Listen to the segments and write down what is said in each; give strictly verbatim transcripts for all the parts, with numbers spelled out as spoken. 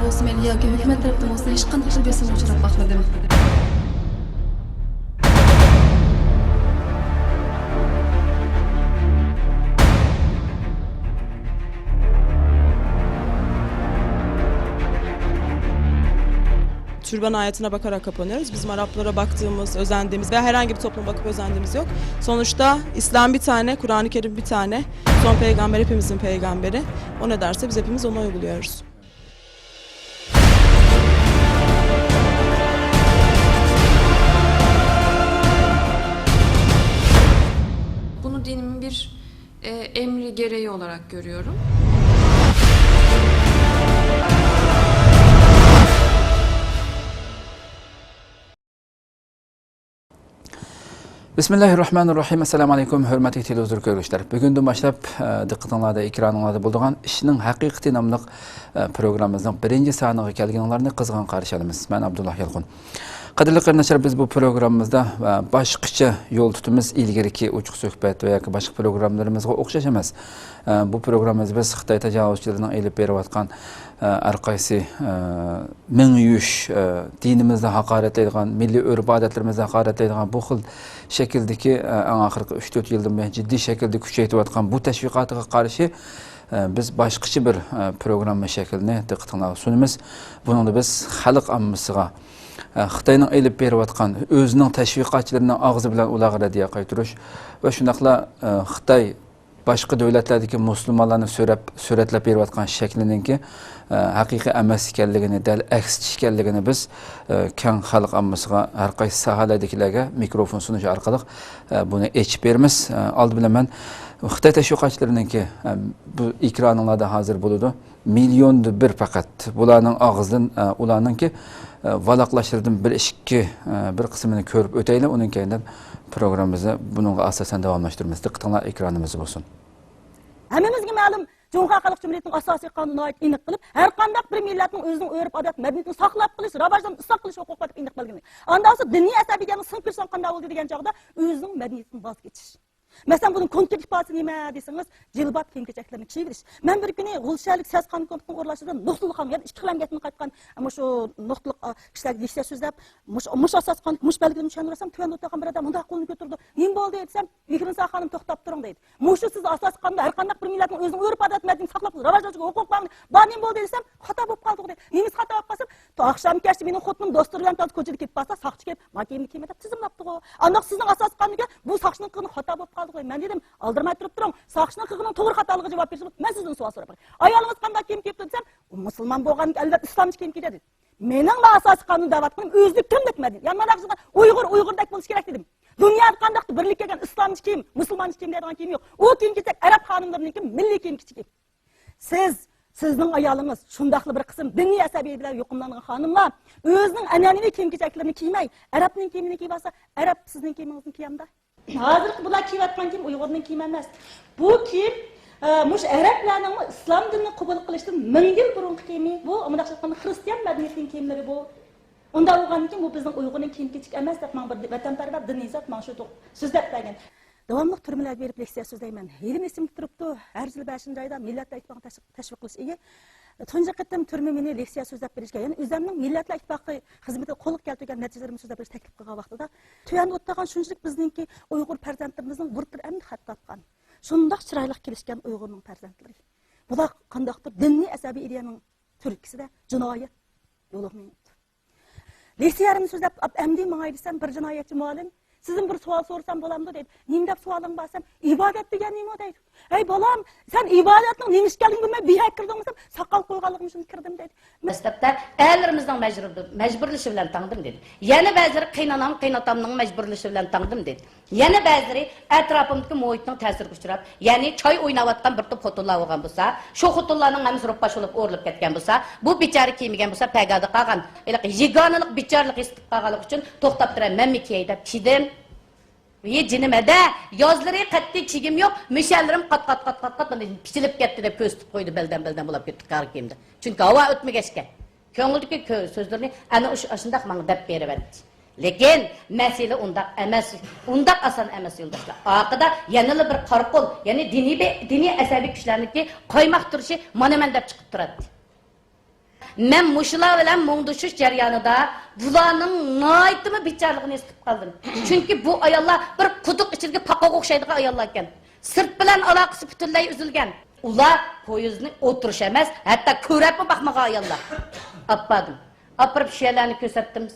مەن ياكى ھۆكۈمەت تەرەپتىن بولسا ھېچقانداق بىر بېسىمغا ئۇچراپ باقمىدىم. Türban ayetine bakarak kapanıyoruz. Bizim Araplara baktığımız, özendiğimiz ve herhangi bir topluma bakıp özendiğimiz yok. Sonuçta İslam bir tane, Kur'an-ı Kerim bir tane. Son peygamber hepimizin peygamberi. O ne derse biz hepimiz onu uyguluyoruz. Bunu dinimin bir, e, emri gereği olarak görüyorum. بىسمىللاھىررەھمانىررەھىم. ئەسسالامۇ ئەلەيكۇم، ھۆرمەتلىك تېلېۋىزور كۆرگۈچىلەر. بۈگۈندىن باشلاپ، ئە، دىققىتىڭلاردا، ئېكرانىڭلاردا بولىدىغان ئىشنىڭ ھەقىقىتى ناملىق، ئە، پروگراممىمىزنىڭ بىرىنچى سانىغا كەلگىنىڭلارنى قىزغىن قارشى ئالىمىز. مەن ئابدۇللا يالقۇن. قەدىرلىك قېرىنداشلار، بىز بۇ پروگراممىمىزدا، ئە، باشقىچە يول تۇتىمىز. ئىلگىرىكى ئوچۇق سۆھبەت ۋە ياكى باشقا پروگراممىلىرىمىزغا ئوخشاش ئەمەس. ئە، بۇ پروگراممىمىزدا بىز خىتاي تاجاۋۇزچىلىرىنىڭ ئېلىپ بېرىۋاتقان، ئە، ھەر قايسى، ئە، مېڭىيۈش، ئە، دىنىمىزنى ھاقارەتلەيدىغان، مىللىي ئۆرپ-ئادەتلىرىمىزنى ھاقارەتلەيدىغان بۇ خىل شەكىلدىكى، ئە، ئەڭ ئاخىرقى ئۈچ تۆت يىلدىن بۇيان جىددىي شەكىلدە كۈچەيتىۋاتقان بۇ تەشۋىقاتىغا قارشى، ئە، بىز باشقىچە بىر، ئە، پروگرامما شەكلىنى دىققىتىڭلارغا سۇنىمىز. بۇنىڭدا بىز خەلق ئاممىسىغا، ئە، خىتاينىڭ ئېلىپ بېرىۋاتقان ئۆزىنىڭ تەشۋىقاتچىلىرىنىڭ ئاغزى بىلەن ئۇلارغا رەددىيە قايتۇرۇش ۋە شۇنداقلا، ئە، خىتاي باشقا دۆلەتلەردىكى مۇسۇلمانلارنى سۆرەپ، سۈرەتلەپ بېرىۋاتقان شەكلىنىڭكى، ئە، ھەقىقىي ئەمەس ئىكەنلىكىنى، دەل ئەكسىچە ئىكەنلىكىنى بىز، ئە، كەڭ خەلق ئاممىسىغا، ھەر قايسى ساھەلەردىكىلەرگە مىكروفون سۇنۇش ئارقىلىق، ئە، بۇنى ئېچىپ بېرىمىز. ئە، ئالدى بىلەن مەن خىتاي تەشۋىقاتچىلىرىنىڭكى، ئە، بۇ ئېكرانىڭلاردا ھازىر بولىدۇ. مىليوندا بىر پەقەت. بۇلارنىڭ ئاغزىدىن، ئە، ئۇلارنىڭكى، ئە، ۋالاقلاشلىرىدىن بىر ئىككى، ئە، بىر قىسمىنى كۆرۈپ ئۆتەيلى. ئۇنىڭ كەينىدىن پروگراممىمىزنى بۇنىڭغا ئاساسەن داۋاملاشتۇرىمىز. دىققىتىڭلار ئېكرانىمىزدا بولسۇن. ھەممىمىزگە مەلۇم، جۇڭخۇا خەلق جۇمھۇرىيىتىنىڭ ئاساسىي قانۇنى ناھايىتى ئېنىق قىلىپ، ھەر قانداق بىر مىللەتنىڭ ئۆزىنىڭ ئۆرپ-ئادەت مەدەنىيىتىنى ساقلاپ قېلىش، راۋاجلىنىپ ئىسلاھ قىلىش ھوقۇقى بار دەپ ئېنىق بەلگىلىگەن. ئاندىن بولسا دىنىي ئەسەبىيلەرنىڭ سىڭىپ كىرىشىنىڭ قانداق بولىدۇ دېگەن چاغدا ئۆزىنىڭ مەدەنىيىتىدىن ۋاز كېچىش. مەسىلەن، بۇنىڭ كونكرېت ئىپادىسى نېمە دېسىڭىز، جىلباب كىيىم-كېچەكلىرىنى كىيىۋېلىش. مەن بىر كۈنى غۇلشەنلىك سەس قانۇن كومىتېتىنىڭ ئورۇنلاشتۇرغان نۇقتىلىق خانىم، يەنە ئىككى خىل ئەمگەكتىن قايتقان مۇشۇ نۇقتىلىق، ئا، كىشىلەرگە لېكسىيە سۆزلەپ، مۇشۇ، مۇشۇ ئاساسىي قانۇن، مۇشۇ بەلگىلىمىنى چۈشەندۈرسەم، تۆۋەندە ئولتۇرغان بىر ئادەم مۇنداق قولىنى كۆتۈرىدۇ. نېمە بولدى دېسەم، مېھرىنىسا خانىم، توختاپ تۇرۇڭ دەيدۇ. مۇشۇ سىز ئاساسىي قانۇندا ھەر قانداق بىر مىللەتنىڭ ئۆزىنىڭ ئۆرپ-ئادەت مەدەنىيىتىنى ساقلاپ قېلىش، راۋاجلىنىشىغا ھوقۇق بار، بار، نېمە بولدى دېسەم، خاتا بولۇپ قالدىغۇ دەيدۇ. نېمىسى خاتا بولۇپ قالسا، ئاخشام كەچتە مېنىڭ خوتۇنۇم دوستلىرى بىلەن كوچىدا كېتىپ بارسا، ساقچى كېلىپ، ما كىيىمنى كىيمە دەپ تىزىملاپتىغۇ. ئانداق سىزنىڭ ئاساسىي قانۇنغا بۇ ساقچىنىڭ قىلغىنى خاتا بولۇپ قالدىغۇ. مەن دېدىم، ئالدىرىماي تۇرۇپ تۇرۇڭ، ساقچىنىڭ قىلغىنىنىڭ توغرا خاتالىقىغا جاۋاب بېرىش بولۇپ، مەن سىزدىن سوئال سوراپ باقاي. ئايالىڭىز قانداق كىيىم كىيىپتۇ دېسەم، ئۇ مۇسۇلمان بولغاندىكىن ئەلۋەتتە ئىسلامچە كىيىم كىيدى دېدى. مېنىڭ مەن ئاساسىي قانۇن دەۋاتقىنىم ئۆزلۈك كىم دەپ مەن دېدىم. يا مانا شۇ ئۇيغۇر، ئۇيغۇردەك بولۇشى كېرەك دېدىم. دۇنيادا قانداقتۇر بىرلىككە كەلگەن ئىسلامچە كىيىم، مۇسۇلمانچە كىيىم دەيدىغان كىيىم يوق. ئۇ كىيىم كېچەك ئەرەب خانىملىرىنىڭكى مىللىي كىيىم كېچىكى. سىز، سىزنىڭ ئايالىڭىز شۇنداقلا بىر قىسىم دىنىي ئەسەبىيلەر بىلەن يۇقۇملانغان خانىملار ئۆزىنىڭ ئەنئەنىۋى كىيىم-كېچەكلىرىنى كىيمەي، ئەرەبنىڭ كىيىمىنى كىيىپ ئالسا، ئەرەب سىزنىڭ كىيىمىڭىزنى كىيەمدۇ؟ ھازىرقى بۇلار كىيىۋاتقان كىيىم ئۇيغۇرنىڭ كىيىمى ئەمەس. بۇ كىيىم، ئە، مۇشۇ ئەرەبلەرنىڭمۇ ئىسلام دىنىنى قوبۇل قىلىشتىن مىڭ يىل بۇرۇنقى كىيىمى. بۇ، مۇنداق ئېيتقاندا، خرىستىيان مەدەنىيىتىنىڭ كىيىملىرى بۇ. ئۇنداق بولغاندىكىن، بۇ بىزنىڭ ئۇيغۇرنىڭ كىيىم-كېچىكى ئەمەس دەپ ماڭا بىر ۋەتەنپەرۋەر دىنىي زات ماڭا شۇ توغ-، سۆزلەپ بەرگەن. داۋاملىق تۈرمىلەرگە بېرىپ لېكسىيە سۆزلەيمەن. ھېلىمۇ ئېسىمدە تۇرۇپتۇ، ھەر يىلى بەشىنچى ئايدا مىللەتلەر ئىتتىپاقىنى تەشۋىق، تەشۋىق قىلىش ئىگە. تۇنجى قېتىم تۈرمە مېنى لېكسىيە سۆزلەپ بېرىشكە، يەنى ئۆزەمنىڭ مىللەتلەر ئىتتىپاقى خىزمىتىدە قولغا كەلتۈرگەن نەتىجىلىرىمنى سۆزلەپ بېرىشكە تەكلىپ قىلغان ۋاقتىدا، تۆۋەندە ئولتۇرغان شۇنچىلىك بىزنىڭكى ئۇيغۇر پەرزەنتلىرىمىزنىڭ بۇرۇتلىرى ئەمدى خەت تارتقان. شۇنداق چىرايلىق كېلىشكەن ئۇيغۇرنىڭ پەرزەنتلىرى. بۇلار قانداقتۇر دىنىي ئەسەبىي ئىدىيەنىڭ تۈرتكىسىدە جىنايەت يولىغا مېڭىپتۇ. لېكسىيەمنى سۆزلەپ، ئەمدى ماڭاي دېسەم، بىر جىنايەتچى مۇئەللىم، سىزدىن بىر سوئال سورىسام بولامدۇ دەيدۇ. نېمە دەپ سوئالىڭ بار دېسەم، ئىبادەت دېگەن نېمە دەيدۇ. ھەي بالام، سەن ئىبادەتنىڭ نېمە ئىكەنلىكىنى بىلمەي بۇ يەرگە كىردىڭمۇ دېسەم، ساقال قويغانلىقىم ئۈچۈن كىردىم دەيدۇ. دەسلەپتە ئەرلىرىمىزنىڭ مەجبۇر-، مەجبۇرلىشى بىلەن تاڭدىم دېدى. يەنە بەزىلىرى قېيىنئانام، قېيىنئاتامنىڭ مەجبۇرلىشى بىلەن تاڭدىم دېدى. يەنە بەزىلىرى ئەتراپىمدىكى مۇھىتنىڭ تەسىرىگە ئۇچراپ، يەنى چاي ئويناۋاتقان بىر توپ خوتۇنلار بولغان بولسا، شۇ خوتۇنلارنىڭ ھەممىسى روپباش بولۇپ ئورۇلۇپ كەتكەن بولسا، بۇ بىچارە كىيمىگەن بولسا، پەگادە قالغان، ھېلىقى يېگانىلىق، بىچارىلىق ھېس قىلىپ قالغانلىقى ئۈچۈن توختاپ تۇرۇپ، مەنمۇ كىيەي دەپ كىيدىم. ۋى جېنىم ھەدە، يازلىرى قەتئىي كىيگۈم يوق، مۈشەلىرىم قات، قات، قات، قات، قات، مانا پىچىلىپ كەتتى دەپ كۆرسىتىپ قويدى، بەلدەن، بەلدەن بولاپ كەتتى قارا كىيىمدە. چۈنكى ھاۋا ئۆتمىگەچكە. كۆڭلىدىكى كۆ-، سۆزلىرىنى ئەنە ئۇش-، ئاشۇنداق ماڭا دەپ بېرىۋەتتى. لېكىن مەسىلە ئۇنداق ئەمەس، ئۇنداق ئاسان ئەمەس، يولداشلار. ئارقىدا يەنىلا بىر قارا قول، يەنى دىنىي بە-، دىنىي ئەسەبىي كۈچلەرنىڭكى قايماق تۇرۇشى مانا مەن دەپ چىقىپ تۇراتتى. مەن مۇشۇلار بىلەن مۇڭدىشىش جەريانىدا بۇلارنىڭ ناھايىتىمۇ بىچارىلىقىنى ھېس قىلىپ قالدىم. چۈنكى بۇ ئاياللار بىر قۇدۇق ئىچىدىكى پاقاغا ئوخشايدىغان ئاياللار ئىكەن. سىرت بىلەن ئالاقىسى پۈتۈنلەي ئۈزۈلگەن. ئۇلار پويىزنى ئولتۇرۇش ئەمەس، ھەتتا كۆرۈپمۇ باقمىغان ئاياللار. ئاپپاردىم. ئاپىرىپ شۇ يەرلەرنى كۆرسەتتىم.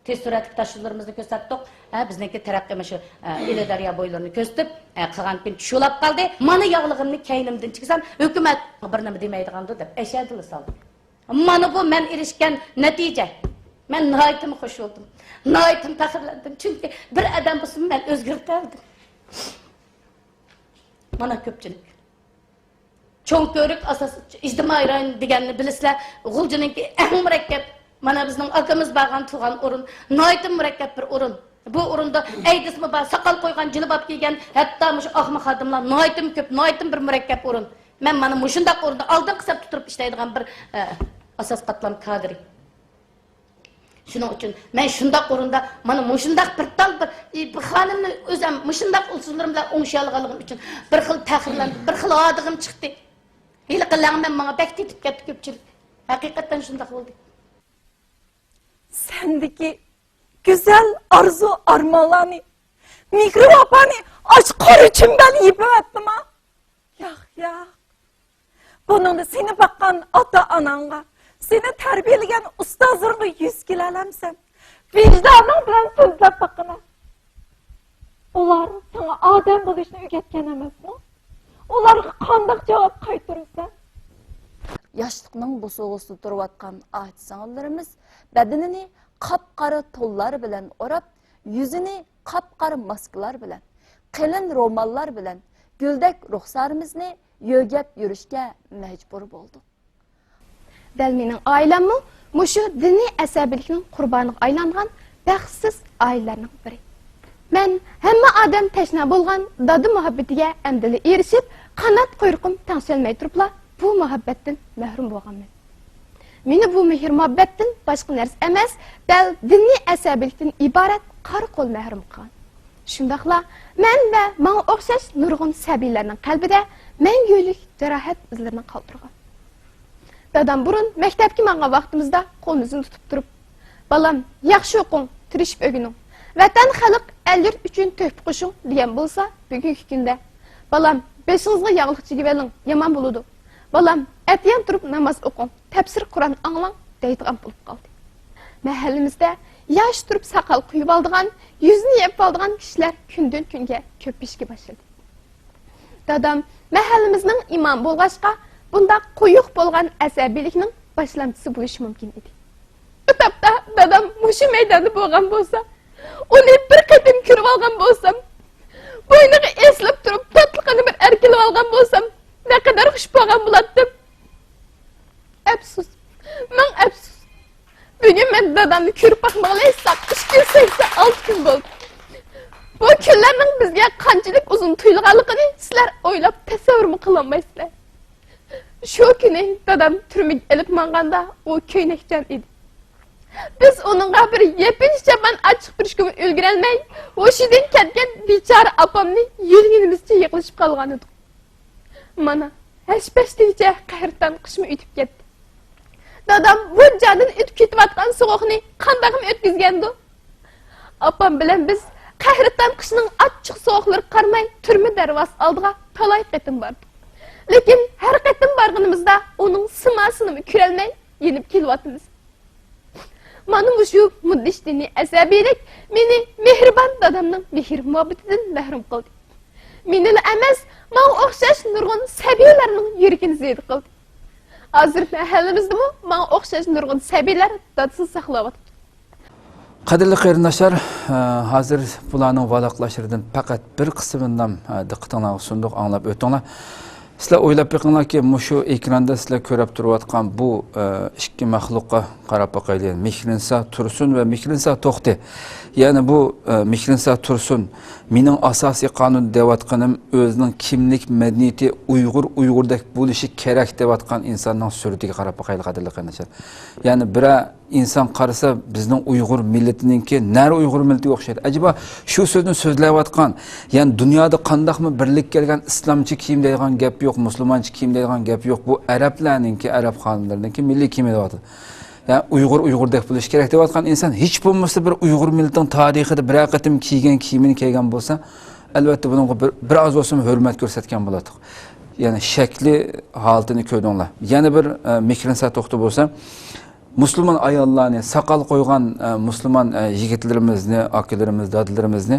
تېز سۈرئەتلىك تاشيوللىرىمىزنى كۆرسەتتۇق. ھە، بىزنىڭكى تەرەققىي مۇشۇ، ئە، ئىلى دەريا بويلىرىنى كۆرسىتىپ، ئە، قىلغاندىكىن چۇشۇلاپ قالدى. مانا ياغلىقىمنى كەينىمدىن چىكسام، ھۆكۈمەت بىر نېمە دېمەيدىغاندۇ دەپ ئەشەدىلا سالدى. مانا بۇ مەن ئېرىشكەن نەتىجە. مەن ناھايىتىمۇ خۇش بولدۇم. ناھايىتىمۇ پەخىرلەندىم. چۈنكى بىر ئادەم بولسىمۇ مەن ئۆزگىرىپ قالدىم. مانا كۆپچىلىك. چوڭ كۆۋرۈك ئاساس ئىجتىمائىي رايون دېگەننى بىلىسىلەر، غۇلجىنىڭكى ئەڭ مۇرەككەپ، مانا بىزنىڭ ئاكىمىز بارغان تۇرغان ئورۇن، ناھايىتى مۇرەككەپ بىر ئورۇن. بۇ ئورۇندا ئەيدىزمۇ بار، ساقال قويغان، جىلباب كىيگەن، ھەتتا مۇشۇ ئاقما خادىملار ناھايىتىمۇ كۆپ، ناھايىتىمۇ بىر مۇرەككەپ ئورۇن. مەن مانا مۇشۇنداق ئورۇندا ئالدىنقى سەپتە تۇرۇپ ئىشلەيدىغان بىر، ئە، ئاساس قاتلام كادىرى. شۇنىڭ ئۈچۈن مەن شۇنداق ئورۇندا، مانا مۇشۇنداق بىر تال بىر، بىر خانىمنى ئۆزۈم مۇشۇنداق ئۇسۇللىرىم بىلەن ئوڭشىيالىغانلىقىم ئۈچۈن بىر خىل پەخىرلەندىم، بىر خىل ھادىغىم چىقتى. ھېلىقى لەڭمەن ماڭا بەك تېتىپ كەتتى كۆپچىلىك. ھەقىقەتەن شۇنداق بولدى. سەندىكى گۈزەل ئارزۇ ئارمانلارنى، مېھرى ۋاپانى ئاشۇ قارا چۈمبەل يېپىۋەتتىما؟ ياق، ياق. بۇنىڭدا سېنى باققان ئاتا-ئاناڭغا، سېنى تەربىيەلىگەن ئۇستازلىرىڭغا يۈز كېلەلەمسەن؟ ۋىجدانىڭ بىلەن سۆزلەپ باققىنا. ئۇلار ساڭا ئادەم بولۇشنى ئۆگەتكەن ئەمەسمۇ؟ ئۇلارغا قانداق جاۋاب قايتۇرىسەن؟ ياشلىقنىڭ بوسۇغىسىدا تۇرۇۋاتقان ئاچا سىڭىللىرىمىز بەدىنىنى قاپقارا تونلار بىلەن ئوراپ، يۈزىنى قاپقارا ماسكىلار بىلەن، قېلىن روماللار بىلەن گۈلدەك رۇخسارىمىزنى يۆگەپ يۈرۈشكە مەجبۇر بولدۇق. دەل مېنىڭ ئائىلەممۇ مۇشۇ دىنىي ئەسەبىيلىكنىڭ قۇربانىغا ئايلانغان بەختسىز ئائىلىلەرنىڭ بىرى. مەن ھەممە ئادەم تەشنا بولغان دادا مۇھەببىتىگە ئەمدىلا ئېرىشىپ، قانات قۇيرۇقۇم تەڭشەلمەي تۇرۇپلا بۇ مۇھەببەتتىن مەھرۇم بولغانمەن. مېنى بۇ مېھىر-مۇھەببەتتىن باشقا نەرسە ئەمەس، دەل دىنىي ئەسەبىيلىكتىن ئىبارەت قارا قول مەھرۇم قىلغان. شۇنداقلا مەن ۋە ماڭا ئوخشاش نۇرغۇن سەبىيلەرنىڭ قەلبىدە مەڭگۈلۈك جاراھەت ئىزلىرىنى قالدۇرغان. دادام بۇرۇن مەكتەپكە ماڭغان ۋاقتىمىزدا قولىمىزنى تۇتۇپ تۇرۇپ، «بالام، ياخشى ئوقۇڭ، تىرىشىپ ئۆگىنىڭ. ۋەتەن، خەلق، ئەل-يۇرت ئۈچۈن تۆھپە قوشۇڭ» دېگەن بولسا، بۈگۈنكى كۈندە، «بالام، بېشىڭىزغا ياغلىق چىگىۋېلىڭ، يامان بولىدۇ. بالام، ئەتىگەن تۇرۇپ ناماز ئوقۇڭ، تەپسىر قۇرئان ئاڭلاڭ» دەيدىغان بولۇپ قالدى. مەھەللىمىزدە ياش تۇرۇپ ساقال قويۇۋالىدىغان، يۈزىنى يېپىۋالىدىغان كىشىلەر كۈندىن-كۈنگە كۆپىيىشكە باشلىدى. دادام مەھەللىمىزنىڭ ئىمامى بولغاچقا، بۇنداق قويۇق بولغان ئەسەبىيلىكنىڭ باشلامچىسى بولۇشى مۇمكىن ئىدى. بۇ تاپتا دادام مۇشۇ مەيداندا بولغان بولسا، ئۇنى بىر قېتىم كۆرۈۋالغان بولسام، بوينىغا ئېسىلىپ تۇرۇپ، پاتلىقىنى بىر ئەركىلىۋالغان بولسام، نەقەدەر خۇش بولغان بولاتتىم. ئەپسۇس، مىڭ ئەپسۇس. بۈگۈن مەن دادامنى كۆرۈپ باقمىغىلى ساق ئىككى يۈز سەكسەن ئالتە كۈن بولدى. بۇ كۈنلەرنىڭ بىزگە قانچىلىك ئۇزۇن تۇيۇلغانلىقىنى سىلەر ئويلاپ تەسەۋۋۇرمۇ قىلالمايسىلەر. شۇ كۈنى دادام تۈرمىگە ئېلىپ ماڭغاندا، ئۇ كۆينەكچان ئىدى. بىز ئۇنىڭغا بىر يېپىنچا چاپان ئاچىقىپ بېرىشكىمۇ ئۈلگۈرەلمەي، ھوشىدىن كەتكەن بىچارە ئاپامنى يۈرگىنىمىزچە يىغلىشىپ قالغانىدۇق. مانا، ھەش-پەش دېگۈچە قەھرىتان قىشمۇ ئۆتۈپ كەتتى. دادام بۇ جاندىن ئۆتۈپ كېتىۋاتقان سوغۇقنى قانداقمۇ ئۆتكۈزگەندۇ؟ ئاپام بىلەن بىز قەھرىتان قىشنىڭ ئاچچىق سوغۇقلىرىغا قارىماي تۈرمە دەرۋازىسى ئالدىغا تالاي قېتىم باردۇق. لېكىن ھەر قېتىم بارغىنىمىزدا ئۇنىڭ سىماسىنىمۇ كۆرەلمەي يېنىپ كېلىۋاتىمىز. مانا مۇشۇ مۇدھىش دىنىي ئەسەبىيلىك مېنى مېھرىبان دادامنىڭ مېھىر-مۇھەببىتىدىن مەھرۇم قىلدى. مېنىلا ئەمەس، ماڭا ئوخشاش نۇرغۇن سەبىيلەرنىڭ يۈرىكىنى زېدە قىلدى. ھازىر مەھەللىمىزدىمۇ ماڭا ئوخشاش نۇرغۇن سەبىيلەر دادىسىنى ساقلاۋاتىدۇ. قەدىرلىك قېرىنداشلار، ئە، ھازىر بۇلارنىڭ ۋاراقلاشلىرىدىن پەقەت بىر قىسمىنىلا، ئە، دىققىتىڭلارغا سۇندۇق، ئاڭلاپ ئۆتۈڭلار. سىلەر ئويلاپ بېقىڭلاركى، مۇشۇ ئېكراندا سىلەر كۆرۈپ تۇرۇۋاتقان بۇ، ئە، ئىككى مەخلۇققا قاراپ باقايلى. مېھرىنسا تۇرسۇن ۋە مېھرىنسا توختى. يەنى بۇ، ئە، مېھرىنسا تۇرسۇن، مېنىڭ ئاساسىي قانۇن دەۋاتقىنىم ئۆزىنىڭ كىملىك مەدەنىيىتى ئۇيغۇر، ئۇيغۇردەك بولۇشى كېرەك دەۋاتقان ئىنساننىڭ سۈرىتىگە قاراپ باقايلى، قەدىرلىك قېرىنداشلار. يەنى بىرەر ئىنسان قارىسا، بىزنىڭ ئۇيغۇر مىللىتىنىڭكى نەرە ئۇيغۇر مىللىتىگە ئوخشايدۇ. ئەجەبا، شۇ سۆزنى سۆزلەۋاتقان، يەنى دۇنيادا قانداقمۇ بىرلىككە كەلگەن ئىسلامچە كىيىم دەيدىغان گەپ يوق. مۇسۇلمانچە كىيىم دەيدىغان گەپ يوق. بۇ ئەرەبلەرنىڭكى، ئەرەب خانىملىرىنىڭكى مىللىي كىيىمى دەۋاتىدۇ. يەنى ئۇيغۇر ئۇيغۇردەك بولۇشى كېرەك دەۋاتقان ئىنسان ھېچ بولمىسا بىر ئۇيغۇر مىللىتىنىڭ تارىخىدا بىرەر قېتىم كىيگەن كىيىمىنى كىيگەن بولسا، ئەلۋەتتە بۇنىڭغا بىر، بىر ئاز بولسىمۇ ھۆرمەت كۆرسەتكەن بولاتتۇق. يەنى شەكلى ھالىتىنى كۆردۈڭلار. يەنە بىر، ئە، مىكرىنسا توختى بولسا، مۇسۇلمان ئاياللارنى، ساقال قويغان، ئە، مۇسۇلمان، ئە، يىگىتلىرىمىزنى، ئاكىلىرىمىز، دادىلىرىمىزنى،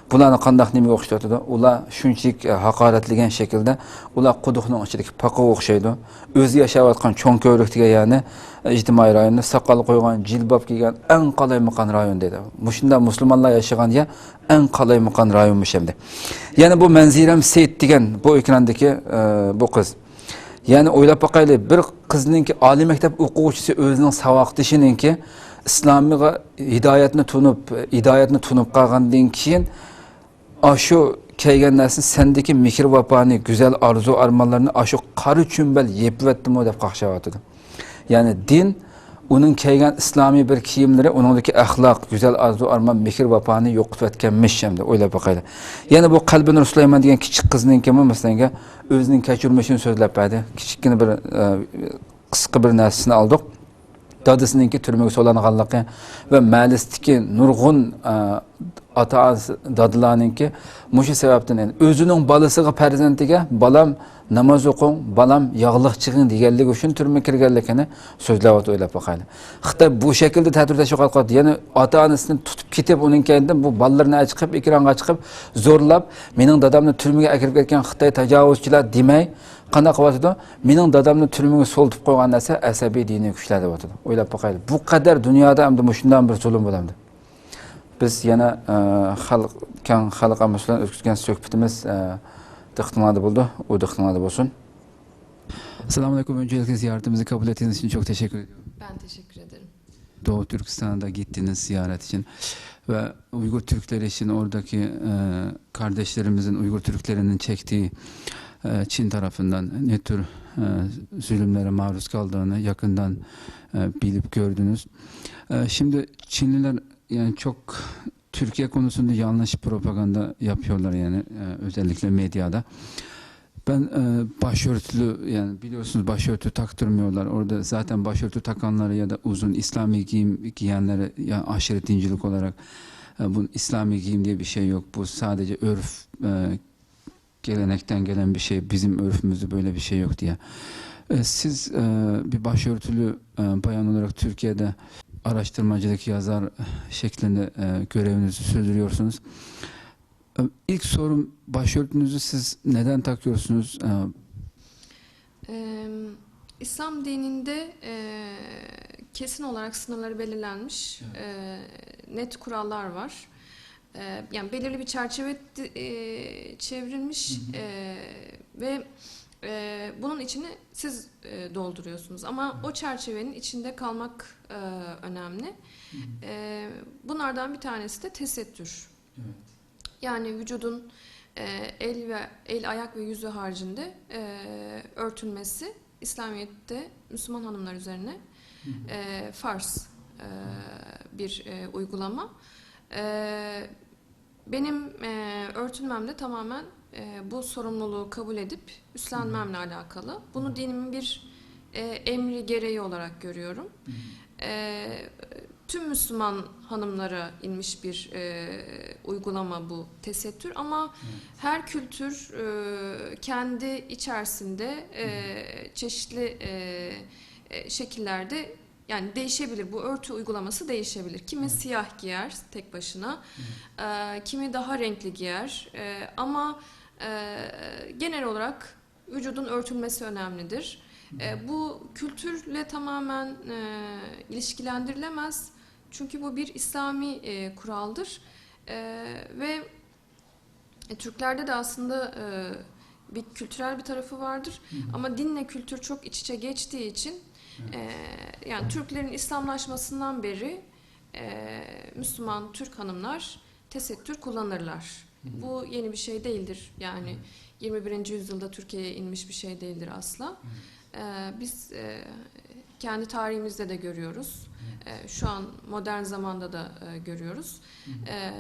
بۇلارنى قانداق نېمىگە ئوخشىتىۋاتىدۇ؟ ئۇلار شۇنچىلىك، ئە، ھاقارەتلىگەن شەكىلدە، ئۇلار قۇدۇقنىڭ ئىچىدىكى پاقىغا ئوخشايدۇ. ئۆزى ياشاۋاتقان چوڭ كۆۋرۈك دېگەن يەرنى، ئە، ئىجتىمائىي رايوننى ساقال قويغان، جىلباب كىيگەن ئەڭ قالايمىقان رايون دەيدۇ. مۇشۇنداق مۇسۇلمانلار ياشىغان يەر ئەڭ قالايمىقان رايونمۇش ئەمدى. يەنە بۇ مەنزىرەم سېيىت دېگەن بۇ ئېكراندىكى، ئە، بۇ قىز. يەنى ئويلاپ باقايلى، بىر قىزنىڭكى ئالىي مەكتەپ ئوقۇغۇچىسى ئۆزىنىڭ ساۋاقدىشىنىڭكى ئىسلامىيغا ھىدايەتنى تونۇپ، ھىدايەتنى تونۇپ قالغاندىن كېيىن، ئاشۇ كەلگەن نەرسە سەندىكى مېھىر ۋاپانى، گۈزەل ئارزۇ ئارمانلارنى ئاشۇ قارا چۈمبەل يېپىۋەتتىمۇ دەپ قاقشاۋاتىدۇ. يەنى دىن، ئۇنىڭ كىيگەن ئىسلامىي بىر كىيىملىرى ئۇنىڭدىكى ئەخلاق، گۈزەل ئارزۇ ئارمان، مېھىر ۋاپانى يوقىتىۋەتكەنمىش ئەمدى، ئويلاپ باقايلى. يەنە بۇ قەلبىنۇر سۇلايمان دېگەن كىچىك قىزنىڭكىمۇ مەسىلەنگە ئۆزىنىڭ كەچۈرمىشىنى سۆزلەپ بەردى. كىچىككىنە بىر، ئە، قىسقا بىر نەرسىسىنى ئالدۇق. دادىسىنىڭكى تۈرمىگە سولانغانلىقى ۋە مەھەللىسىدىكى نۇرغۇن، ئە، ئاتا-ئانىسى، دادىلارنىڭكى مۇشۇ سەۋەبتىن، يەنى ئۆزىنىڭ بالىسىغا، پەرزەنتىگە، «بالام، ناماز ئوقۇڭ، بالام، ياغلىق چىقىڭ» دېگەنلىكى ئۈچۈن تۈرمىگە كىرگەنلىكىنى سۆزلەۋاتىدۇ، ئويلاپ باقايلى. خىتاي بۇ شەكىلدە تەتۈر تەشۋىقات قىلىۋاتىدۇ. يەنى ئاتا-ئانىسىنى تۇتۇپ كېتىپ، ئۇنىڭ كەينىدىن بۇ بالىلىرىنى ئەچىقىپ، ئېكرانغا چىقىپ، زورلاپ، «مېنىڭ دادامنى تۈرمىگە ئەكىرىپ كەتكەن خىتاي تاجاۋۇزچىلار» دېمەي، قانداق قىلىۋاتىدۇ؟ «مېنىڭ دادامنى تۈرمىگە سولىتىپ قويغان نەرسە ئەسەبىي دىنىي كۈچلەر» دەۋاتىدۇ. ئويلاپ باقايلى، بۇ قەدەر دۇنيادا ئەمدى مۇشۇنداق بىر زۇلۇم بولامدۇ؟ بىز يەنە، ئە، خەلق، كەڭ خەلق ئاممىسى بىلەن ئۆتكۈزگەن سۆھبىتىمىز، ئە، دىققىتىڭلاردا بولىدۇ. ئۇ دىققىتىڭلاردا بولسۇن. Esselamu Aleyküm. Öncelikle ziyaretimizi kabul ettiğiniz için çok teşekkür ediyorum. Ben teşekkür ederim. Doğu Türkistan'a da gittiniz ziyaret için. Ve Uygur Türkleri için oradaki, e, kardeşlerimizin, Uygur Türklerinin çektiği, e, Çin tarafından ne tür, e, zulümlere maruz kaldığını yakından, e, bilip gördünüz. E, şimdi Çinliler yani çok Türkiye konusunda yanlış propaganda yapıyorlar yani, e, özellikle medyada. Ben, e, başörtülü, yani biliyorsunuz başörtü taktırmıyorlar. Orada zaten başörtü takanları ya da uzun İslami giyim giyenleri ya aşırı dincilik olarak, e, bu İslami giyim diye bir şey yok. Bu sadece örf, e, gelenekten gelen bir şey. Bizim örfümüzde böyle bir şey yok diye. E, siz, e, bir başörtülü, e, bayan olarak Türkiye'de araştırmacılık yazar şeklinde, e, görevinizi sürdürüyorsunuz. E, ilk sorum, başörtünüzü siz neden takıyorsunuz? E, Em, İslam dininde, e, kesin olarak sınırları belirlenmiş, e, net kurallar var. E, yani belirli bir çerçeve di- e, çevrilmiş, e, ve, e, bunun içini siz, e, dolduruyorsunuz. Ama o çerçevenin içinde kalmak, e, önemli. E, bunlardan bir tanesi de tesettür. Yani vücudun, e, el ve el, ayak ve yüzü haricinde, e, örtünmesi İslamiyet'te Müslüman hanımlar üzerine, e, farz, e, bir, e, uygulama. E, benim, e, örtünmem de tamamen, e, bu sorumluluğu kabul edip üstlenmemle alakalı. Bunu dinimin bir, e, emri gereği olarak görüyorum. E, tüm Müslüman hanımlara inmiş bir, e, uygulama bu tesettür. Ama her kültür, e, kendi içerisinde, e, çeşitli, e, e, şekillerde, yani değişebilir. Bu örtü uygulaması değişebilir. Kimi siyah giyer tek başına, e, kimi daha renkli giyer. E, ama, e, genel olarak vücudun örtülmesi önemlidir. E, bu kültürle tamamen, e, ilişkilendirilemez. Çünkü bu bir İslami, e, kuraldır. E, ve, e, Türklerde de aslında, e, bir kültürel bir tarafı vardır. Ama dinle kültür çok iç içe geçtiği için, e, yani Türklerin İslamlaşmasından beri, e, Müslüman Türk hanımlar tesettür kullanırlar. Bu yeni bir şey değildir. Yani yirmi birinci yüzyılda Türkiye'ye inmiş bir şey değildir asla. E, biz, e, kendi tarihimizde de görüyoruz. E, şu an modern zamanda da, e, görüyoruz. E,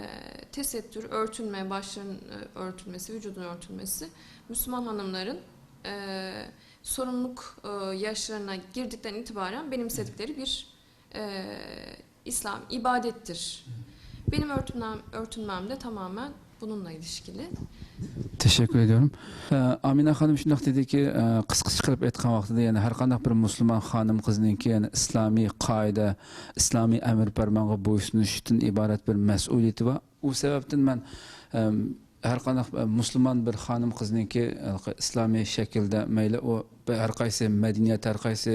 tesettür, örtünme, başların, e, örtülmesi, vücudun örtülmesi Müslüman hanımların e, sorumluluk e, yaşlarına girdikten itibaren benimsedikleri bir e, İslam ibadettir. Benim örtünmem, örtünmem de tamamen bununla ilişkili. تەشەككۈر ئېدىم. ئامىنە خانىم شۇنداق دېدىكى، قىسقىچە قىلىپ ئېيتقان ۋاقتىدا، يەنى ھەر قانداق بىر مۇسۇلمان خانىم قىزنىڭكى، يەنى ئىسلامىي قائىدە، ئىسلامىي ئەمر پەرمانغا بويسۇنۇشتىن ئىبارەت بىر مەسئۇلىيىتى بار. ئۇ سەۋەبتىن مەن ھەر قانداق مۇسۇلمان بىر خانىم قىزنىڭكى ئىسلامىي شەكىلدە، مەيلى ئۇ ھەر قايسى مەدەنىيەت، ھەر قايسى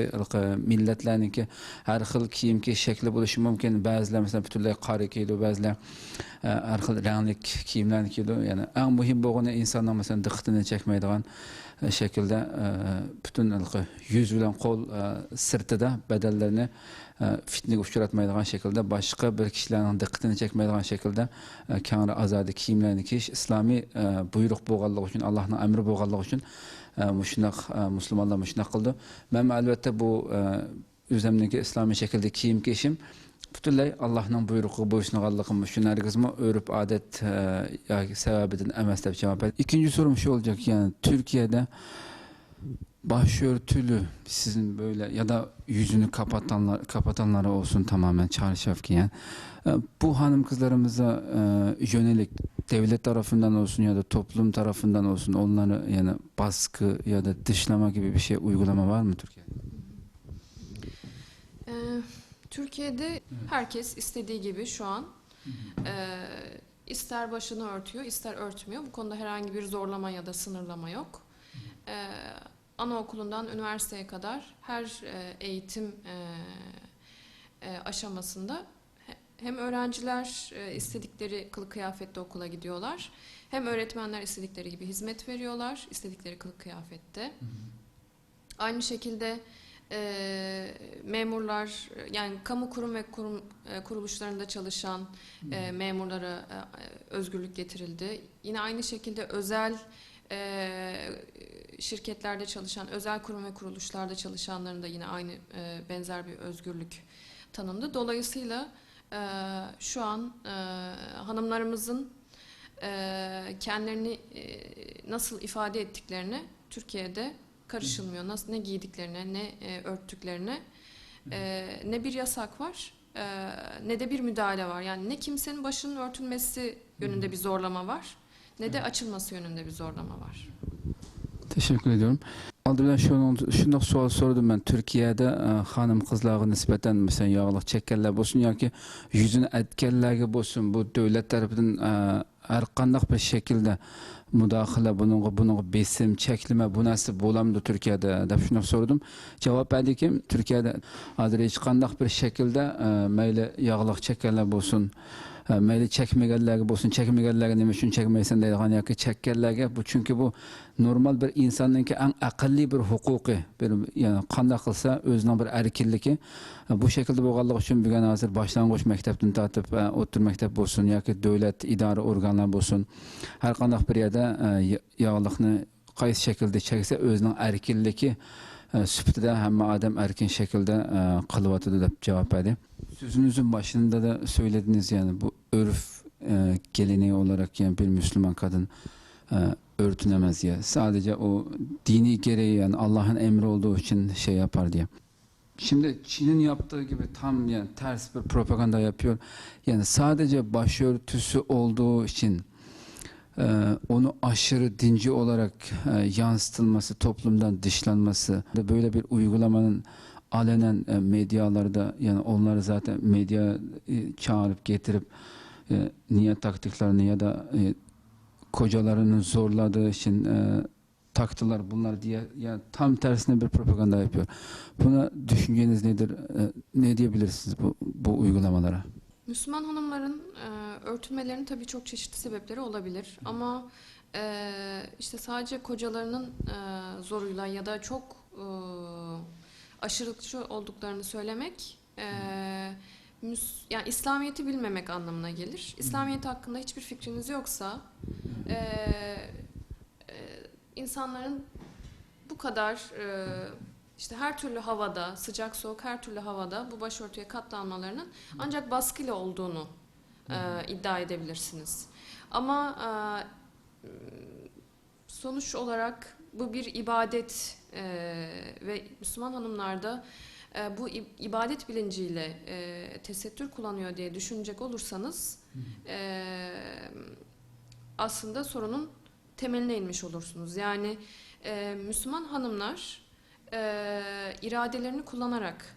مىللەتلەرنىڭكى ھەر خىل كىيىم كىيىش شەكلى بولۇشى مۇمكىن. بەزىلەر مەسىلەن پۈتۈنلەي قارا كىيىدۇ، بەزىلەر ھەر خىل رەڭلىك كىيىملەرنى كىيىدۇ. يەنى ئەڭ مۇھىم بولغىنى ئىنساننىڭ مەسىلەن دىققىتىنى چەكمەيدىغان شەكىلدە پۈتۈن يۈز بىلەن قول سىرتىدا بەدەنلىرىنى پىتنىگە ئۇچراتمايدىغان شەكىلدە، باشقا بىر كىشىلەرنىڭ دىققىتىنى چەكمەيدىغان شەكىلدە كەڭرى ئازادە كىيىملەرنى كىيىش ئىسلامىي بۇيرۇق بولغانلىقى ئۈچۈن، ئاللاھنىڭ ئەمرى بولغانلىقى ئۈچۈن مۇشۇنداق، مۇسۇلمانلار مۇشۇنداق قىلىدۇ. مەنمۇ ئەلۋەتتە بۇ ئۆزۈمنىڭكى ئىسلامىي شەكىلدە كىيىم كىيىشىم پۈتۈنلەي ئاللاھنىڭ بۇيرۇقىغا بويسۇنغانلىقىم ئۈچۈن، ھەرگىزمۇ ئۆرپ-ئادەت ياكى سەۋەبىدىن ئەمەس دەپ جاۋاب بەردى. ئىككىنچى سورۇم شۇ ئولجاك، يەنى تۈركىيەدە başörtülü sizin böyle ya da yüzünü kapatanlar, kapatanları olsun tamamen çarşaf giyen. E, bu hanım kızlarımıza e, yönelik devlet tarafından olsun ya da toplum tarafından olsun onları yani baskı ya da dışlama gibi bir şey uygulama var mı Türkiye'de? Ee, Türkiye'de herkes istediği gibi şu an e, ister başını örtüyor, ister örtmüyor. Bu konuda herhangi bir zorlama ya da sınırlama yok. Ee, anaokulundan üniversiteye kadar her e, eğitim e, e, aşamasında he- hem öğrenciler e, istedikleri kılık kıyafette okula gidiyorlar, hem öğretmenler istedikleri gibi hizmet veriyorlar, istedikleri kılık kıyafette. Aynı şekilde e, memurlar, yani kamu kurum ve kurum e, kuruluşlarında çalışan e, memurlara e, özgürlük getirildi. Yine aynı şekilde özel e, şirketlerde çalışan, özel kurum ve kuruluşlarda çalışanların da yine aynı e, benzer bir özgürlük tanındı. Dolayısıyla e, şu an e, hanımlarımızın e, kendilerini e, nasıl ifade ettiklerine Türkiye'de karışılmıyor. Nasıl, ne giydiklerine, ne e, örttüklerine e, ne bir yasak var, e, ne de bir müdahale var. Yani ne kimsenin başının örtülmesi yönünde bir zorlama var, ne de açılması yönünde bir zorlama var. تەشەككۈر ئېدىم. ئالدى بىلەن شۇنىڭ، شۇنداق سوئال سورىدىم مەن. تۈركىيەدە ئە، خانىم قىزلارغا نىسبەتەن مەسىلەن ياغلىق چەككەنلەر بولسۇن ياكى يۈزىنى ئەتكەنلەرگە بولسۇن، بۇ دۆلەت تەرىپىدىن ئە، ھەر قانداق بىر شەكىلدە مۇداخىلە، بۇنىڭغا، بۇنىڭغا بېسىم، چەكلىمە، بۇ نەرسە بولامدۇ تۈركىيەدە دەپ شۇنداق سورىدىم. جاۋاب بەردىكى، تۈركىيەدە ھازىر ھېچقانداق بىر شەكىلدە ئە، مەيلى ياغلىق چەككەنلەر بولسۇن، ئە، مەيلى چەكمىگەنلەرگە بولسۇن، چەكمىگەنلەرگە نېمە ئۈچۈن چەكمەيسەن دەيدىغان ياكى چەككەنلەرگە، بۇ چۈنكى بۇ نورمال بىر ئىنساننىڭكى ئەڭ ئەقەللىي بىر ھوقۇقى، بىر، يەنى قانداق قىلسا ئۆزىنىڭ بىر ئەركىنلىكى، بۇ شەكىلدە بولغانلىقى ئۈچۈن بۈگۈن ھازىر باشلانغۇچ مەكتەپتىن تارتىپ، ئوتتۇرا مەكتەپ بولسۇن ياكى دۆلەت ئىدارە ئورگانلار بولسۇن، ھەر قانداق بىر يەردە ياغلىقنى قايسى شەكىلدە چەكسە ئۆزىنىڭ ئەركىنلىكى سۈپىتىدە ھەممە ئادەم ئەركىن شەكىلدە قىلىۋاتىدۇ دەپ جاۋاب بەردى. سۆزىڭىزنىڭ باشىدا دا سۆيلىدىڭىز، يەنى بۇ ئۆرپ geleneği olarak yani bir Müslüman kadın örtünemez diye. Sadece o dini gereği yani Allah'ın emri olduğu için şey yapar diye. Şimdi Çin'in yaptığı gibi tam yani ters bir propaganda yapıyor. Yani sadece başörtüsü olduğu için e, onu aşırı dinci olarak e, yansıtılması, toplumdan dışlanması da böyle bir uygulamanın alenen e, medyalarda yani onları zaten medya e, çağırıp getirip e, niye taktiklerini ya da e, kocalarını zorladığı için e, taktılar bunlar diye ya tam tersine bir propaganda yapıyor. Buna düşünceniz nedir? E, ne diyebilirsiniz bu, bu uygulamalara? Müslüman hanımların e, örtünmelerinin tabii çok çeşitli sebepleri olabilir ama e, işte sadece kocalarının e, zoruyla ya da çok e, aşırılıkçı olduklarını söylemek e, müs- yani İslamiyet'i bilmemek anlamına gelir. İslamiyet hakkında hiçbir fikriniz yoksa e, e, insanların bu kadar e, işte her türlü havada, sıcak soğuk her türlü havada bu başörtüye katlanmalarının ancak baskıyla olduğunu e, iddia edebilirsiniz. Ama e, sonuç olarak Bu bir ibadet, e, ve Müslüman hanımlarda, e, bu ib- ibadet bilinciyle, e, tesettür kullanıyor diye düşünecek olursanız, e, aslında sorunun temeline inmiş olursunuz. Yani, e, Müslüman hanımlar, e, iradelerini kullanarak,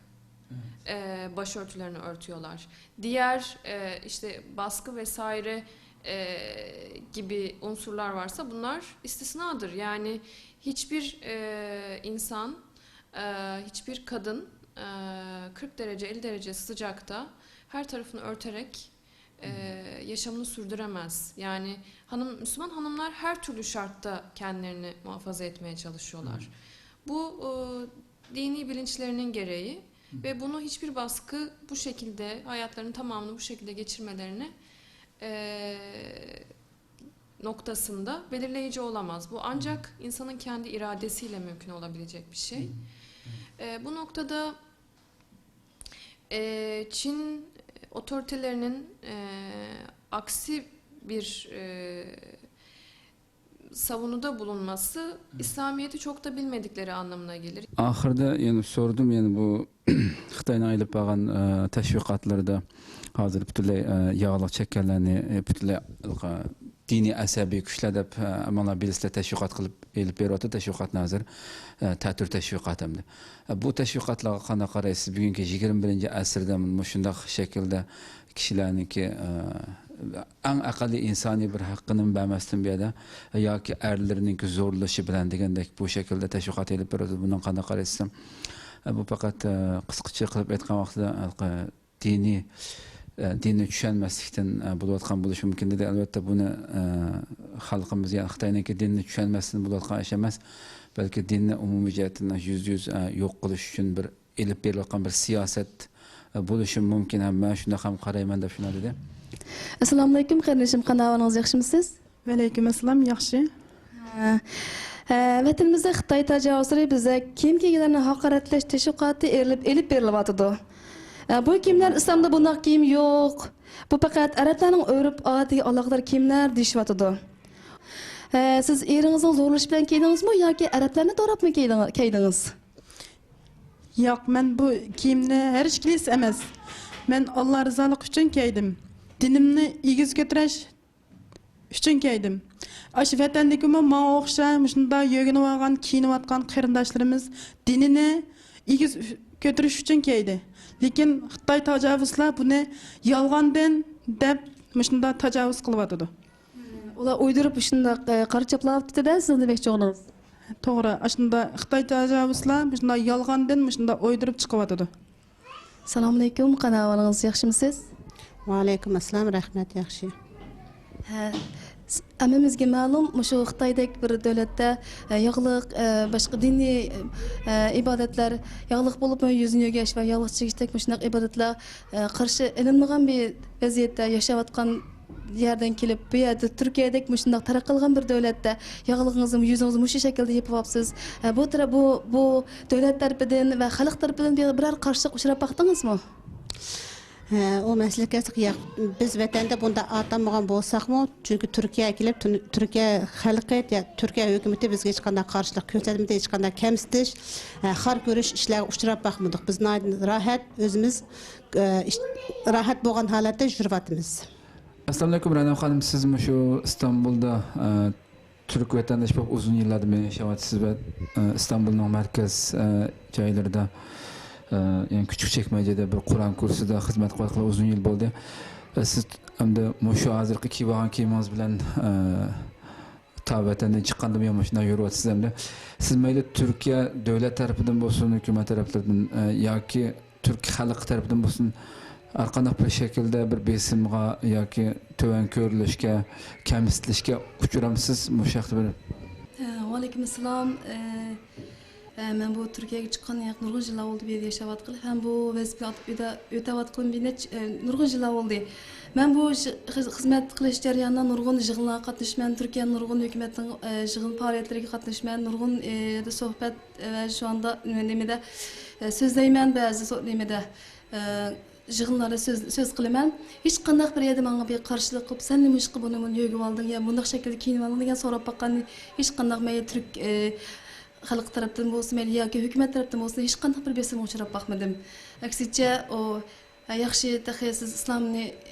e, başörtülerini örtüyorlar. Diğer, e, işte baskı vesaire, e, gibi unsurlar varsa bunlar istisnadır. Yani hiçbir, e, insan, e, hiçbir kadın, e, kırk derece, elli derece sıcakta her tarafını örterek, e, yaşamını sürdüremez. Yani hanım, Müslüman hanımlar her türlü şartta kendilerini muhafaza etmeye çalışıyorlar. Bu, e, dini bilinçlerinin gereği ve bunu hiçbir baskı bu şekilde, hayatlarının tamamını bu şekilde geçirmelerine, e, noktasında belirleyici olamaz. Bu ancak insanın kendi iradesiyle mümkün olabilecek bir şey. E, bu noktada, e, Çin otoritelerinin, e, aksi bir, e, savunuda bulunması İslamiyet'i çok da bilmedikleri anlamına gelir. ئاخىرىدا يەنە سورىدىم، يەنە بۇ خىتاينىڭ ئېلىپ بارغان، ئە، تەشۋىقاتلىرىدا ھازىر پۈتۈنلەي، ئە، ياغلىق چەككەنلەرنى، ئە، پۈتۈنلەي ھېلىقى دىنىي ئەسەبىي كۈچلەر دەپ، ئە، مانا بىلىسىلەر، تەشۋىقات قىلىپ ئېلىپ بېرىۋاتىدۇ تەشۋىقاتنى ھازىر. ئە، تەتۈر تەشۋىقات ئەمدى. ئە، بۇ تەشۋىقاتلارغا قانداق قارايسىز؟ بۈگۈنكى يىگىرمە بىرىنچى ئەسىردە مۇشۇنداق شەكىلدە كىشىلەرنىڭكى، ئە، ئەڭ ئەقەللىي ئىنسانىي بىر ھەققىنىمۇ بەرمەستىن بۇ يەردە ياكى ئەرلىرىنىڭكى زورلىشى بىلەن دېگەندەك بۇ شەكىلدە تەشۋىقات ئېلىپ بېرىدۇ. بۇنىڭ قانداق قارايسىز؟ بۇ پەقەت، ئە، قىسقىچە قىلىپ ئېيتقان ۋاقتىدا، ئە، دىنىي، ئە، دىننى چۈشەنمەسلىكتىن، ئە، بولۇۋاتقان بولۇشى مۇمكىن دېدى. ئەلۋەتتە بۇنى، ئە، خەلقىمىز، يەنى خىتاينىڭكى دىننى چۈشەنمەستىن بولۇۋاتقان ئىش ئەمەس، بەلكى دىننى ئومۇمىي جەھەتتىن يۈزدە يۈز، ئە، يوق قىلىش ئۈچۈن بىر ئېلىپ بېرىلىۋاتقان بىر سىياسەت، ئە، بولۇشى مۇمكىن ھەم مەن شۇنداق ھەم قارايمەن دەپ شۇنداق دېدى. ئەسسالامۇئەلەيكۇم قېرىندىشىم، قانداق ئەھۋالىڭىز، ياخشىمۇسىز؟ ۋەئەلەيكۇم ئەسسالام، ياخشى. ھە، ھە، ۋەتىنىمىزدە خىتاي تاجاۋۇزلىرى بىزدە كىيىم كىيگەنلەرنى ھاقارەتلەش تەشۋىقاتى ئېلىپ، ئېلىپ بېرىلىۋاتىدۇ. ھە، بۇ كىيىملەر ئىسلامدا بۇنداق كىيىم يوق. بۇ پەقەت ئەرەبلەرنىڭ ئۆرپ-ئادىتىگە ئالاقىدار كىيىملەر دېيىشىۋاتىدۇ. ھە، سىز ئېرىڭىزنىڭ زورلىشى بىلەن كىيدىڭىزمۇ ياكى ئەرەبلەرنى دوراپمۇ كىيدىڭ-، كىيدىڭىز؟ ياق، مەن بۇ كىيىمنى ھەرىكىلىس ئەمەس. مەن ئاللا رىزالىقى ئۈچۈن كىيدىم. دىنىمنى ئېگىز كۆتۈرۈش ئۈچۈن كىيدىم. ئاشۇ ۋەتەندىكىمۇ ماڭا ئوخشاش مۇشۇنداق يۆگىنىۋالغان، كىيىنىۋاتقان قېرىنداشلىرىمىز دىنىنى ئېگىز كۆتۈرۈش ئۈچۈن كىيدى. لېكىن خىتاي تاجاۋۇزچىلار بۇنى يالغان دىن دەپ مۇشۇنداق تاجاۋۇز قىلىۋاتىدۇ. ئۇلار ئويدۇرۇپ شۇنداق، ئە، قارا چاپلاۋاتىدۇ-دە، سىز دېمەكچى بولغىنىڭىز. توغرا، ئاشۇنداق خىتاي تاجاۋۇزچىلار مۇشۇنداق يالغان دىن مۇشۇنداق ئويدۇرۇپ چىقىۋاتىدۇ. سالام ئەلەيكۇم، قانداق ئەھۋالىڭىز، ياخشىمۇسىز؟ ۋەئەلەيكۇم ئەسسالام، رەھمەت، ياخشى. ھە، س-، ھەممىمىزگە مەلۇم، مۇشۇ خىتايدەك بىر دۆلەتتە، ئە، ياغلىق، ئە، باشقا دىنىي، ئە، ئىبادەتلەر ياغلىق بولۇپمۇ يۈزنى يۆگەش ۋە ياغلىق چىگىشتەك مۇشۇنداق ئىبادەتلەر، ئە، قارشى ئېلىنمىغان بىر ۋەزىيەتتە ياشاۋاتقان يەردىن كېلىپ، بۇ يەردە تۈركىيەدەك مۇشۇنداق تەرەققىي قىلغان بىر دۆلەتتە ياغلىقىڭىزنى، يۈزىڭىزنى مۇشۇ شەكىلدە يېپىۋاپسىز. ئە، بۇ تەرەپ، بۇ، بۇ دۆلەت تەرىپىدىن ۋە خەلق تەرىپىدىن بىر، بىرەر قارشىلىق ئۇچراپ باقتىڭىزمۇ؟ ھە، ئۇ مەسىلىگە كەلسەك، ياق، بىز ۋەتەندە بۇنداق ئاتالمىغان بولساقمۇ، چۈنكى تۈركىيەگە كېلىپ، تۈن-، تۈركىيە خەلقى، يا، تۈركىيە ھۆكۈمىتى بىزگە ھېچقانداق قارشىلىق كۆرسەتمىدى، ھېچقانداق كەمسىتىش، ھە، خار كۆرۈش ئىشلارغا ئۇچراپ باقمىدۇق. بىز ناھايىتى راھەت ئۆزىمىز، ئە، ئىش-، راھەت بولغان ھالەتتە يۈرۈۋاتىمىز. ئەسسالامۇئەلەيكۇم، رەنە خانىم، سىز مۇشۇ ئىستانبۇلدا، ئە، تۈرك ۋەتەنداش بولۇپ ئۇزۇن يىللاردىن بېرى ياشاۋاتىسىز ۋە، ئە، ئىستانبۇلنىڭ مەركەز، ئە، جايلىرىدا، ئە، يەنى كۈچۈك چەكمەجىدە بىر قۇرئان كۇرسىدا خىزمەت قىلغىلى ئۇزۇن يىل بولدى. ئە، سىز ئەمدى مۇشۇ ھازىرقى كىيىۋالغان كىيىمىڭىز بىلەن، ئە، تا ۋەتەندىن چىققاندىن بۇيان مۇشۇنداق يۈرۈۋاتىسىز ئەمدى. سىز مەيلى تۈركىيە دۆلەت تەرىپىدىن بولسۇن، ھۆكۈمەت تەرەپلىرىدىن، ئە، ياكى تۈرك خەلقى تەرىپىدىن بولسۇن، ھەرقانداق بىر شەكىلدە بىر بېسىمغا ياكى تۆۋەن كۆرۈلۈشكە، كەمسىتىلىشكە ئۇچرامسىز مۇشۇ ھەقتە بىر؟ ھە، ۋەئەلەيكۇم ئەسسالام. ئە، ئە، مەن بۇ تۈركىيەگە چىققان ياق نۇرغۇن يىللار بولدى، بۇ يەردە ياشاۋاتقىلى ھەم بۇ ۋەزىپىنى ئۆتەۋاتقىلى بىر نەچچە، ئە، نۇرغۇن يىللار بولدى. مەن بۇ ش-، خىز-، خىزمەت قىلىش جەريانىدا نۇرغۇن يىغىنلارغا قاتنىشىمەن، تۈركىيەنىڭ نۇرغۇن ھۆكۈمەتنىڭ، ئە، يىغىن پائالىيەتلىرىگە قاتنىشىمەن، نۇرغۇن، ئە، يەردە سۆھبەت، ئە، ۋە شۇ ئاندا نېمىدە، ئە، سۆزلەيمەن بەزى سو-، نېمىدە، ئە، يىغىنلاردا سۆز، سۆز قىلىمەن. ھېچقانداق بىر يەردە ماڭا بىر قارشىلىق قىلىپ، سەن نېمىشقا بۇنى، بۇنى يۆگىۋالدىڭ يا مۇنداق شەكىلدە كىيىنىۋالدىڭ دېگەن سوراپ باققان ھېچقانداق مەيلى تۈرك، ئى، خەلق تەرەپتىن بولسۇن، مەيلى ياكى ھۆكۈمەت تەرەپتىن بولسۇن، ھېچقانداق بىر بېسىمغا ئۇچراپ باقمىدىم. ئەكسىچە، ئۇ، ھە، ياخشى، تېخى سىز ئىسلامنى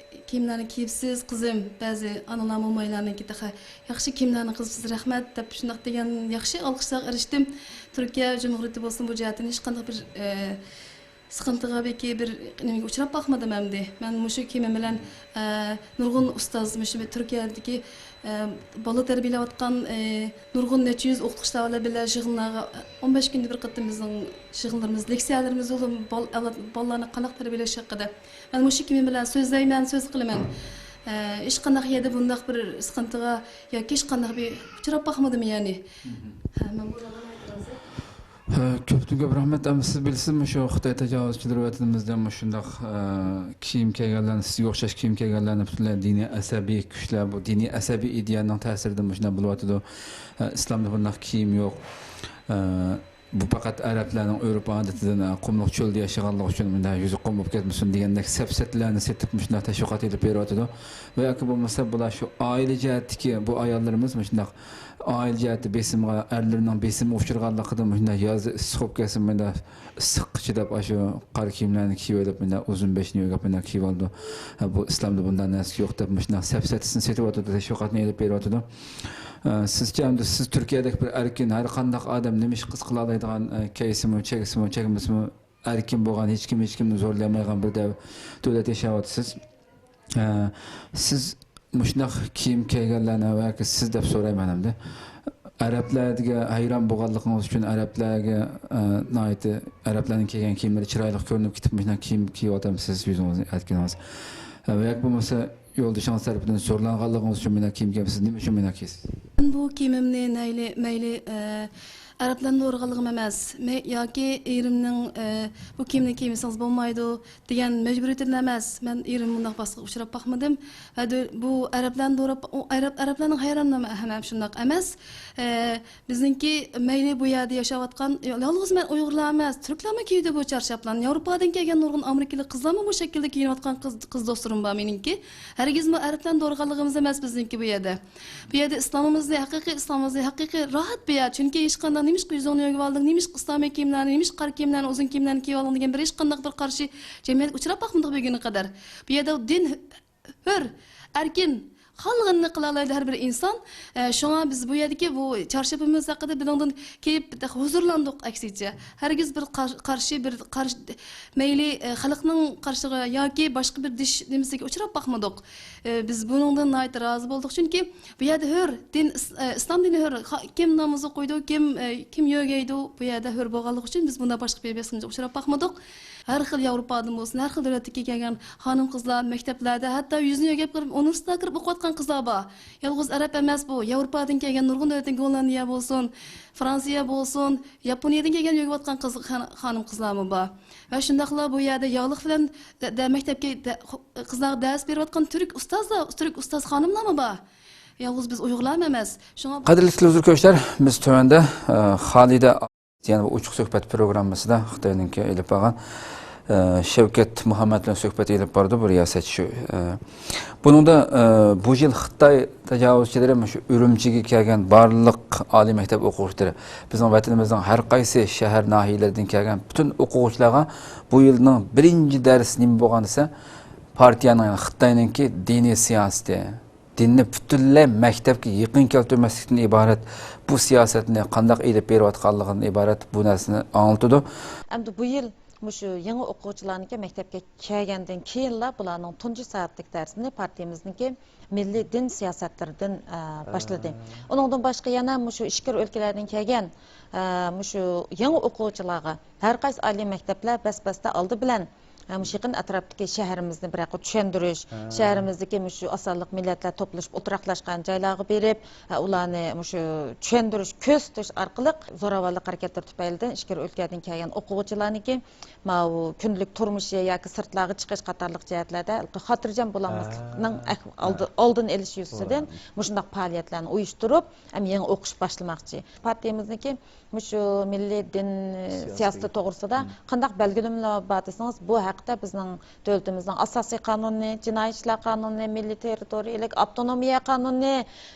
كىيىملەرنى كىيىپسىز، قىزىم، بەزى ئانىلار، مومايلارنىڭكى تېخى ياخشى كىيىملەرنى قىزىپسىز، رەھمەت، دەپ شۇنداق دېگەن ياخشى ئالقىشلارغا ئېرىشتىم. تۈركىيە جۇمھۇرىيىتى بولسۇن، بۇ جەھەتتىن ھېچقانداق بىر، ئى، سىخىنتىغا بەلكى بىر نېمىگە ئۇچراپ باقمىدىم ئەمدى. مەن مۇشۇ كىيىمىم بىلەن، ئە، نۇرغۇن ئۇستاز، مۇشۇ بىر تۈركىيەدىكى، ئە، بالا تەربىيەلەۋاتقان، ئە، نۇرغۇن نەچچە يۈز ئوقۇتقۇچىلار بىلەن بىللە يىغىنلارغا، ئون بەش كۈندە بىر قېتىم بىزنىڭ يىغىنلىرىمىز، لېكسىيەلىرىمىز بولۇپ، بال-، ئەۋلاد-، بالىلارنى قانداق تەربىيەلەش ھەققىدە. مەن مۇشۇ كىيىمىم بىلەن سۆزلەيمەن، سۆز قىلىمەن. ئە، ھېچقانداق يەردە بۇنداق بىر سىخىنتىغا ياكى ھېچقانداق بىر ئۇچراپ باقمىدىم، يەنى. ھە، مەن بۇ ھە، كۆپتىن كۆپ رەھمەت. ئەمما سىز بىلىسىز، مۇشۇ خىتاي تاجاۋۇزچىلىرى ۋەتىنىمىزدە مۇشۇنداق، ئە، كىيىم كىيگەنلەرنى، سىزگە ئوخشاش كىيىم كىيگەنلەرنى پۈتۈنلەي دىنىي ئەسەبىي كۈچلەر، بۇ دىنىي ئەسەبىي ئىدىيەنىڭ تەسىرىدىن مۇشۇنداق بولۇۋاتىدۇ. ئە، ئىسلامدا بۇنداق كىيىم يوق. ئە، بۇ پەقەت ئەرەبلەرنىڭ ئۆرپ-ئادىتىدىن، ئە، قۇملۇق چۆلدە ياشىغانلىقى ئۈچۈن مۇنداق يۈزى قومۇپ كەتمىسۇن دېگەندەك سەپسەتىلەرنى سېتىپ مۇشۇنداق تەشۋىقات ئېلىپ بېرىۋاتىدۇ. ۋە ياكى بولمىسا بۇلار شۇ ئائىلە جەھەتتىكى بۇ ئاياللىرىمىز مۇشۇنداق ئائىلە جەھەتتە بېسىمغا، ئەرلىرىنىڭ بېسىمىغا ئۇچرىغانلىقىدىن مۇشۇنداق يازدا ئىسسىق بولۇپ كەتسە، مۇنداق ئىسسىققا چىداپ، ئاشۇ قارا كىيىملەرنى كىيىۋېلىپ، مۇنداق ئۇزۇن بېشىنى يۆگەپ، مۇنداق كىيىۋالىدۇ. ھە، بۇ ئىسلامدا بۇنداق نەرسە يوق دەپ، مۇشۇنداق سەپسەتىسىنى سېتىۋاتىدۇ، تەشۋىقاتنى ئېلىپ بېرىۋاتىدۇ. ئە، سىزچە ئەمدى سىز تۈركىيەدەك بىر ئەركىن، ھەر قانداق ئادەم نېمە ئىش قىلسا قىلالايدىغان، ئە، كىيسىمۇ، چەكسىمۇ، چەكمىسىمۇ، ئەركىن بولغان، ھېچكىم ھېچكىمنى زورلىيالمايدىغان بىر دەۋ-، دۆلەتتە ياشاۋاتىسىز. ئە، سىز مۇشۇنداق كىيىم كىيگەنلەرنى ۋە سىز دەپ سورايمەن ئەمدى. ئەرەبلەرگە ھەيران بولغانلىقىڭىز ئۈچۈن ئەرەبلەرگە، ئە، ناھايىتى ئەرەبلەرنىڭ كىيگەن كىيىملىرى چىرايلىق كۆرۈنۈپ كېتىپ مۇشۇنداق كىيىم كىيىۋاتامسىز يۈزىڭىزنى ئەركىنىڭىز. ئە، ۋە ياكى بولمىسا يولدىشىڭىز تەرىپىدىن زورلانغانلىقىڭىز ئۈچۈن مۇنداق كىيىم كىيەمسىز، نېمە ئۈچۈن مۇنداق كىيىسىز؟ مەن بۇ كىيىمىمنى مەيلى، مەيلى، ئە، ئەرەبلەرنى دورىغانلىقىم ئەمەس، مەي-، ياكى ئېرىمنىڭ، ئە، بۇ كىيىمنى كىيمىسىڭىز بولمايدۇ دېگەن مەجبۇرىيىتىدىن ئەمەس. مەن ئېرىم بۇنداق باسقۇچقا ئۇچراپ باقمىدىم. ۋە دۆ-، بۇ ئەرەبلەرنى دوراپ، ئۇ ئەرەب، ئەرەبلەرنىڭ ھەيرانلىنىمەن، ھەم، ھەم شۇنداق ئەمەس. ئە، بىزنىڭكى مەيلى بۇ يەردە ياشاۋاتقان، يالغۇز مەن ئۇيغۇرلار ئەمەس، تۈركلەرمۇ كىيىدۇ بۇ چارشافلارنى. ياۋروپادىن كەلگەن نۇرغۇن ئامېرىكىلىق قىزلارمۇ بۇ شەكىلدە كىيىنىۋاتقان قىز، قىز دوستلىرىم بار مېنىڭكى. ھەرگىزمۇ ئەرەبلەرنى دورىغانلىقىمىز ئەمەس بىزنىڭكى بۇ يەردە. بۇ يەردە ئىسلامىمىزنى، ھەقىقىي ئىسلامىمىزنى، ھەقىقىي راھەت بۇ يەر. چۈنكى ھېچقانداق نېمىشقا يۈزۈڭنى يۆگىۋالدىڭ، نېمىشقا ئىسلامىي كىيىملەرنى، نېمىشقا قارا كىيىملەرنى، ئۇزۇن كىيىملەرنى كىيىۋالدىڭ دېگەن بىر ھېچقانداق بىر قارشى جەمئىيەتكە ئۇچراپ باقمىدۇق بۈگۈنگە قەدەر. بۇ يەردە دىن ھۆر، ئەركىن، خالىغىنىنى قىلالايدۇ ھەر بىر ئىنسان. ئە، شۇڭا بىز بۇ يەردىكى بۇ چارشىپىمىز ھەققىدە بۇنىڭدىن كېلىپ ھۇزۇرلاندۇق ئەكسىچە. ھەرگىز بىر قار-، قارشى، بىر قارشى، مەيلى، ئە، خەلقنىڭ قارشىغا ياكى باشقا بىر دىش نېمىسىگە ئۇچراپ باقمىدۇق. ئە، بىز بۇنىڭدىن ناھايىتى رازى بولدۇق، چۈنكى بۇ يەردە ھۆر، دىن، ئىس-، ئە، ئىسلام دىنى ھۆر. خا-، كىم نامىزى ئوقۇيدۇ، كىم، ئە، كىم يۆگەيدۇ، بۇ يەردە ھۆر بولغانلىقى ئۈچۈن بىز بۇنداق باشقا بىر بېسىمغا ئۇچراپ باقمىدۇق. ھەر خىل ياۋروپادىن بولسۇن، ھەر خىل دۆلەتتىن كەلگەن خانىم-قىزلار مەكتەپلەردە، ھەتتا يۈزىنى يۆگەپ كىرىپ، ئۇنىۋېرسىتېتلارغا كىرىپ ئوقۇۋاتقان قىزلار بار. يالغۇز ئەرەب ئەمەس بۇ، ياۋروپادىن كەلگەن نۇرغۇن دۆلەتتىن، گوللاندىيە بولسۇن، فرانسىيە بولسۇن، ياپونىيەدىن كەلگەن يۆگىۋاتقان قىز، خان-، خانىم-قىزلارمۇ بار. ۋە شۇنداقلا بۇ يەردە ياغلىق بىلەن دە-، دە-، مەكتەپكە دە-، خو-، قىزلارغا دەرس بېرىۋاتقان تۈرك ئۇستازلار، تۈرك ئۇستاز خانىملارمۇ بار. يالغۇز بىز ئۇيغۇرلارمۇ ئەمەس. شۇڭا قەدىرلىك تېلېۋىزور كۆرۈشلەر، بىز تۆۋەندە، ئە، خالىدە يەنە بۇ ئوچۇق سۆھبەت پروگراممىسىدا خىتاينىڭكى ئېلىپ بارغان، ئە، شەۋكەت مۇھەممەد بىلەن سۆھبەت ئېلىپ بارىدۇ، بىر رىياسەتچى شۇ، ئە، بۇنىڭدا، ئە، بۇ يىل خىتاي تاجاۋۇزچىلىرى مۇشۇ ئۈرۈمچىگە كەلگەن بارلىق ئالىي مەكتەپ ئوقۇغۇچىلىرى، بىزنىڭ ۋەتىنىمىزنىڭ ھەر قايسى شەھەر، ناھىيەلىرىدىن كەلگەن پۈتۈن ئوقۇغۇچىلارغا بۇ يىلنىڭ بىرىنچى دەرسى نېمە بولغان دېسە، پارتىيەنىڭ، يەنى خىتاينىڭكى دىنىي سىياسىتى. دىننى پۈتۈنلەي مەكتەپكە يېقىن كەلتۈرمەسلىكتىن ئىبارەت، بۇ سىياسەتنى قانداق ئېلىپ بېرىۋاتقانلىقىدىن ئىبارەت بۇ نەرسىنى ئاڭلىتىدۇ. ئەمدى بۇ يىل مۇشۇ يېڭى ئوقۇغۇچىلارنىڭكى مەكتەپكە كەلگەندىن كېيىنلا بۇلارنىڭ تۇنجى سائەتلىك دەرسىنى پارتىيىمىزنىڭكى مىللىي دىن سىياسەتلىرىدىن، ئە، باشلىدى. ئۇنىڭدىن باشقا يەنە مۇشۇ ئىچكىرى ئۆلكىلەردىن كەلگەن، ئە، مۇشۇ يېڭى ئوقۇغۇچىلارغا ھەر قايسى ئالىي مەكتەپلەر بەس-بەستە ئالدى بىلەن مۇشۇ يېقىن ئەتراپتىكى شەھىرىمىزنى بىر ياققا چۈشەندۈرۈش، شەھىرىمىزدىكى مۇشۇ ئاز سانلىق مىللەتلەر توپلىشىپ ئولتۇراقلاشقان جايلارغا بېرىپ، ھە، ئۇلارنى مۇشۇ چۈشەندۈرۈش، كۆرسىتىش ئارقىلىق زوراۋانلىق ھەرىكەتلىرى تۈپەيلىدىن ئىچكىرى ئۆلكىلەردىن كەلگەن ئوقۇغۇچىلارنىڭكى ماۋۇ كۈندىلىك تۇرمۇشى ياكى سىرتلارغا چىقىش قاتارلىق جەھەتلەردە خاتىرجەم بولالماسلىقنىڭ ئەھ-، ئالدى-، ئالدىنى ئېلىش يۈزىسىدىن مۇشۇنداق پائالىيەتلەرنى ئۇيۇشتۇرۇپ، ھەم يېڭى ئوقۇش باشلىماقچى. پارتىيىمىزنىڭكى مۇشۇ مىللىي دىن سىياسىتى توغرىسىدا قانداق بەلگىلىمىلەر بار دېسىڭىز، بۇ ھەق ھەقتە بىزنىڭ دۆلىتىمىزنىڭ ئاساسىي قانۇنى، جىنايى ئىشلار قانۇنى، مىللىي تېررىتورىيەلىك ئاپتونومىيە قانۇنى،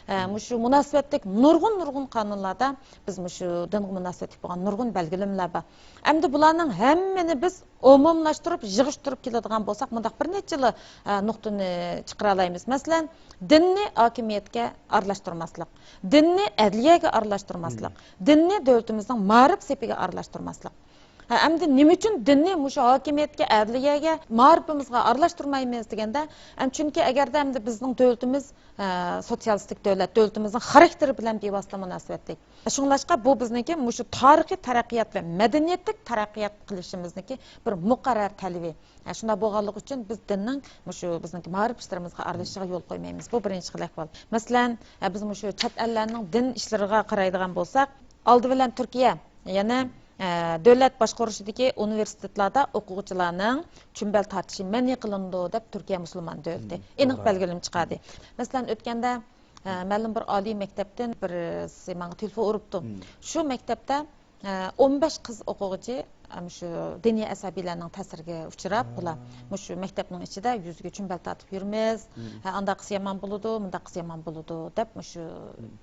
ئە، مۇشۇ مۇناسىۋەتلىك نۇرغۇن، نۇرغۇن قانۇنلاردا بىز مۇشۇ دىنغا مۇناسىۋەتلىك بولغان نۇرغۇن بەلگىلىمىلەر بار. ئەمدى بۇلارنىڭ ھەممىنى بىز ئومۇملاشتۇرۇپ، يىغىشتۇرۇپ كېلىدىغان بولساق، مۇنداق بىر نەچچىلا، ئە، نۇقتىنى چىقىرالايمىز. مەسىلەن، دىننى ھاكىمىيەتكە ئارىلاشتۇرماسلىق، دىننى ئەدلىيەگە ئارىلاشتۇرماسلىق، دىننى دۆلىتىمىزنىڭ مائارىپ سېپىگە ئارىلاشتۇرماسلىق. ھە، ئەمدى نېمە ئۈچۈن دىننى مۇشۇ ھاكىمىيەتكە، ئەدلىيەگە، مائارىپىمىزغا ئارىلاشتۇرمايمىز دېگەندە، ئەم، چۈنكى ئەگەردە ئەمدى بىزنىڭ دۆلىتىمىز، ھە، سوتسىيالىستىك دۆلەت، دۆلىتىمىزنىڭ خاراكتېرى بىلەن بىۋاسىتە مۇناسىۋەتلىك. شۇڭلاشقا بۇ بىزنىڭكى مۇشۇ تارىخىي تەرەققىيات ۋە مەدەنىيەتلىك تەرەققىيات قىلىشىمىزنىڭكى بىر مۇقەررەر تەلىپى. ھە، شۇنداق بولغانلىقى ئۈچۈن بىز دىننىڭ مۇشۇ بىزنىڭكى مائارىپ ئىشلىرىمىزغا ئارىلىشىشىغا يول قويمايمىز. بۇ بىرىنچى خىل ئەھۋال. مەسىلەن، ھە، بىز مۇشۇ چەت ئەللەرنىڭ دىن ئىشلىرىغا قارايدىغان بولساق، ئالدى بىلەن تۈركىيە، يەنى، ئە، دۆلەت باشقۇرۇشىدىكى ئۇنىۋېرسىتېتلاردا ئوقۇغۇچىلارنىڭ چۈمبەل تارتىشى مەنئى قىلىنىدۇ دەپ تۈركىيە مۇسۇلمان دۆلىتى ئېنىق بەلگىلىمە چىقاردى. مەسىلەن، ئۆتكەندە، ئە، مەلۇم بىر ئالىي مەكتەپتىن بىرسى ماڭا تېلېفون ئۇرۇپتۇ. شۇ مەكتەپتە، ئە، ئون بەش قىز ئوقۇغۇچى، ئە، مۇشۇ دىنىي ئەسەبىيلەرنىڭ تەسىرىگە ئۇچراپ، بۇلار مۇشۇ مەكتەپنىڭ ئىچىدە يۈزىگە چۈمبەل تارتىپ يۈرىمىز، ئە، ئانداق قىلسا يامان بولىدۇ، مۇنداق قىلسا يامان بولىدۇ دەپ مۇشۇ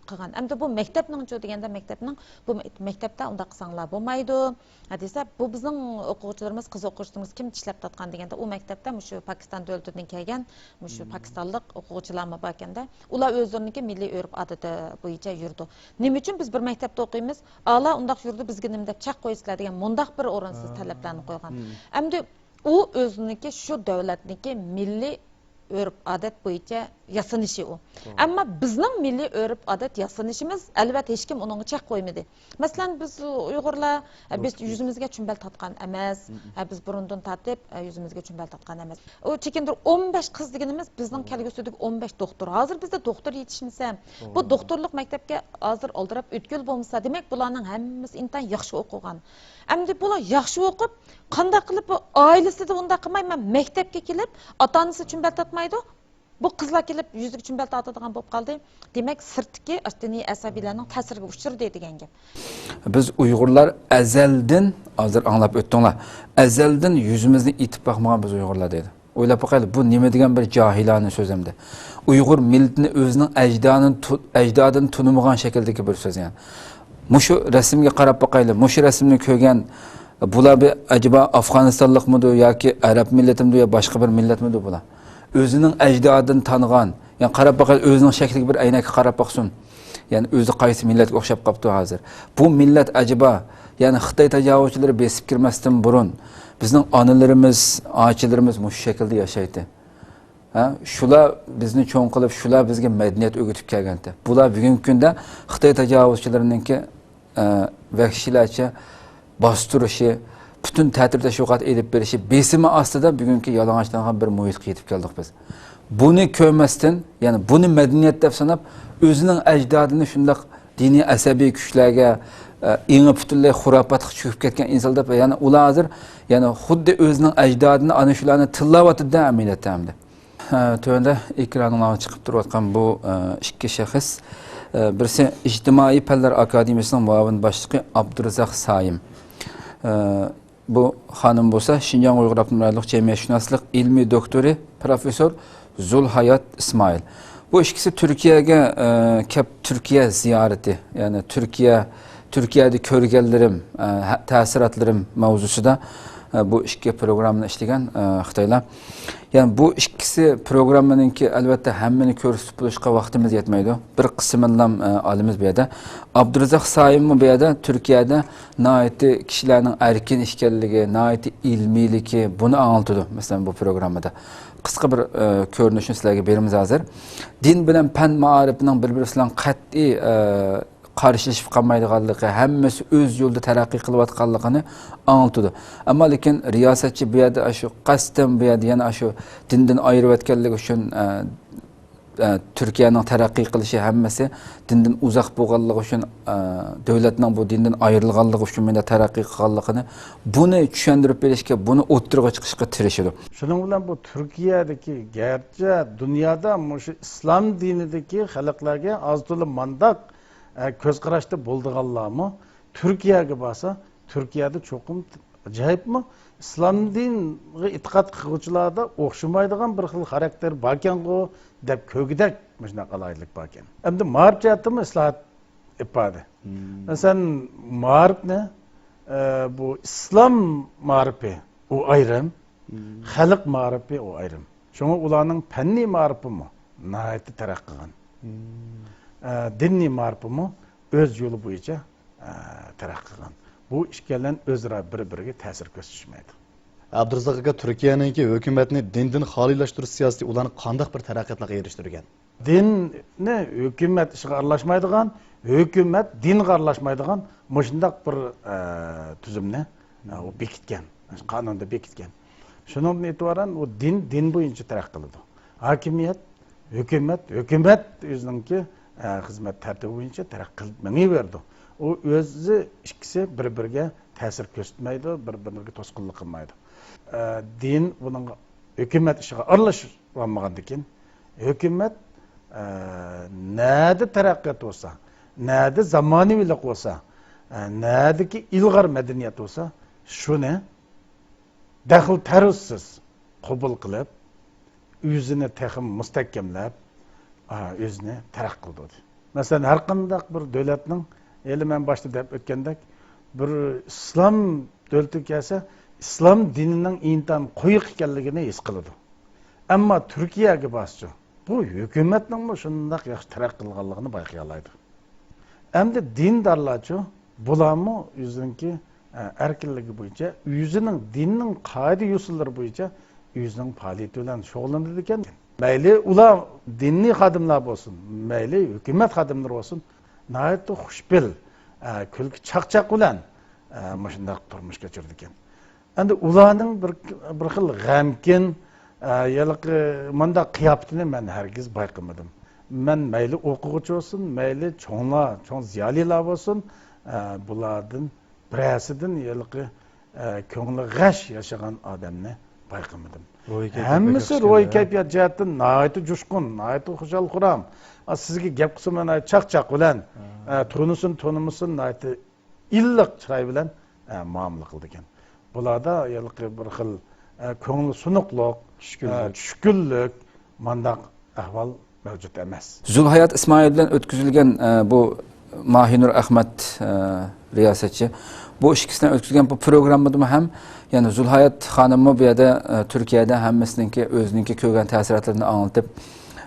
قىلغان. ئەمدى بۇ مەكتەپنىڭچۇ دېگەندە، مەكتەپنىڭ بۇ مەكتەپتە ئۇنداق قىلساڭلار بولمايدۇ، ھە، دېسە، بۇ بىزنىڭ ئوقۇغۇچىلىرىمىز، قىز ئوقۇغۇچىلىرىمىز كىم ئىشلەپ تارتقان دېگەندە، ئۇ مەكتەپتە مۇشۇ پاكىستان دۆلىتىدىن كەلگەن مۇشۇ پاكىستانلىق ئوقۇغۇچىلارمۇ باركەندە، ئۇلار ئۆزلىرىنىڭكى مىللىي ئۆرپ ئادىتى بويىچە يۈرىدۇ. نېمە ئۈچۈن بىز بىر مەكتەپتە ئوقۇيمىز؟ ئالا ئۇنداق يۈرىدۇ، بىزگە نېمە دەپ چەك قويىسىلەر دېگەن مۇنداق بىر ئورۇنسىز تەلەپلەرنى قويغان. ئەمدى ئۇ ئۆزىنىڭكى شۇ دۆلەتنىڭكى مىللىي ئۆرپ ئادەت بويىچە ياسىنىشى ئۇ. ئەمما بىزنىڭ مىللىي ئۆرپ ئادەت ياسىنىشىمىز، ئەلۋەتتە، ھېچكىم ئۇنىڭغا چەك قويمىدى. مەسىلەن، بىز ئۇيغۇرلار، ئە، بىز يۈزىمىزگە چۈمبەل تارتقان ئەمەس. ئە، بىز بۇرۇندىن تارتىپ، ئە، يۈزىمىزگە چۈمبەل تارتقان ئەمەس. ئۇ چېكىندۇر ئون بەش قىز دېگىنىمىز بىزنىڭ كەلگۈسىدىكى ئون بەش دوختۇر. ھازىر بىزدە دوختۇر يېتىشمىسە، بۇ دوختۇرلۇق مەكتەپكە ھازىر ئالدىراپ ئۆتكىلى بولمىسا، دېمەك، بۇلارنىڭ ھەممىسى ئىنتايىن ياخشى ئوقۇغان. ئەمدى بۇلار ياخشى ئوقۇپ، قانداق قىلىپ بۇ ئائىلىسىدە ئۇنداق قىلماي، مەن مەكتەپكە كېلىپ، ئاتا-ئانىسى چۈمبەل تارتمايدۇ. بۇ قىزلار كېلىپ يۈزىگە چۈمبەل تارتىدىغان بولۇپ قالدى. دېمەك، سىرتتىكى ئاشۇ دىنىي ئەسەبىيلەرنىڭ تەسىرىگە ئۇچرىدى دېگەن گەپ. بىز ئۇيغۇرلار ئەزەلدىن، ھازىر ئاڭلاپ ئۆتتۈڭلار، ئەزەلدىن يۈزىمىزنى ئېتىپ باقمىغان بىز ئۇيغۇرلار دەيدۇ. ئويلاپ باقايلى، بۇ نېمە دېگەن بىر جاھىلانە سۆز ئەمدى. ئۇيغۇر مىللىتىنى ئۆزىنىڭ ئەجدادىنى تۇ-، ئەجدادىنى تونۇمىغان شەكىلدىكى بىر سۆز يەنى. مۇشۇ رەسىمگە قاراپ باقايلى. مۇشۇ رەسىمنى كۆرگەن بۇلار بىر ئەجەبا ئافغانىستانلىقمىدۇ ياكى ئەرەب مىللىتىمىدۇ يا باشقا بىر مىللەتمىدۇ بۇلار؟ ئۆزىنىڭ ئەجدادىنى تانىغان، يەنى قاراپ باقايلى، ئۆزىنىڭ شەكلىگە بىر ئەينەككە قاراپ باقسۇن. يەنى ئۆزى قايسى مىللەتكە ئوخشاپ قاپتۇ ھازىر؟ بۇ مىللەت ئەجەبا، يەنى خىتاي تاجاۋۇزچىلىرى بېسىپ كىرمەستىن بۇرۇن بىزنىڭ ئانىلىرىمىز، ئاچىلىرىمىز مۇشۇ شەكىلدە ياشايتتى. ھە؟ شۇلار بىزنى چوڭ قىلىپ، شۇلار بىزگە مەدەنىيەت ئۆگىتىپ كەلگەنتى. بۇلار بۈگۈنكى كۈندە خىتاي تاجاۋۇزچىلىرىنىڭكى، ئە، ۋەھشىيلەرچە باستۇرۇشى، پۈتۈن تەتۈر تەشۋىقات ئېلىپ بېرىشى، بېسىمى ئاستىدا بۈگۈنكى يالىڭاچلانغان بىر مۇھىتقا يېتىپ كەلدۇق بىز. بۇنى كۆرمەستىن، يەنى بۇنى مەدەنىيەت دەپ ساناپ، ئۆزىنىڭ ئەجدادىنى شۇنداق دىنىي ئەسەبىي كۈچلەرگە، ئە، ئېڭى پۈتۈنلەي خۇراپاتقا چۆكۈپ كەتكەن ئىنسان دەپ، يەنى ئۇلار ھازىر، يەنى خۇددى ئۆزىنىڭ ئەجدادىنى ئانا شۇلارنى تىللاۋاتىدۇ ئەمەلىيەتتە ئەمدى. ھە، تۆۋەندە ئېكرانىڭلارغا چىقىپ تۇرۇۋاتقان بۇ، ئە، ئىككى شەخس، ئە، بىرسى ئىجتىمائىي پەنلەر ئاكادېمىيىسىنىڭ مۇئاۋىن باشلىقى ئابدۇرازاق سايىم. ئە، بۇ خانىم بولسا شىنجاڭ ئۇيغۇر ئاپتونوم رايونلۇق جەمئىيەتشۇناسلىق ئىلمىي دوكتورى، پروفېسسور زۇلھايات ئىسمائىل. بۇ ئىككىسى تۈركىيەگە، ئە، كەپ، تۈركىيە زىيارىتى، يەنى تۈركىيە، تۈركىيەدە كۆرگەنلىرىم، ئە، ھە-، تەسىراتلىرىم ماۋزۇسىدا، ئە، بۇ ئىككى پروگراممىنى ئىشلىگەن، ئە، خىتايلار. يەنى بۇ ئىككىسى پروگراممىنىڭكى، ئەلۋەتتە، ھەممىنى كۆرسىتىپ بولۇشقا ۋاقتىمىز يەتمەيدۇ. بىر قىسمىنىلا، ئە، ئالىمىز بۇ يەردە. ئابدۇرازاق سايىممۇ بۇ يەردە تۈركىيەدە ناھايىتى كىشىلەرنىڭ ئەركىن ئىكەنلىكى، ناھايىتى ئىلمىيلىكى، بۇنى ئاڭلىتىدۇ، مەسىلەن، بۇ پروگراممىدا. قىسقا بىر، ئە، كۆرۈنۈشنى سىلەرگە بېرىمىز ھازىر. دىن بىلەن پەن مائارىپىنىڭ بىر-بىرى بىلەن قەتئىي، ئە، قارشىلىشىپ قالمايدىغانلىقى، ھەممىسى ئۆز يولىدا تەرەققىي قىلىۋاتقانلىقىنى ئاڭلىتىدۇ. ئەمما لېكىن رىياسەتچى بۇ يەردە ئاشۇ قەستەن بۇ يەردە يەنە ئاشۇ دىندىن ئايرىۋەتكەنلىكى ئۈچۈن، ئە، ئە، تۈركىيەنىڭ تەرەققىي قىلىشى ھەممىسى دىندىن ئۇزاق بولغانلىقى ئۈچۈن، ئە، دۆلەتنىڭ بۇ دىندىن ئايرىلغانلىقى ئۈچۈن مۇنداق تەرەققىي قىلغانلىقىنى، بۇنى چۈشەندۈرۈپ بېرىشكە، بۇنى ئوتتۇرىغا چىقىشقا تىرىشىدۇ. شۇنىڭ بىلەن بۇ تۈركىيەدىكى، گەرچە دۇنيادا مۇشۇ ئىسلام دىنىدىكى خەلقلەرگە ئاز تولا مانداق، ئە، كۆز قاراشتا بولىدىغانلارمۇ تۈركىيەگە بارسا، تۈركىيەدە چوقۇم ئاجايىپمۇ؟ ئىسلام دىنىغا ئېتىقاد قىلغۇچىلاردا ئوخشىمايدىغان بىر خىل خاراكتېر باركەنغۇ دەپ كۆرگۈدەك مۇشۇنداق ئالاھىدىلىك باركەن. ئەمدى مائارىپ جەھەتتىمۇ ئىسلاھات ئېلىپ باردى. مەسىلەن، مائارىپنى، ئە، بۇ ئىسلام مائارىپى ئۇ ئايرىم، خەلق مائارىپى ئۇ ئايرىم. شۇڭا ئۇلارنىڭ پەننىي مائارىپىمۇ ناھايىتى تەرەققىي قىلغان. ئە، دىنىي مائارىپىمۇ ئۆز يولى بويىچە، ئە، تەرەققىي قىلغان. بۇ ئىككىيلەن ئۆزئارا بىر-بىرىگە تەسىر كۆرسىتىشمەيدۇ. ئابدۇرازاق ئاكا، تۈركىيەنىڭكى ھۆكۈمەتنى دىندىن خالىيلاشتۇرۇش سىياسىتى ئۇلارنى قانداق بىر تەرەققىياتلارغا ئېرىشتۈرگەن؟ دىننى ھۆكۈمەت ئىشىغا ئارىلاشمايدىغان، ھۆكۈمەت دىنغا ئارىلاشمايدىغان مۇشۇنداق بىر، ئە، تۈزۈمنى، ئە، ئۇ بېكىتكەن، قانۇندا بېكىتكەن. شۇنىڭدىن ئېتىبارەن ئۇ دىن، دىن بويىچە تەرەققىي قىلىدۇ. ھاكىمىيەت، ھۆكۈمەت، ھۆكۈمەت ئۆزىنىڭكى، ئە، خىزمەت تەرتىپى بويىچە تەرەققىي قىلىپ مېڭىۋېرىدۇ. ئۇ ئۆزى ئىككىسى بىر-بىرىگە تەسىر كۆرسەتمەيدۇ، بىر-بىرىگە توسقۇنلۇق قىلمايدۇ. ئە، دىن بۇنىڭغا ھۆكۈمەت ئىشىغا ئارىلىشىۋالمىغاندىكىن، ھۆكۈمەت، ئە، نەدە تەرەققىيات بولسا، نەدە زامانىۋىلىق بولسا، ئە، نەدىكى ئىلغار مەدەنىيەت بولسا، شۇنى دەخلى تەرۇزسىز قوبۇل قىلىپ، ئۆزىنى تېخىمۇ مۇستەھكەملەپ، ئا، ئۆزىنى تەرەققىي قىلدۇردى. مەسىلەن، ھەر قانداق بىر دۆلەتنىڭ، ھېلى مەن باشتا دەپ ئۆتكەندەك، بىر ئىسلام دۆلىتىگە كەلسە، ئىسلام دىنىنىڭ ئىنتايىن قويۇق ئىكەنلىكىنى ھېس قىلىدۇ. ئەمما تۈركىيەگە بارسىچۇ، بۇ ھۆكۈمەتنىڭمۇ شۇنداق ياخشى تەرەققىي قىلغانلىقىنى بايقىيالايدۇ. ئەمدى دىندارلارچۇ، بۇلارمۇ ئۆزىنىڭكى، ئە، ئەركىنلىكى بويىچە، ئۆزىنىڭ دىننىڭ قائىدە-يوسۇنلىرى بويىچە ئۆزىنىڭ پائالىيىتى بىلەن شۇغۇللىنىدىكەن. مەيلى ئۇلار دىنىي خادىملار بولسۇن، مەيلى ھۆكۈمەت خادىملىرى بولسۇن، ناھايىتى خۇشپىل، ئە، كۈلكە چاقچاق بىلەن، ئە، مۇشۇنداق تۇرمۇش كەچۈرىدىكەن. ئەمدى ئۇلارنىڭ بىر، بىر خىل غەمكىن، ئە، ھېلىقى مۇنداق قىياپىتىنى مەن ھەرگىز بايقىمىدىم. مەن مەيلى ئوقۇغۇچى بولسۇن، مەيلى چوڭلار، چوڭ زىيالىيلار بولسۇن، ئە، بۇلاردىن بىرەرسىدىن ھېلىقى، ئە، كۆڭلى غەش ياشىغان ئادەمنى بايقىمىدىم. روھىي كەيپىيات ھەممىسى بەك ياخشى روھىي ئىكەن. كەيپىيات جەھەتتىن ناھايىتى جۇشقۇن، ناھايىتى خۇشال-خۇرام. ئا، سىزگە گەپ قىلسىمۇ ناھايىتى چاقچاق بىلەن، ھە. ئە، تونۇسۇن تونۇمىسۇن ناھايىتى ئىللىق چىراي بىلەن، ئە، مۇئامىلە قىلىدىكەن. بۇلاردا ھېلىقى بىر خىل، ئە، كۆڭلى سۇنۇقلۇق، چۈشكۈنلۈك. ئە، چۈشكۈنلۈك، مانداق ئەھۋال مەۋجۇت ئەمەس. زۇلھايات ئىسمائىل بىلەن ئۆتكۈزۈلگەن، ئە، بۇ ماھىنۇر ئەخمەت، ئە، رىياسەتچى، بۇ ئىككىسىنى ئۆتكۈزگەن بۇ پروگراممىدىمۇ ھەم، يەنى زۇلھايات خانىممۇ بۇ يەردە، ئە، تۈركىيەدە ھەممىسىنىڭكى ئۆزىنىڭكى كۆرگەن تەسىراتلىرىنى ئاڭلىتىپ،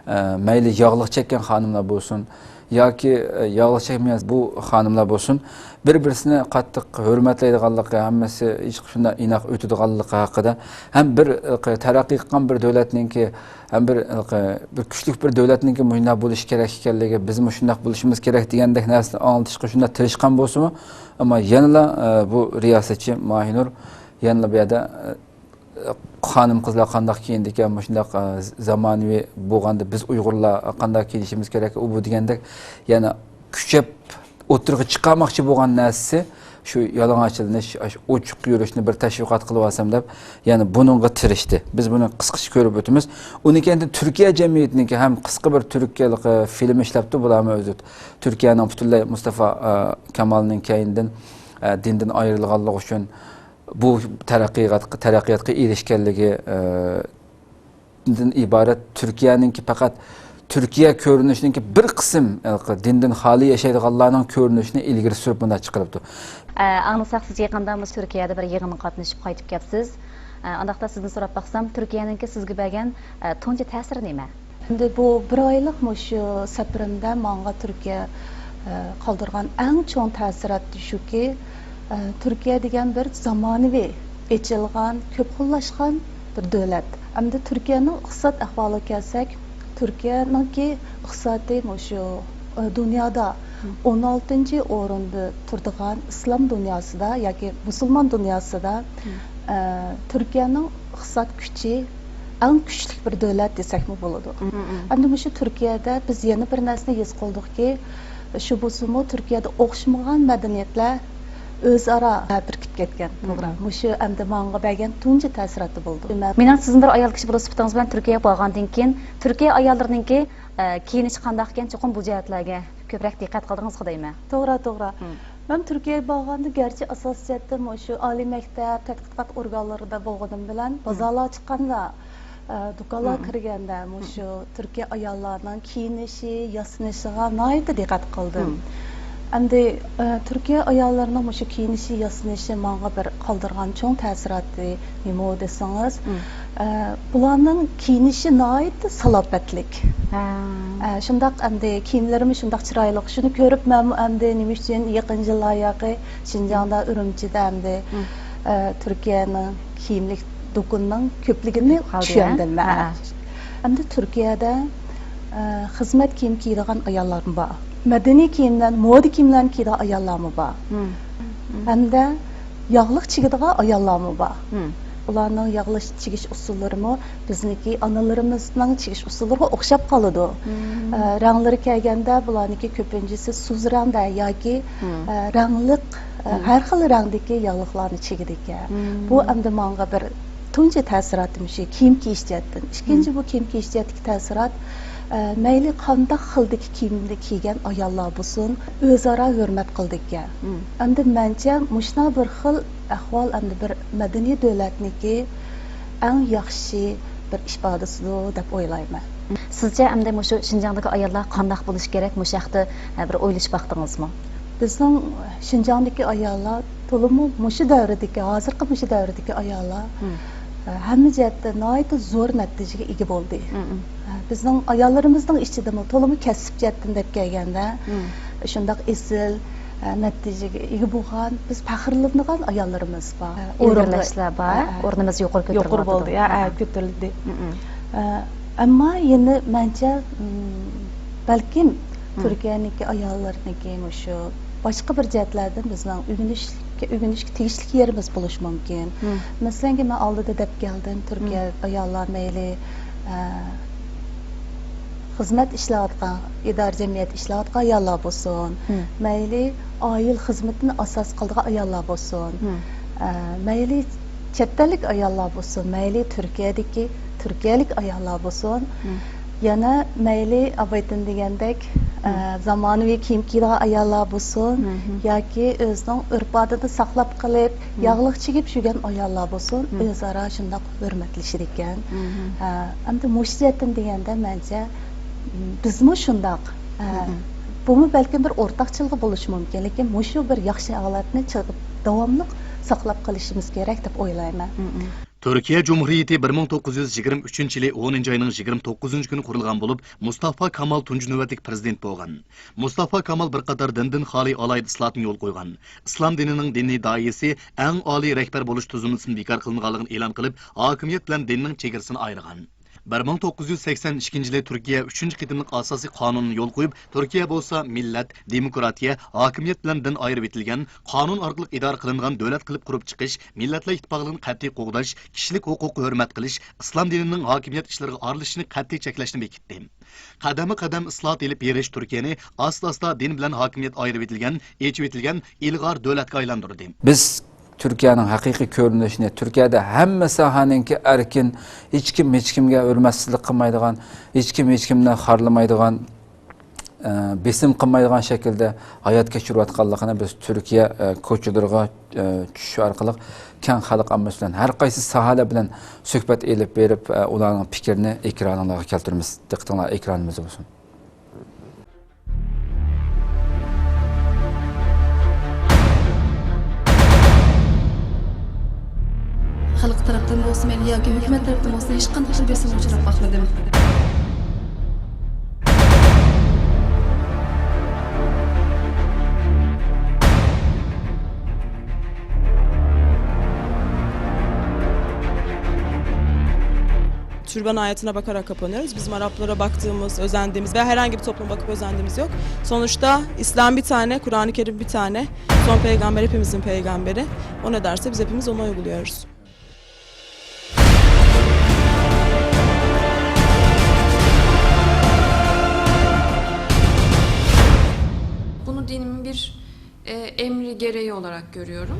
ئە، مەيلى ياغلىق چەككەن خانىملار بولسۇن، ياكى، ئە، ياغلىق چەكمىگەن بۇ خانىملار بولسۇن، بىر-بىرسىنى قاتتىق ھۆرمەتلەيدىغانلىقى، ھەممىسى ھېچقانداق ئىناق ئۆتىدىغانلىقى ھەققىدە، ھەم بىر، ئە، تەرەققىي قىلغان بىر دۆلەتنىڭكى، ھەم بىر، ئە، بىر كۈچلۈك بىر دۆلەتنىڭكى مۇشۇنداق بولۇشى كېرەك ئىكەنلىكى، بىزمۇ شۇنداق بولۇشىمىز كېرەك دېگەندەك نەرسىنى ئاڭلىتىشقا شۇنداق تىرىشقان بولسىمۇ، ئەمما يەنىلا، ئە، بۇ رىياسەتچى ماھىنۇر يەنىلا بۇ يەردە، ئە، خانىم-قىزلار قانداق كىيىنىدىكەن، مۇشۇنداق، ئە، زامانىۋى بولغاندا بىز ئۇيغۇرلار قانداق كىيىنىشىمىز كېرەك، ئۇ بۇ دېگەندەك يەنە كۈچەپ ئوتتۇرىغا چىقارماقچى بولغان نەرسىسى شۇ يالىڭاچلىنىش، ئاشۇ ئوچۇق يۈرۈشنى بىر تەشۋىقات قىلىۋالسام دەپ، يەنە بۇنىڭغا تىرىشتى. بىز بۇنى قىسقىچە كۆرۈپ ئۆتىمىز. ئۇنىڭ كەينىدىن تۈركىيە جەمئىيىتىنىڭكى ھەم قىسقا بىر تۈركىيەلىك، ئە، فىلىم ئىشلەپتۇ، بۇلارمۇ ئۆزى تۈركىيەنىڭ پۈتۈنلەي مۇستافا، ئە، كامالنىڭ كەينىدىن، ئە، دىندىن ئايرىلغانلىقى ئۈچۈن بۇ تەرەققىيات-، تەرەققىياتقا ئېرىشكەنلىكى، ئە، دىن ئىبارەت تۈركىيەنىڭكى پەقەت تۈركىيە كۆرۈنۈشىنىڭكى بىر قىسىم، ھېلىقى دىندىن خالىي ياشايدىغانلارنىڭ كۆرۈنۈشىنى ئىلگىرى سۈرۈپ مۇنداق چىقىرىپتۇ. ئە، ئاڭلىساق، سىز يېقىندا مۇشۇ تۈركىيەدە بىر يىغىنغا قاتنىشىپ قايتىپ كەپسىز. ئە، ئانداقتا سىزدىن سوراپ باقسام، تۈركىيەنىڭكى سىزگە بەرگەن، ئە، تۇنجى تەسىرى نېمە؟ ئەمدى بۇ بىر ئايلىق مۇشۇ سەپىرىمدە ماڭا تۈركىيە، ئە، قالدۇرغان ئەڭ چوڭ تەسىرات شۇكى، ئە، تۈركىيە دېگەن بىر زامانىۋى، ئېچىلغان، كۆپ خىللاشقان بىر دۆلەت. ئەمدى تۈركىيەنىڭ ئىقتىساد ئەھۋالىغا كەلسەك، تۈركىيەنىڭكى ئىقتىسادى مۇشۇ، ئە، دۇنيادا ئون ئالتىنچى ئورۇندا تۇرىدىغان ئىسلام دۇنياسىدا ياكى مۇسۇلمان دۇنياسىدا، ئە، تۈركىيەنىڭ ئىقتىساد كۈچى ئەڭ كۈچلۈك بىر دۆلەت دېسەكمۇ بولىدۇ. ئەمدى مۇشۇ تۈركىيەدە بىز يەنە بىر نەرسىنى ھېس قىلدۇقكى، شۇ بولسىمۇ تۈركىيەدە ئوخشىمىغان مەدەنىيەتلەر ئۆزئارا بىرىكىپ كەتكەن. توغرا. مۇشۇ ئەمدى ماڭا بەرگەن تۇنجى تەسىراتى بولدى. مېنىڭ سىزدىن بىر ئايال كىشى بولۇش سۈپىتىڭىز بىلەن تۈركىيەگە بارغاندىن كېيىن، تۈركىيە ئاياللىرىنىڭكى، ئە، كىيىنىشى قانداق ئىكەن، چوقۇم بۇ جەھەتلەرگە كۆپرەك دىققەت قىلدىڭىزغۇ دەيمەن. توغرا، توغرا. مم. مەن تۈركىيەگە بارغاندا گەرچە ئاساسىيەتتە مۇشۇ ئالىي مەكتەپ، تەتقىقات ئورگانلىرىدا بولغىنىم بىلەن، مم. بازارلارغا چىققاندا، ئە، دۇكانلارغا مم. كىرگەندە مم. مۇشۇ تۈركىيە ئاياللارنىڭ كىيىنىشى، ياسىنىشىغا ناھايىتى دىققەت قىلدىم. مم. ئەمدى، ئە، تۈركىيە ئاياللىرىنىڭ مۇشۇ كىيىنىشى، ياسىنىشى ماڭا بىر قالدۇرغان چوڭ تەسىراتى نېمە دېسىڭىز، مم. ئە، بۇلارنىڭ كىيىنىشى ناھايىتى سالاپەتلىك. ھە. ئە، شۇنداق ئەمدى كىيىملىرىمۇ شۇنداق چىرايلىق. شۇنى كۆرۈپ مەنمۇ ئەمدى نېمە ئۈچۈن يېقىن يىللار ياقى شىنجاڭدا، مم. ئۈرۈمچىدە ئەمدى، مم. ئە، تۈركىيەنىڭ كىيىملىك دۇكىنىنىڭ كۆپلۈكىنى كۆپىيىپ قالدى، ھە؟ چۈشەندىم، ھە. ھە. ئەمدى تۈركىيەدە، ئە، خىزمەت كىيىم كىيىدىغان ئاياللارمۇ بار. مەدەنىي كىيىملەرنى، مودا كىيىملەرنى كىيىدىغان ئاياللارمۇ بار. مم. مم. ھەمدە ياغلىق چىگىدىغان ئاياللارمۇ بار. مم. ئۇلارنىڭ ياغلىق چىگىش ئۇسۇللىرىمۇ بىزنىڭكى ئانىلىرىمىزنىڭ چىگىش ئۇسۇللىرىغا ئوخشاپ قالىدۇ. مم. ئە، رەڭلىرى كەلگەندە بۇلارنىڭكى كۆپىنچىسى سۇس رەڭدە ياكى، مم. ئە، رەڭلىق، ئە، مم. ھەر خىل رەڭدىكى ياغلىقلارنى چىگىدىكەن. مم. بۇ ئەمدى ماڭا بىر تۇنجى تەسىراتىم شۇ، كىيىم كىيىش جەھەتتىن. ئىككىنچى، مم. بۇ كىيىم كىيىش جەھەتتىكى تەسىرات، ئە، مەيلى قانداق خىلدىكى كىيىمنى كىيگەن ئاياللار بولسۇن، ئۆزئارا ھۆرمەت قىلىدىكەن. مم. ئەمدى مەنچە مۇشۇنداق بىر خىل ئەھۋال ئەمدى بىر مەدەنىي دۆلەتنىڭكى ئەڭ ياخشى بىر ئىپادىسىدۇر دەپ ئويلايمەن. سىزچە ئەمدى مۇشۇ شىنجاڭدىكى ئاياللار قانداق بولۇشى كېرەك؟ مۇشۇ ھەقتە، ئە، بىر ئويلىشىپ باقتىڭىزمۇ؟ بىزنىڭ شىنجاڭدىكى ئاياللار تولىمۇ مۇشۇ دەۋردىكى، ھازىرقى مۇشۇ دەۋردىكى ئاياللار، مم. ئە، ھەممە جەھەتتە ناھايىتى زور نەتىجىگە ئىگە بولدى. مم. ئە، بىزنىڭ ئاياللىرىمىزنىڭ ئىچىدىمۇ تولىمۇ كەسىپ جەھەتتىن دەپ كەلگەندە، مم. شۇنداق ئېسىل، ئە، نەتىجىگە ئىگە بولغان، بىز پەخىرلىنىدىغان ئاياللىرىمىز بار. ئىلگىرىلەشلەر بار، ئورنىمىز يۇقىرى كۆتۈرۈلۈۋاتىدۇ. يۇقىرى بولدى، ھە، ھە، كۆتۈرۈلدى. مم. ئە، ئەمما يەنە مەنچە، مم، بەلكىم مم. تۈركىيەنىڭكى ئاياللىرىنىڭكى مۇشۇ باشقا بىر جەھەتلەردىن بىزنىڭ ئۆگىنىشكە، ئۆگىنىشكە تېگىشلىك يېرىمىز بولۇشى مۇمكىن. مم. مەسىلەنكى، مەن ئالدىدا دەپ كەلدىم، تۈركىيە مم. ئاياللار مەيلى، ئە، خىزمەت ئىشلەۋاتقان، ئىدارە جەمئىيەتتە ئىشلەۋاتقان ئاياللار بولسۇن، مم. مەيلى ئائىلە خىزمىتىنى ئاساس قىلىدىغان ئاياللار بولسۇن، مم. ئە، مەيلى چەت ئەللىك ئاياللار بولسۇن، مەيلى تۈركىيەدىكى تۈركىيەلىك ئاياللار بولسۇن، مم. يەنە مەيلى ئابايتىن دېگەندەك، ئە، مم. زامانىۋى كىيىم كىيىدىغان ئاياللار بولسۇن، مم. ياكى ئۆزىنىڭ ئۆرپ-ئادىتىنى ساقلاپ قېلىپ، مم. ياغلىق چىگىپ يۈرگەن ئاياللار بولسۇن، مم. ئۆزئارا شۇنداق ھۆرمەتلىشىدىكەن. مم. ئە، ئەمدى مۇشۇ جەھەتتىن دېگەندە، مەنچە، بىزمۇ شۇنداق. ئە، مم. بۇمۇ بەلكىم بىر ئورتاقچىلىقى بولۇشى مۇمكىن، لېكىن مۇشۇ بىر ياخشى ھالەتنى چىغ-، داۋاملىق ساقلاپ قېلىشىمىز كېرەك دەپ ئويلايمەن. مم. تۈركىيە جۇمھۇرىيىتى بىر مىڭ توققۇز يۈز يىگىرمە ئۈچىنچى يىلى ئونىنچى ئاينىڭ يىگىرمە توققۇزىنچى كۈنى قۇرۇلغان بولۇپ، مۇستافا كامال تۇنجى نۆۋەتلىك پىرېزىدېنت بولغان. مۇستافا كامال بىر قاتار دىندىن خالىي ئالاھىدە ئىسلاھاتنى يولغا قويغان. ئىسلام دىنىنىڭ دىنىي دائىرىسى ئەڭ ئالىي رەھبەر بولۇش تۈزۈلمىسىدىن بىكار قىلىنغانلىقىنى ئېلان قىلىپ، ھاكىمىيەت بىلەن دىننىڭ چېگرىسىنى ئايرىغان. بىر مىڭ توققۇز يۈز سەكسەن ئىككىنچى يىلى تۈركىيە ئۈچىنچى قېتىملىق ئاساسىي قانۇننى يولغا قويۇپ، تۈركىيە بولسا مىللەت، دېموكراتىيە، ھاكىمىيەت بىلەن دىن ئايرىۋېتىلگەن، قانۇن ئارقىلىق ئىدارە قىلىنغان دۆلەت قىلىپ قۇرۇپ چىقىش، مىللەتلەر ئىتتىپاقلىقىنى قەتئىي قوغداش، كىشىلىك ھوقۇققا ھۆرمەت قىلىش، ئىسلام دىنىنىڭ ھاكىمىيەت ئىشلىرىغا ئارىلىشىشنى قەتئىي چەكلەشنى بېكىتتى. قەدەممۇ قەدەم ئىسلاھات ئېلىپ بېرىش تۈركىيەنى ئاستا-ئاستا دىن بىلەن ھاكىمىيەت ئايرىۋېتىلگەن، ئېچىۋېتىلگەن ئىلغار دۆلەتكە ئايلاندۇردى. بىز تۈركىيەنىڭ ھەقىقىي كۆرۈنۈشىنى، تۈركىيەدە ھەممە ساھەنىڭكى ئەركىن، ھېچكىم ھېچكىمگە ھۆرمەتسىزلىك قىلمايدىغان، ھېچكىم ھېچكىمنى خارلىمايدىغان، ئە، بېسىم قىلمايدىغان شەكىلدە ھايات كەچۈرۈۋاتقانلىقىنى بىز تۈركىيە، ئە، كوچىلىرىغا، ئە، چۈشۈش ئارقىلىق كەڭ خەلق ئاممىسى بىلەن ھەر قايسى ساھەلەر بىلەن سۆھبەت ئېلىپ بېرىپ، ئە، ئۇلارنىڭ پىكرىنى ئېكرانىڭلارغا كەلتۈرىمىز. دىققىتىڭلار ئېكرانىمىزدا بولسۇن. خەلق تەرەپتىن بولسۇن مەيلى ياكى ھۆكۈمەت تەرەپتىن بولسۇن، ھېچقانداق بىر بېسىمغا ئۇچراپ باقمىدىم. Türban ayetine bakarak kapanıyoruz. Bizim Araplara baktığımız, özendiğimiz ve herhangi bir topluma bakıp özendiğimiz yok. Sonuçta İslam bir tane, Kur'an-ı Kerim bir tane. Son peygamber hepimizin peygamberi. O ne derse biz hepimiz onu uyguluyoruz. Bunu dinimin bir e, emri gereği olarak görüyorum.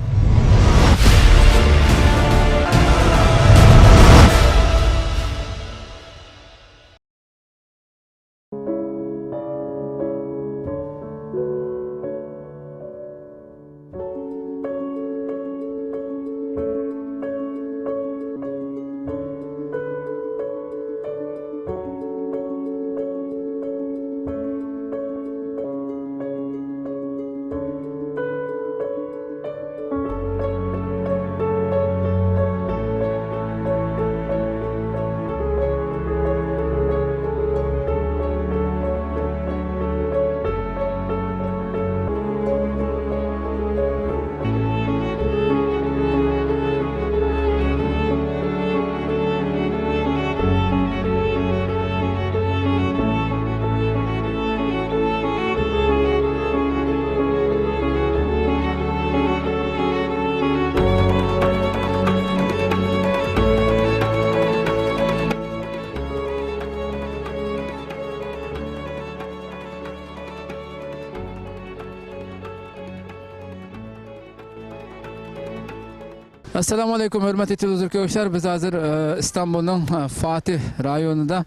ئەسسالامۇ ئەلەيكۇم، ھۆرمەتلىك تېلېۋىزور كۆرگۈچىلەر. بىز ھازىر، ئە، ئىستانبۇلنىڭ، ئە، فاتىھ رايونىدا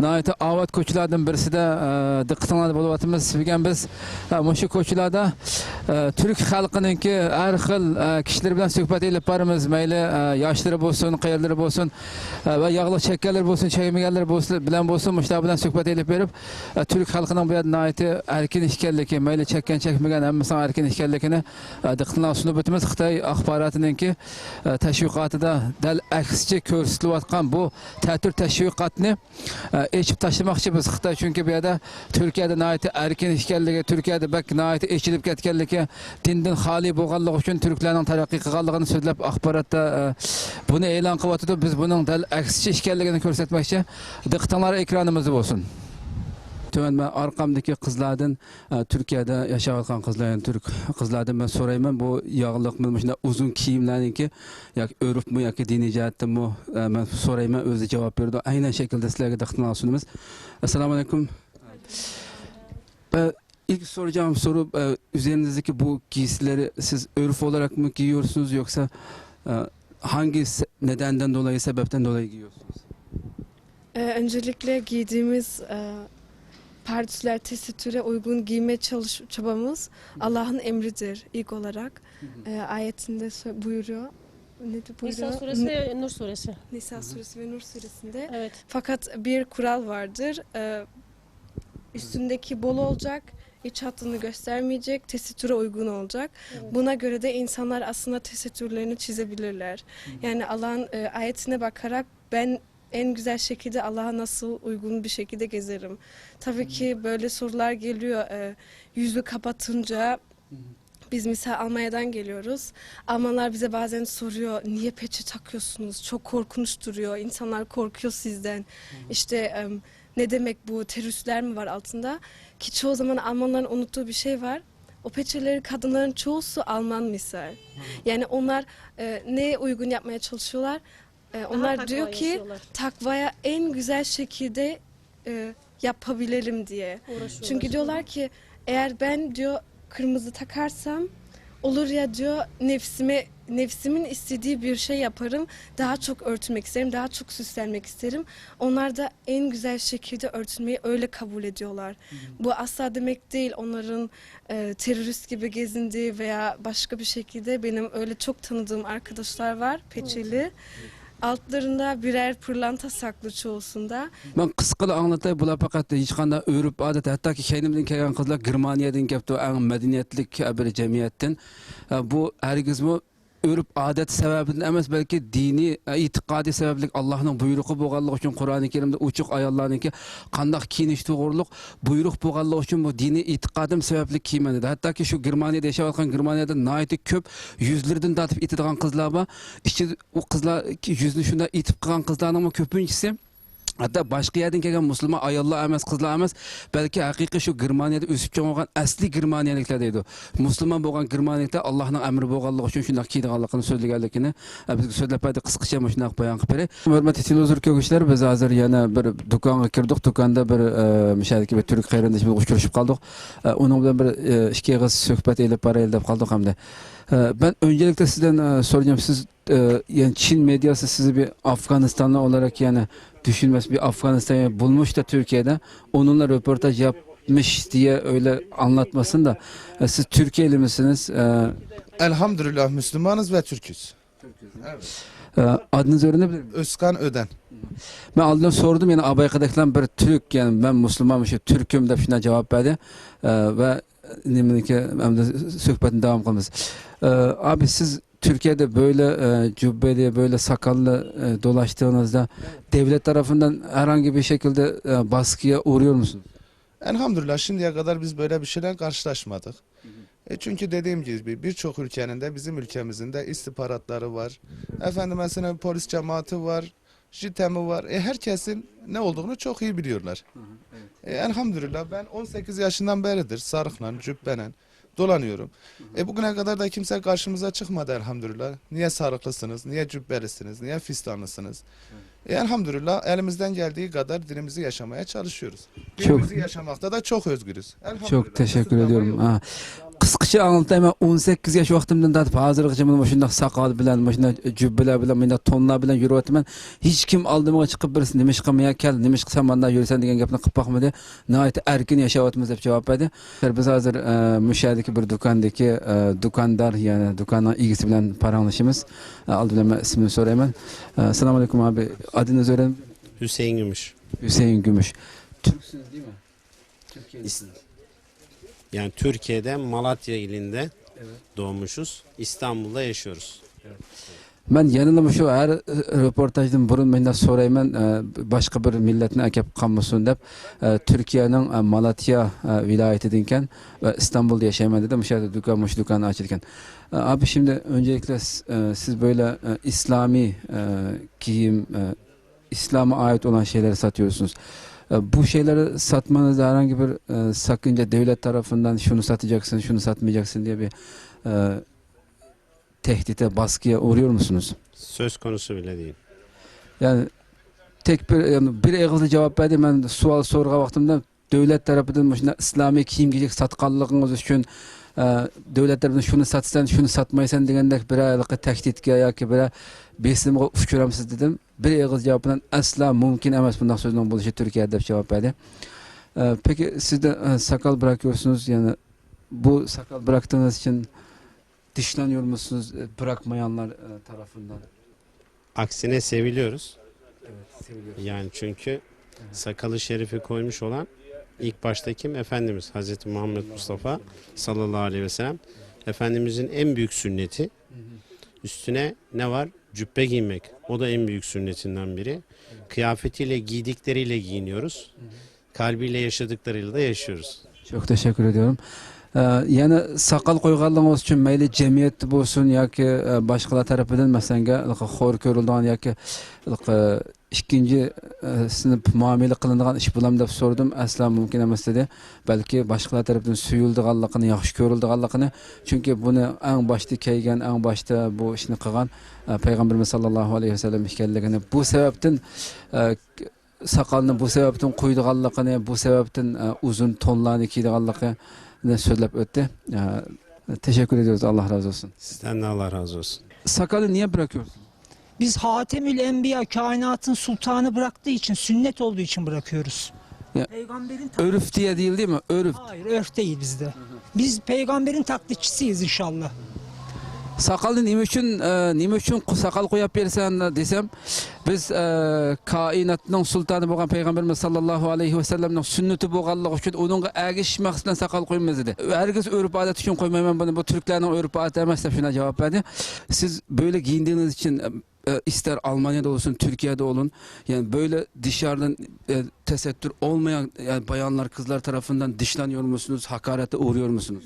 ناھايىتى ئاۋات كوچىلارنىڭ بىرسىدە، ئە، دىققىتىڭلاردا بولۇۋاتىمىز. بۈگۈن بىز، ئە، مۇشۇ كوچىلاردا، ئە، تۈرك خەلقىنىڭكى ھەر خىل، ئە، كىشىلىرى بىلەن سۆھبەت ئېلىپ بارىمىز. مەيلى، ئە، ياشلىرى بولسۇن، قېرىلىرى بولسۇن، ئە، ۋە ياغلىق چەككەنلىرى بولسۇن، چەكمىگەنلىرى بولسۇن، بىلەن بولسۇن، مۇشۇلار بىلەن سۆھبەت ئېلىپ بېرىپ، ئە، تۈرك خەلقىنىڭ بۇ يەردە ناھايىتى ئەركىن ئىكەنلىكى، مەيلى چەككەن، چەكمىگەن، ھەممىسىنىڭ ئەركىن ئىكەنلىكىنى، ئە، دىققىتىڭلارغا سۇنۇپ ئۆتىمىز. خىتاي ئاخباراتىنىڭكى، ئە، تەشۋىقاتىدا دەل ئەكسىچە كۆرسىتىلىۋاتقان بۇ تەتۈر تەشۋىقاتنى، ئە، ئېچىپ تاشلىماقچى بىز خىتاي، چۈنكى بۇ يەردە تۈركىيەدە ناھايىتى ئەركىن ئىكەنلىكى، تۈركىيەدە بەك ناھايىتى ئېچىلىپ كەتكەنلىكى، دىندىن خالىي بولغانلىقى ئۈچۈن تۈركلەرنىڭ تەرەققىي قىلغانلىقىنى سۆزلەپ ئاخباراتتا، ئە، بۇنى ئېلان قىلىۋاتىدۇ. بىز بۇنىڭ دەل ئەكسىچە ئىكەنلىكىنى كۆرسەتمەكچى. دىققىتىڭلار ئېكرانىمىزدا بولسۇن. تۆۋەن مەن ئارقامدىكى قىزلاردىن، ئە، تۈركىيەدە ياشاۋاتقان قىزلار، يەنى تۈرك قىزلاردىن مەن سورايمەن، بۇ ياغلىق، مانا مۇشۇنداق ئۇزۇن كىيىملەرنىڭكى ياكى ئۆرۈپمۇ ياكى دىنىي جەھەتتىنمۇ، ئە، مەن سورايمەن، ئۆزى جاۋاب بېرىدۇ. ئەينەن شەكىلدە سىلەرگە دىققىتىڭلارغا سۇنىمىز. ئەسسالامۇ ئەلەيكۇم. ئە، ئىلك سورىجاغىم سوروپ، ئە، ئۈزەرىڭىزدىكى بۇ گىيسىلەرنى سىز ئۆرپ ئولاراقمۇ گىيىۋېرىسىز يوكسا، ئە، ھانگى سە-، نەدەندىن دولايى، سەۋەبتىن دولايى گىيىۋېرىسىز؟ Ee, öncelikle giydiğimiz e, pardüsler tesettüre uygun giyme çalış çabamız Allah'ın emridir ilk olarak. E, ayetinde sö- buyuruyor. Ne de- Nisa buyuruyor? Suresi Ne- ve Nur Suresi. Nisa suresi ve Nur suresinde. Evet. Fakat bir kural vardır. E, üstündeki bol olacak, iç hattını göstermeyecek, tesettüre uygun olacak. Buna göre de insanlar aslında tesettürlerini çizebilirler. Yani Allah'ın e, ayetine bakarak ben en güzel şekilde Allah'a nasıl uygun bir şekilde gezerim. Tabii ki böyle sorular geliyor. E, yüzü kapatınca biz misal Almanya'dan geliyoruz. Almanlar bize bazen soruyor, "Niye peçe takıyorsunuz? Çok korkunç duruyor. İnsanlar korkuyor sizden." İşte em, ne demek bu? Teröristler mi var altında? Ki çoğu zaman Almanların unuttuğu bir şey var. O peçeleri kadınların çoğusu Alman misal. Yani onlar e, neye uygun yapmaya çalışıyorlar? E, onlar diyor ki takvaya en güzel şekilde e, yapabilirim diye. Çünkü diyorlar ki eğer ben diyor kırmızı takarsam olur ya diyor nefsime nefsimin istediği bir şey yaparım. Daha çok örtünmek isterim, daha çok süslenmek isterim. Onlar da en güzel şekilde örtünmeyi öyle kabul ediyorlar. Bu asla demek değil onların e, terörist gibi gezindiği veya başka bir şekilde benim öyle çok tanıdığım arkadaşlar var, peçeli. Altlarında birer pırlanta saklı çoğusunda. مەن قىسقىلا ئاڭلىتاي، بۇلار پەقەت ھېچقانداق ئۆرپ-ئادەت، ھەتتاكى كەينىمدىن كەلگەن قىزلار گېرمانىيەدىن كەپتۇ، ئەڭ مەدەنىيەتلىك بىر جەمئىيەتتىن. بۇ ھەرگىزمۇ ئۆرپ-ئادەت سەۋەبىدىن ئەمەس، بەلكى دىنىي ئېتىقادى سەۋەبلىك، ئاللاھنىڭ بۇيرۇقى بولغانلىقى ئۈچۈن، قۇرئانى كەرىمدە ئوچۇق ئاياللارنىڭكى قانداق كىيىنىش توغرۇلۇق بۇيرۇق بولغانلىقى ئۈچۈن، بۇ دىنىي ئېتىقادىم سەۋەبلىك كىيىمەن دېدى. ھەتتاكى شۇ گېرمانىيەدە ياشاۋاتقان، گېرمانىيەدە ناھايىتى كۆپ يۈزلىرىدىن تارتىپ ئېتىدىغان قىزلار بار. ئىچىدە ئۇ قىزلار يۈزىنى شۇنداق ئېتىپ قىلغان قىزلارنىڭمۇ كۆپىنچىسى، ھەتتا باشقا يەردىن كەلگەن مۇسۇلمان ئاياللار ئەمەس، قىزلار ئەمەس، بەلكى ھەقىقىي شۇ گېرمانىيەدە ئۆسۈپ چوڭ بولغان ئەسلىي گېرمانىيەلىكلەر دەيدۇ. مۇسۇلمان بولغان گېرمانىيەلىكلەر ئاللاھنىڭ ئەمرى بولغانلىقى ئۈچۈن شۇنداق كىيىدىغانلىقىنى سۆزلىگەنلىكىنى، ئە، بىزگە سۆزلەپ بەردى. قىسقىچە مۇشۇنداق بايان قىلىپ بېرەي. ھۆرمەتلىك تېلېۋىزور كۆرگۈچىلەر، بىز ھازىر يەنە بىر دۇكانغا كىردۇق. دۇكاندا بىر، ئە، مۇشۇ يەردىكى بىر تۈرك قېرىندىشىمىز بىلەن ئۇچرىشىپ قالدۇق. ئە، ئۇنىڭ بىلەن بىر، ئە، ئىككى ئېغىز سۆھبەت ئېلىپ بارايلى دەپ قالدۇق ئەمدى. ئە، مەن ئۆنجىلىكتە سىزدىن، ئە، سورىجام، سىز ئە، يەنى چىن مېدىياسى سىزنى بىر ئافغانىستانلى ئولاراق يەنى چۈشىنىمەس، بىر ئافغانىستان يەنى بولمۇشتا تۈركىيەدە ئونۇنلا رۆپورتاژ ياپمىش دېيە ئۆيلە ئاڭلاتماسۇن دا، ئە، سىز تۈركىيەلىمىسىنىز؟ ئە، Elhamdülillah Müslümanız ve Türküz. ئە، ئادىنى زۆرىنى بىلىمەن. Özkan Öden. مەن ئالدىن سورىدىم، يەنى ئابايقىدەكلەر بىر تۈرك، يەنى مەن مۇسۇلمانمەن، شۇ تۈركۈم دەپ شۇنداق جاۋاب بەردى. ئە، ۋە نېمىنىكى، ئەمدى سۆھبەتنى داۋام قىلىمىز. ئە، ئابى، سىز تۈركىيەدە بۆيلە، ئە، جۇببىلى، بۆيلە ساكاللى، ئە، دولاشتىغىنىڭىزدا دۆلەت تەرىپىندىن ھەرھانگى بىر شەكىلدە، ئە، باسكىغا ئۇرۇيۇرمۇسىز؟ Elhamdülillah şimdiye kadar biz böyle bir şeyle karşılaşmadık. E, çünkü dediğim gibi birçok ülkenin de bizim ülkemizin de istihbaratları var. Efendim mesela polis cemaati var, JITEM'i var. E, herkesin ne olduğunu çok iyi biliyorlar. E, elhamdülillah ben on sekiz yaşından beridir sarıkla, cübbenen dolanıyorum. E, bugüne kadar da kimse karşımıza çıkmadı elhamdülillah. Niye sarıklısınız, niye cübbelisiniz, niye fistanlısınız? E, elhamdülillah elimizden geldiği kadar dinimizi yaşamaya çalışıyoruz. Dinimizi yaşamakta da çok özgürüz. Çok teşekkür ediyorum. Ha, قىسقىچە ئاڭلىتاي، مەن ئون سەككىز ياش ۋاقتىمدىن تارتىپ ھازىرغىچە مانا مۇشۇنداق ساقال بىلەن، مۇشۇنداق جۈببىلەر بىلەن، مۇنداق تونلار بىلەن يۈرۈۋاتىمەن. ھېچكىم ئالدىمغا چىقىپ بىرسى نېمىشقا ماڭا كەل، نېمىشقا سەن مانداق يۈرىسەن دېگەن گەپنى قىلىپ باقمىدى. ناھايىتى ئەركىن ياشاۋاتىمىز دەپ جاۋاب بەردى. بىز ھازىر، ئە، مۇشۇ يەردىكى بىر دۇكاندىكى، ئە، دۇكاندار، يەنى دۇكاننىڭ ئىگىسى بىلەن پاراڭلىشىمىز. ئە، ئالدى بىلەن مەن ئىسمىنى سورايمەن. ئە، ئەسسالامۇ ئەلەيكۇم ئابى. ئادىنى سورايمەن. Hüseyin Gümüş. Hüseyin Gümüş. Türksünüz değil mi? Türkiye'desiniz. Yani Türkiye'de Malatya ilinde doğmuşuz. İstanbul'da yaşıyoruz. مەن يەنىلا مۇشۇ ھەر رېپورتاژدىن بۇرۇن مۇنداق سورايمەن، ئە، باشقا بىر مىللەتنى ئەكەپ قالمىسۇن دەپ، ئە، تۈركىيەنىڭ، ئە، مالاتيا، ئە، ۋىلايىتىدىنكەن ۋە ئىستانبۇلدا ياشايمەن دېدى. مۇشۇ يەردە دۇكان، مۇشۇ دۇكاننى ئاچىدىكەن. ئە، ئابى، şimdi öncelikle، ئە، سىز böyle، ئە، ئىسلامىي، ئە، كىيىم، ئە، İslam'a ait olan şeyleri satıyorsunuz. E, bu şeyleri satmanızda herhangi bir, e, sakınca, devlet tarafından şunu satacaksın, şunu satmayacaksın diye bir, e, tehdite, baskıya uğruyor musunuz? Söz konusu bile değil. Yani tek bir, yani bir ağızlı cevap verdi. Ben sual sorğan vaqtımda دۆلەت تەرىپىدىن مۇشۇنداق ئىسلامىي كىيىم-كېچەك ساتقانلىقىڭىز ئۈچۈن، ئە، دۆلەت تەرىپىدىن شۇنى ساتىسەن، شۇنى ساتمايسەن دېگەندەك بىرەر ھېلىقى تەھدىتكە ياكى بىرەر بېسىمغا ئۇچرامسىز دېدىم. بىر ئېغىز جاۋاب بىلەن ئەسلا مۇمكىن ئەمەس بۇنداق سۆزنىڭ بولۇشى تۈركىيەدە دەپ جاۋاب بەردى. ئە، peki siz de, e, sakal bırakıyorsunuz, yani bu sakal bıraktığınız için dışlanıyor musunuz, e, bırakmayanlar, e, tarafından? Aksine seviliyoruz. Evet, seviliyoruz. Yani çünkü sakalı şerifi koymuş olan ilk başta kim? Efendimiz Hazreti Muhammed Mustafa sallallahu aleyhi ve sellem. Efendimizin en büyük sünneti. Üstüne ne var? Cübbe giymek. O da en büyük sünnetinden biri. Kıyafetiyle, giydikleriyle giyiniyoruz. Kalbiyle yaşadıklarıyla da yaşıyoruz. Çok teşekkür ediyorum. Ee, يەنە ساقال قويغانلىقىڭىز ئۈچۈن مەيلى جەمئىيەتتە بولسۇن ياكى، ئە، باشقىلار تەرىپىدىن، مەسىلەن، خور كۆرۈلىدىغان ياكى، ئە، ئىككىنچى، ئە، سىنىپ مۇئامىلە قىلىنىدىغان ئىش بولامدۇ دەپ سورىدىم. ئەسلا مۇمكىن ئەمەس دېدى. بەلكى باشقىلار تەرىپىدىن سۆيۈلىدىغانلىقىنى، ياخشى كۆرۈلىدىغانلىقىنى، چۈنكى بۇنى ئەڭ باشتا كىيگەن، ئەڭ باشتا بۇ ئىشنى قىلغان، ئە، پەيغەمبىرىمىز ساللاللاھۇ ئەلەيھى ۋەسەللەم ئىكەنلىكىنى، بۇ سەۋەبتىن، ئە، ساقالنى بۇ سەۋەبتىن قويىدىغانلىقىنى، بۇ سەۋەبتىن، ئە، ئۇزۇن تونلارنى كىيىدىغانلىقىنى سۆزلەپ ئۆتتى. ئە، تەشەككۈر ئېتىمىز، ئاللا رازى بولسۇن. Sizden de Allah razı olsun. Sakalı niye bırakıyorsun? Biz Hatemül Enbiya, kainatın sultanı bıraktığı için, sünnet olduğu için bırakıyoruz. Ya, Peygamberin tak- örf diye değil, değil mi? Örf. Hayır, örf değil bizde. Biz peygamberin taklitçisiyiz inşallah. ساقالنى نېمە ئۈچۈن، ئە، نېمە ئۈچۈن قۇ-، ساقال قويۇپ بېرىسەن دېسەم، بىز، ئە، كائىناتنىڭ سۇلتانى بولغان پەيغەمبىرىمىز ساللاللاھۇ ئەلەيھى ۋەسەللەمنىڭ سۈننىتى بولغانلىقى ئۈچۈن ئۇنىڭغا ئەگىشىش مەقسىتى بىلەن ساقال قويىمىز دېدى. ھەرگىز ئۆرپ-ئادەت ئۈچۈن قويمايمەن بۇنى، بۇ تۈركلەرنىڭ ئۆرپ-ئادىتى ئەمەس دەپ شۇنداق جاۋاب بەردى. سىز بۆلە گىيىندىڭىز ئۈچۈن، ئە، ئىستەر ئالمانىيەدە بولسۇن، تۈركىيەدە بولۇن، يەنى بۆلە دىشاردىن، ئە، تەسەتتۈر ئولمايان، يەنى بايانلار، قىزلار تەرەپىندەن دىشلانىيور مۇسۇنۇز، ھاكارەتتە ئوغرىيور مۇسۇنۇز؟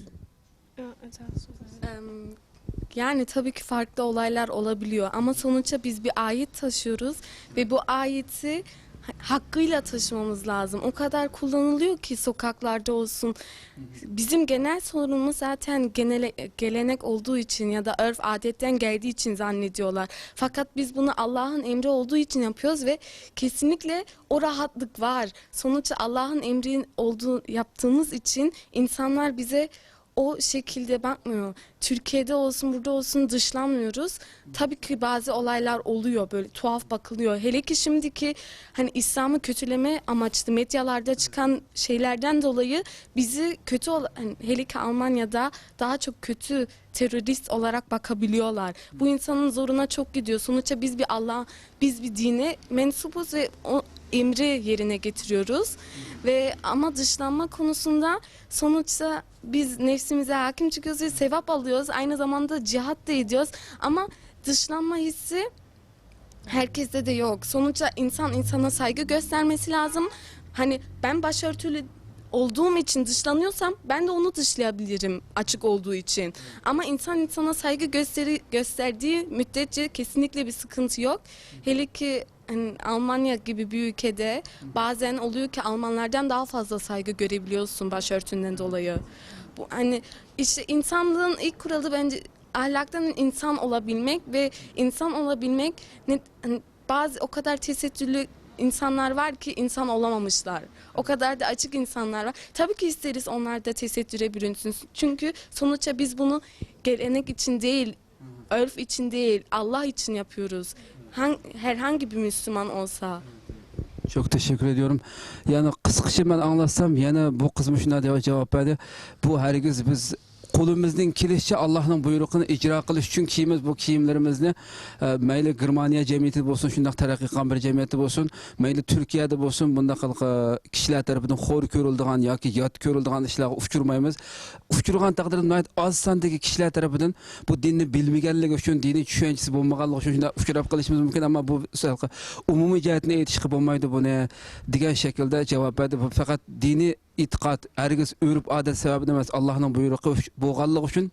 Em, Yani tabii ki farklı olaylar olabiliyor ama sonuçta biz bir ait taşıyoruz ve bu aiti ha- hakkıyla taşımamız lazım. O kadar kullanılıyor ki sokaklarda olsun. Bizim genel sorunumuz zaten genele- gelenek olduğu için ya da örf adetten geldiği için zannediyorlar. Fakat biz bunu Allah'ın emri olduğu için yapıyoruz ve kesinlikle o rahatlık var. Sonuçta Allah'ın emri olduğu yaptığımız için insanlar bize o şekilde bakmıyor. Türkiye'de olsun, burada olsun dışlanmıyoruz. Tabii ki bazı olaylar oluyor, böyle tuhaf bakılıyor. Hele ki şimdiki hani İslam'ı kötüleme amaçlı medyalarda çıkan şeylerden dolayı bizi kötü ol- hani hele ki Almanya'da daha çok kötü terörist olarak bakabiliyorlar. Bu insanın zoruna çok gidiyor. Sonuçta biz bir Allah, biz bir dine mensubuz ve o emri yerine getiriyoruz. Ve ama dışlanma konusunda sonuçta biz nefsimize hakim çıkıyoruz ve sevap alıyoruz. Aynı zamanda cihat da ediyoruz. Ama dışlanma hissi herkeste de yok. Sonuçta insan insana saygı göstermesi lazım. Hani ben başörtülü olduğum için dışlanıyorsam ben de onu dışlayabilirim açık olduğu için. Ama insan insana saygı gösteri gösterdiği müddetçe kesinlikle bir sıkıntı yok. Hele ki hani Almanya gibi bir ülkede bazen oluyor ki Almanlardan daha fazla saygı görebiliyorsun başörtünden dolayı. Bu hani işte insanlığın ilk kuralı bence ahlaktan insan olabilmek ve insan olabilmek ne, hani bazı o kadar tesettürlü İnsanlar var ki insan olamamışlar. O kadar da açık insanlar var. Tabii ki isteriz onlar da tesettüre bürünsün. Çünkü sonuçta biz bunu gelenek için değil, örf için değil, Allah için yapıyoruz. Hang-, herhangi bir Müslüman olsa. Çok teşekkür ediyorum. Yani kısaca ben anlatsam, yani bu kız şuna cevap verdi. Bu hergiz biz qo'limizning kelishicha Allohning buyruqini ijro qilish uchun kiyimiz bu kiyimlarimizni, e, mayli Germaniya jamiyati bo'lsin, shundoq taraqqiy qilgan bir jamiyati bo'lsin, mayli Turkiyada bo'lsin, bundoq qilib, e, kishilar tarafidan xo'r ko'rildigan yoki yot ko'rildigan ishlarga uchirmaymiz. Uchirgan taqdirda nihoyat oz sondagi kishilar tarafidan bu dinni bilmaganligi uchun, diniy tushunchasi bo'lmaganligi uchun shunday uchrab qolishimiz mumkin, ammo bu umumiy jihatni aytishga bo'lmaydi buni, degan shaklda javob berdi. Bu faqat diniy e'tiqod, hargiz urf-odat sababli emas, Allohning buyruqi uch-, bo'lganligi uchun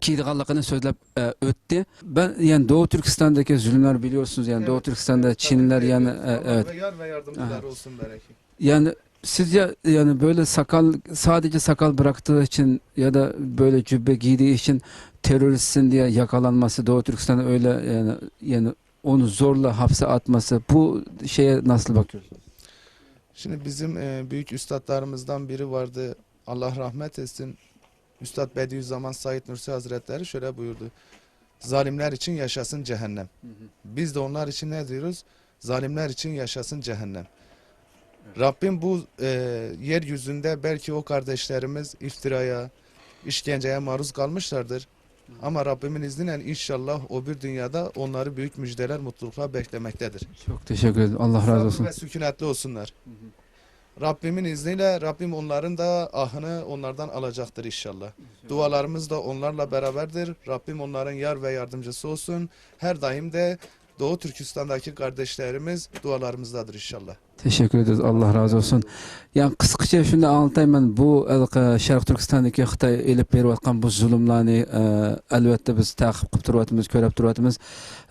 kiydiganligini so'zlab, e, o'tdi. Ben yani Doğu Türkistan'daki zulümler biliyorsunuz, yani Doğu Türkistan'da Çinliler yani, e, evet. Ve yar ve yardımcılar olsun belki. Yani sizce yani böyle sakal, sadece sakal bıraktığı için ya da böyle cübbe giydiği için teröristsin diye yakalanması, Doğu Türkistan'da öyle yani, yani onu zorla hapse atması, bu şeye nasıl bakıyorsunuz? Şimdi bizim e, büyük üstadlarımızdan biri vardı. Allah rahmet etsin. Üstad Bediüzzaman Said Nursi Hazretleri şöyle buyurdu. Zalimler için yaşasın cehennem. Biz de onlar için ne diyoruz? Zalimler için yaşasın cehennem. Rabbim bu e, yeryüzünde belki o kardeşlerimiz iftiraya, işkenceye maruz kalmışlardır. Ama Rabbimin izniyle inşallah o bir dünyada onları büyük müjdeler, mutluluklar beklemektedir. Çok teşekkür ederim. Allah razı olsun. Ve sükunetli olsunlar. Rabbimin izniyle Rabbim onların da ahını onlardan alacaktır inşallah. Dualarımız da onlarla beraberdir. Rabbim onların yar ve yardımcısı olsun. Her daim de Doğu Türkistan'daki kardeşlerimiz dualarımızdadır inşallah. Teşekkür ederiz. Allah razı olsun. Yani kısaca şunu anlatayım ben. Bu e, Şarkı Türkistan'daki Xitay elip beriyotgan bu zulümlerini e, elbette biz takip qilib turibmiz, ko'rib turibmiz.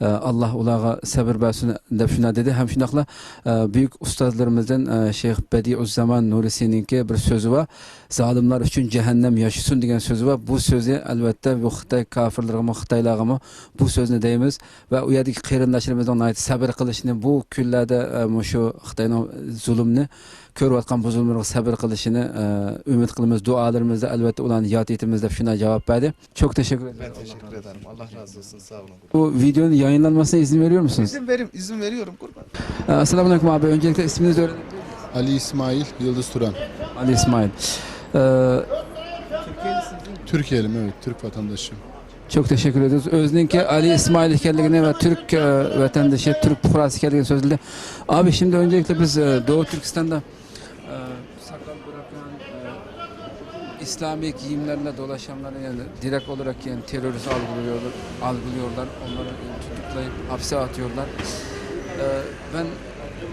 E, Allah ularga sabr bersin deb shunday dedi. Hem shundoqla e, buyuk ustozlarimizdan e, Shayx Badiuzzaman Nurisiyninki bir so'zi bor. Zalimlar uchun jahannam yashasin degan so'zi bor. Bu so'zi albatta bu Xitoy kofirlarga, Xitoylarga bu so'zni deymiz. Va u yerdagi qarindoshlarimizning nihoyat sabr qilishini, bu kunlarda e, shu Xitoyning zulmni ko'rayotgan bu zulmlarga sabr qilishini e, umid qilamiz. Duolarimizda albatta ularni yod etamiz deb shunday javob berdi. Çok teşekkür ederim. Ben teşekkür ederim. Allah razı olsun. Sağ olun. Bu videonun yayınlanmasına izin veriyor musunuz? İzin verim, izin veriyorum kurban. E, Esselamu Aleyküm abi. Öncelikle isminizi öğrenebilir miyim? Ali İsmail, Yıldız Turan. Ali İsmail. E, Türkiye'lim, evet, Türk vatandaşıyım. Çok teşekkür ediyoruz. Özününki Ali İsmail ekenligini ve Türk e, vatandaşı, Türk fuqarosi ekenligini so'zladi. Abi şimdi öncelikle biz e, Doğu Türkistan'da e, sakal bırakan, e, İslami giyimlerle dolaşanları yani direkt olarak yani terörist algılıyorlar, algılıyorlar. Onları e, tutuklayıp hapse atıyorlar. E, ben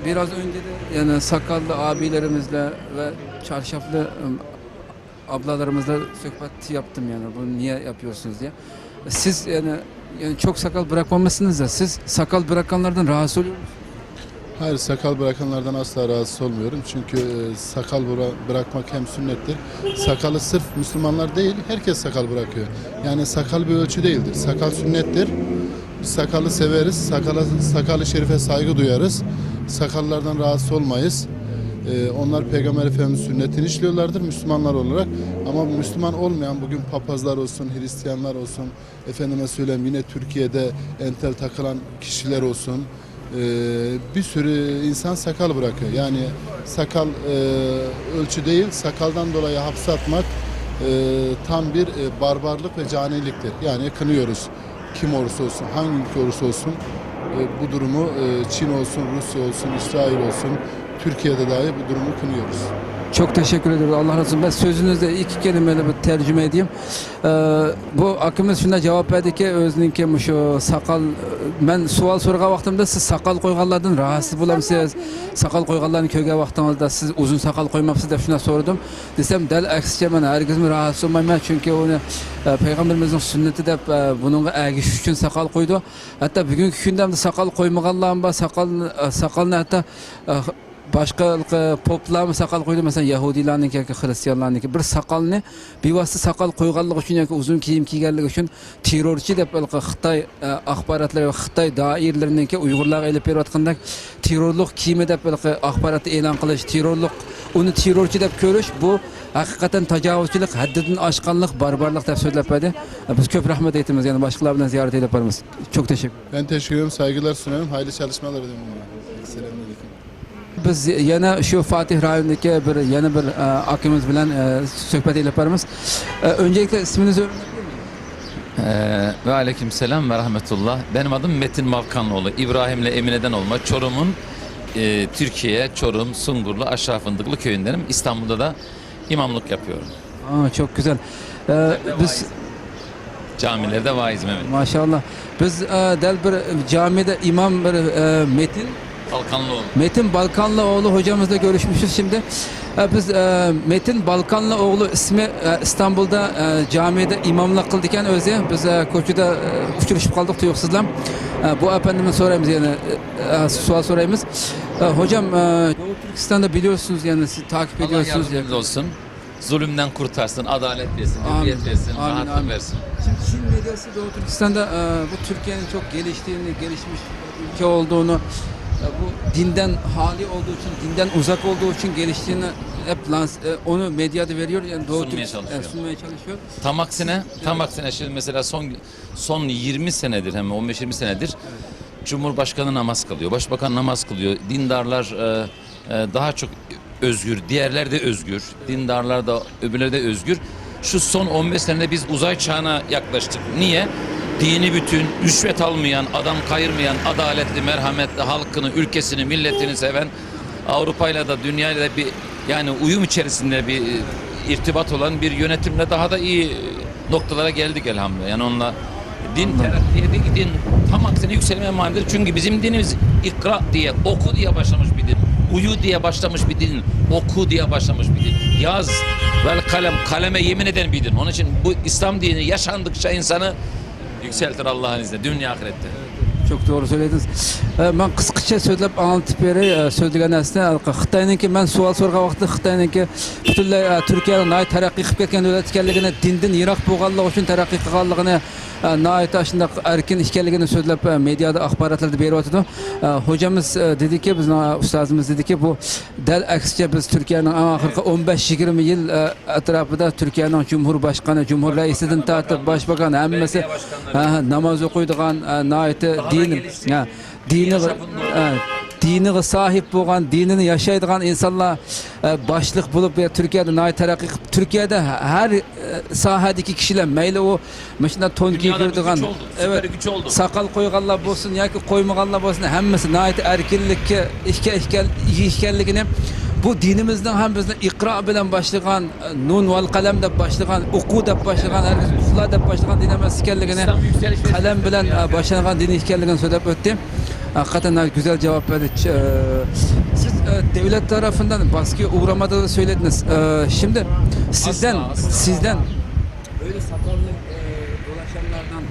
biraz önce de yani sakallı abilerimizle ve çarşaflı e, ablalarımızla sohbet yaptım yani bunu niye yapıyorsunuz diye. Siz yani yani çok sakal bırakmamışsınız da siz sakal bırakanlardan rahatsız oluyor musunuz? Hayır, sakal bırakanlardan asla rahatsız olmuyorum. Çünkü e, sakal bıra- bırakmak hem sünnettir. Sakalı sırf Müslümanlar değil, herkes sakal bırakıyor. Yani sakal bir ölçü değildir. Sakal sünnettir. Biz sakalı severiz. Sakala, sakalı şerife saygı duyarız. Sakallardan rahatsız olmayız. E, onlar Peygamber Efendimiz sünnetini işliyorlardır Müslümanlar olarak. Ama Müslüman olmayan bugün papazlar olsun, Hristiyanlar olsun, efendime söyleyeyim yine Türkiye'de entel takılan kişiler olsun, e, bir sürü insan sakal bırakıyor. Yani sakal e, ölçü değil, sakaldan dolayı hapse atmak e, tam bir e, barbarlık ve caniliktir. Yani kınıyoruz. Kim olursa olsun, hangi ülke olursa olsun e, bu durumu e, Çin olsun, Rusya olsun, İsrail olsun, Türkiye'de dahi bu durumu kınıyoruz. Çok teşekkür ediyoruz. Allah razı olsun. Ben sözünüzde iki kelimeyle bir tercüme edeyim. Ee, bu akimiz shunday javob berdiki, o'zininki shu soqol, men savol so'ragan vaqtimda siz soqol qo'yganlardan rahatsız bo'lamsiz? Soqol qo'yganlarni ko'rgan vaqtingizda siz uzun soqol qo'ymabsiz deb shunday so'radim. Desam, dal aksicha men hargizmi rahatsız bo'lmayman, chunki uni e, payg'ambarimizning sunnati deb e, buningga ergashish uchun soqol qo'ydi. Hatto bugungi kunda ham soqol qo'ymaganlar ham bor, soqolni, e, soqolni hatto e, باشقا ھېلىقى پوپلارمۇ ساقال قويىدۇ، مەسىلەن، يەھۇدىيلارنىڭكى ياكى خرىستىيانلارنىڭكى بىر ساقالنى بىۋاسىتە ساقال قويغانلىقى ئۈچۈن ياكى ئۇزۇن كىيىم كىيگەنلىكى ئۈچۈن تېررورچى دەپ ھېلىقى خىتاي، ئە، ئاخباراتلىرى ۋە خىتاي دائىرىلىرىنىڭكى ئۇيغۇرلارغا ئېلىپ بېرىۋاتقاندەك تېررورلۇق كىيىمى دەپ ھېلىقى ئاخباراتنى ئېلان قىلىش، تېررورلۇق، ئۇنى تېررورچى دەپ كۆرۈش، بۇ ھەقىقەتەن تاجاۋۇزچىلىق، ھەددىدىن ئاشقانلىق، باربارلىق دەپ سۆزلەپ بەردى. بىز كۆپ رەھمەت ئېيتىمىز، يەنە باشقىلار بىلەن زىيارەت ئېلىپ بارىمىز. چوڭ تەشەككۈر. Ben teşekkür ederim, saygılar sunuyorum. Hayırlı çalışmalar diliyorum. Selamünaleyküm. بىز يەنە شۇ فاتىھ رايونىدىكى بىر، يەنە بىر، ئە، ئاكىمىز بىلەن، ئە، سۆھبەت ئېلىپ بارىمىز. ئە، ئۆنجەلىكلى ئىسمىڭىزنى ئۆ- ئە، ۋەئەلەيكۇم سالام ۋە رەھمەتۇللا. Benim adım Metin Balkanlıoğlu. İbrahim'le Emine'den olma. Çorum'un, e, Türkiye, Çorum, Sungurlu, Aşağı Fındıklı köyündenim. İstanbul'da da imamlık yapıyorum. Aa, çok güzel. Ee, biz Camilerde vaizim, evet. ماشائاللا. بىز، ئە، دەل بىر جامىدە ئىمام بىر، ئە، مېتىن، Balkanlıoğlu. مېتىن بالكانلىئوغلۇ ھوجامىزلا كۆرۈشمۈشىز شىمدى. ئە، بىز، ئە، مېتىن بالكانلىئوغلۇ ئىسمى، ئە، ئىستانبۇلدا، ئە، جامىدە ئىماملىق قىلىدىكەن ئۆزى. بىز، ئە، كوچىدا، ئە، ئۇچرىشىپ قالدۇق تۇيۇقسىزلا. ئە، بۇ ئەپەندىمدىن سورايمىز يەنە، ئە، سوئال سورايمىز. ئە، ھوجام، ئە، دوغۇ تۈركىستاندا بىلىيورسىنىز يەنە، سىز تاكىپ ئېتىيورسىنىز يەنە. Zulümden kurtarsın, adalet versin, hürriyet versin, rahatlık versin. Şimdi Çin medyası Doğu Türkistan'da, e, bu Türkiye'nin çok geliştiğini, gelişmiş ülke olduğunu, e, bu dinden hali olduğu için, dinden uzak olduğu için geliştiğini hep lans-, e, onu medyada veriyor. Yani Doğu Türk-, e, sunmaya çalışıyor. Tam aksine, tam aksine şimdi mesela son, son yirmi senedir, hem on beş yirmi senedir Cumhurbaşkanı namaz kılıyor, başbakan namaz kılıyor, dindarlar, e, e, daha çok özgür, diğerler de özgür, dindarlar da, öbürleri de özgür. Şu son on beş senede biz uzay çağına yaklaştık. Niye? Dini bütün, rüşvet almayan, adam kayırmayan, adaletli, merhametli, halkını, ülkesini, milletini seven, Avrupa'yla da, dünyayla da bir, yani uyum içerisinde bir, e, irtibat olan bir yönetimle daha da iyi noktalara geldik elhamdülillah. Yani onunla din terakki edildi, din tam aksine yükselmeye manidir. Çünkü bizim dinimiz ikra diye, oku diye başlamış bir din. Uyu diye başlamış bir din. Oku diye başlamış bir din. Yaz, vel kalem, kaleme yemin eden bir din. Onun için bu İslam dini yaşandıkça insanı yükseltir Allah'ın izniyle. Dünya ahirette. Çok doğru söylediniz. Ee, ben kısaca söyleyip anlatıp vereyim, e, söylediğin aslında. Xitoyninki, men savol so'ragan vaqtda Xitoyninki butunlay, e, Turkiyaning nihoyat taraqqiy qilib ketgan davlat ekanligini, dindan yiroq bo'lganligi uchun taraqqiy qilganligini, e, nihoyat shundoq erkin ekanligini so'zlab, e, mediada, axborotlarda beryotidi. E, hojamiz, e, dediki, bizni, e, ustozimiz dediki, bu dal aksicha biz Turkiyaning eng oxirgi o'n besh yigirma yil, e, atrofida Turkiyaning jumhur boshqoni, jumhur raisidan tortib boshbakan hammasi, ha, namoz o'qiydigan, e, nihoyat din, ha, diniga, e, diniga sohib bo'lgan, dinini yashaydigan insonlar, e, boshliq bo'lib, e, Turkiyada nihoyat taraqqiy qilib, Turkiyada har, e, sohadagi kishilar, mayli u mana shunday to'n kiyib yuradigan, soqol qo'yganlar bo'lsin yoki qo'ymaganlar bo'lsin, hammasi nihoyat erkinlikka ega ekan-, ega ekanligini, bu dinimizning ham bizni iqro bilan boshlagan, nun val qalam deb boshlagan, o'qu deb boshlagan, har uxla deb boshlagan din emas ekanligini, qalam bilan, e, boshlangan din ekanligini so'zlab o'tdi. Haqiqatan güzel cevap verdi. Ç-, e, siz, e, devlet tarafından baskıya uğramadığını söylediniz. E, şimdi sizden, sizden böyle sakallı, e, dolaşanlardan,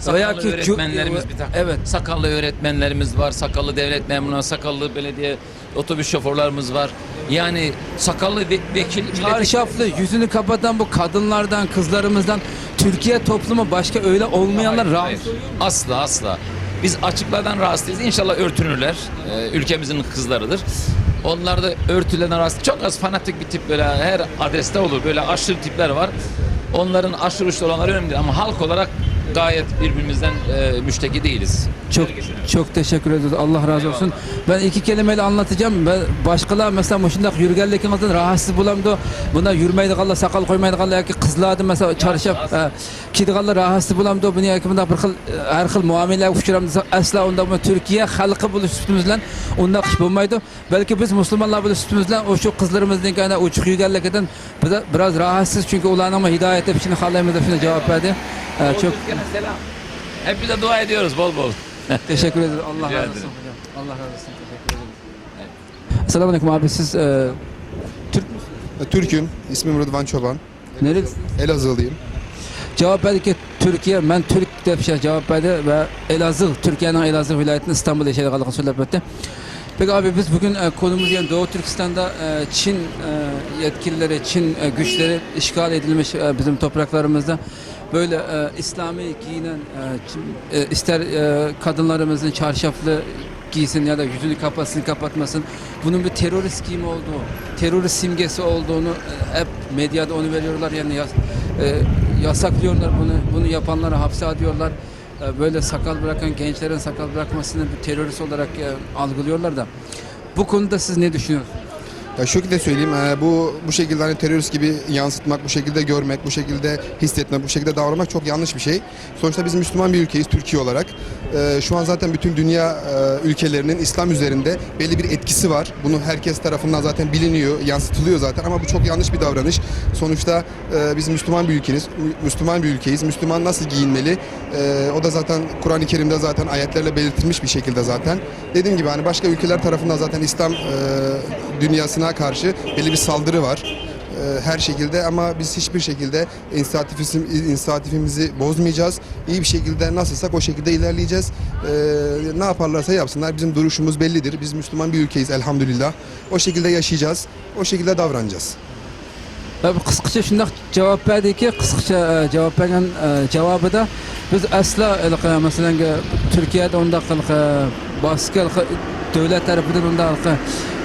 sakallı öğretmenlerimiz bir takım. Evet. Sakallı öğretmenlerimiz var, sakallı devlet memurları, sakallı belediye otobüs şoförlerimiz var. Yani sakallı ve-, vekil, milletvekili. Çarşaflı, yüzünü kapatan bu kadınlardan, kızlarımızdan Türkiye toplumu başka öyle olmayanlar rahatsız oluyor mu? Asla, asla. Biz açıklardan rahatsız değiliz. İnşallah örtünürler. Ee, ülkemizin kızlarıdır. Onlar da örtülerden rahatsız. Çok az fanatik bir tip böyle her adreste olur. Böyle aşırı tipler var. Onların aşırı uçlu olanları önemli değil. Ama halk olarak gayet birbirimizden, e, müşteki değiliz. Çok, çok teşekkür ederiz. Allah razı olsun. Ben iki kelimeyle anlatacağım. Ben, başkalar mesela bu şundak yürgenliğinizden rahatsız bulamdı. Buna yürmeydiğinler, sakal koymaydığı ya ki kızlardı mesela çarşaf, e, kiydiğinler rahatsız bulamdı. Bunu ya ki bunda bir xil, e, her xil muamelege uçuramdı. Asla onda bu Türkiye halkı buluş üstümüzden onda kış bulmaydı. Belki biz Müslümanlar buluş üstümüzden o şu kızlarımızın yani uçuk yürgenliğinden biraz, biraz rahatsız çünkü ularning hidoyat topishini xohlaymiz deb shunday javob berdi. E, çok selam. Hep bize dua ediyoruz bol bol. Teşekkür ederiz. Allah razı olsun hocam. Allah razı olsun. Teşekkür ederiz. Selamun aleyküm abi. Siz, e, Türk müsünüz? Türk'üm. İsmim Rıdvan Çoban. Nerelisiniz? Elazığlıyım. Cevap verdi ki Türkiye, ben Türk deb javob berdi va Elazığ, Turkiyaning Elazığ viloyatini, Istanbulda yashaydiganligini so'zlab o'tdi. Peki abi, biz bugün e, konumuz yani Doğu Türkistan'da e, Çin e, yetkilileri, Çin e, güçleri işgal edilmiş e, bizim topraklarımızda böyle e, İslami giyinen e, Çin- e, ister e, kadınlarımızın çarşaflı giysin ya da yüzünü kapatsın kapatmasın, bunun bir terörist giyimi olduğu, terörist simgesi olduğunu e, hep medyada onu veriyorlar yani yas- e, yasaklıyorlar bunu, bunu yapanları hapse atıyorlar. E, böyle sakal bırakan gençlerin sakal bırakmasını bir terörist olarak e, algılıyorlar da. Bu konuda siz ne düşünüyorsunuz? Ya şu şekilde söyleyeyim, e, bu bu şekilde hani terörist gibi yansıtmak, bu şekilde görmek, bu şekilde hissetmek, bu şekilde davranmak çok yanlış bir şey. Sonuçta biz Müslüman bir ülkeyiz Türkiye olarak. E, şu an zaten bütün dünya e, ülkelerinin İslam üzerinde belli bir etkisi var. Bunu herkes tarafından zaten biliniyor, yansıtılıyor zaten ama bu çok yanlış bir davranış. Sonuçta e, biz Müslüman bir ülkeyiz, Müslüman bir ülkeyiz. Müslüman nasıl giyinmeli? E, o da zaten Kur'an-ı Kerim'de zaten ayetlerle belirtilmiş bir şekilde zaten. Dediğim gibi hani başka ülkeler tarafından zaten İslam e, dünyasına karşı belli bir saldırı var. E, her şekilde ama biz hiçbir şekilde inisiyatifimizi, inisiyatifimizi bozmayacağız. İyi bir şekilde nasılsak o şekilde ilerleyeceğiz. E, ne yaparlarsa yapsınlar bizim duruşumuz bellidir. Biz Müslüman bir ülkeyiz elhamdülillah. O şekilde yaşayacağız. O şekilde davranacağız. Tabii qısqacha shundoq javob berdiki, qisqacha e, javob bergan e, javobida biz aslo iliqi, masalan, Turkiyada undaq iliqi baskı iliqi davlat tarafından undaq iliqi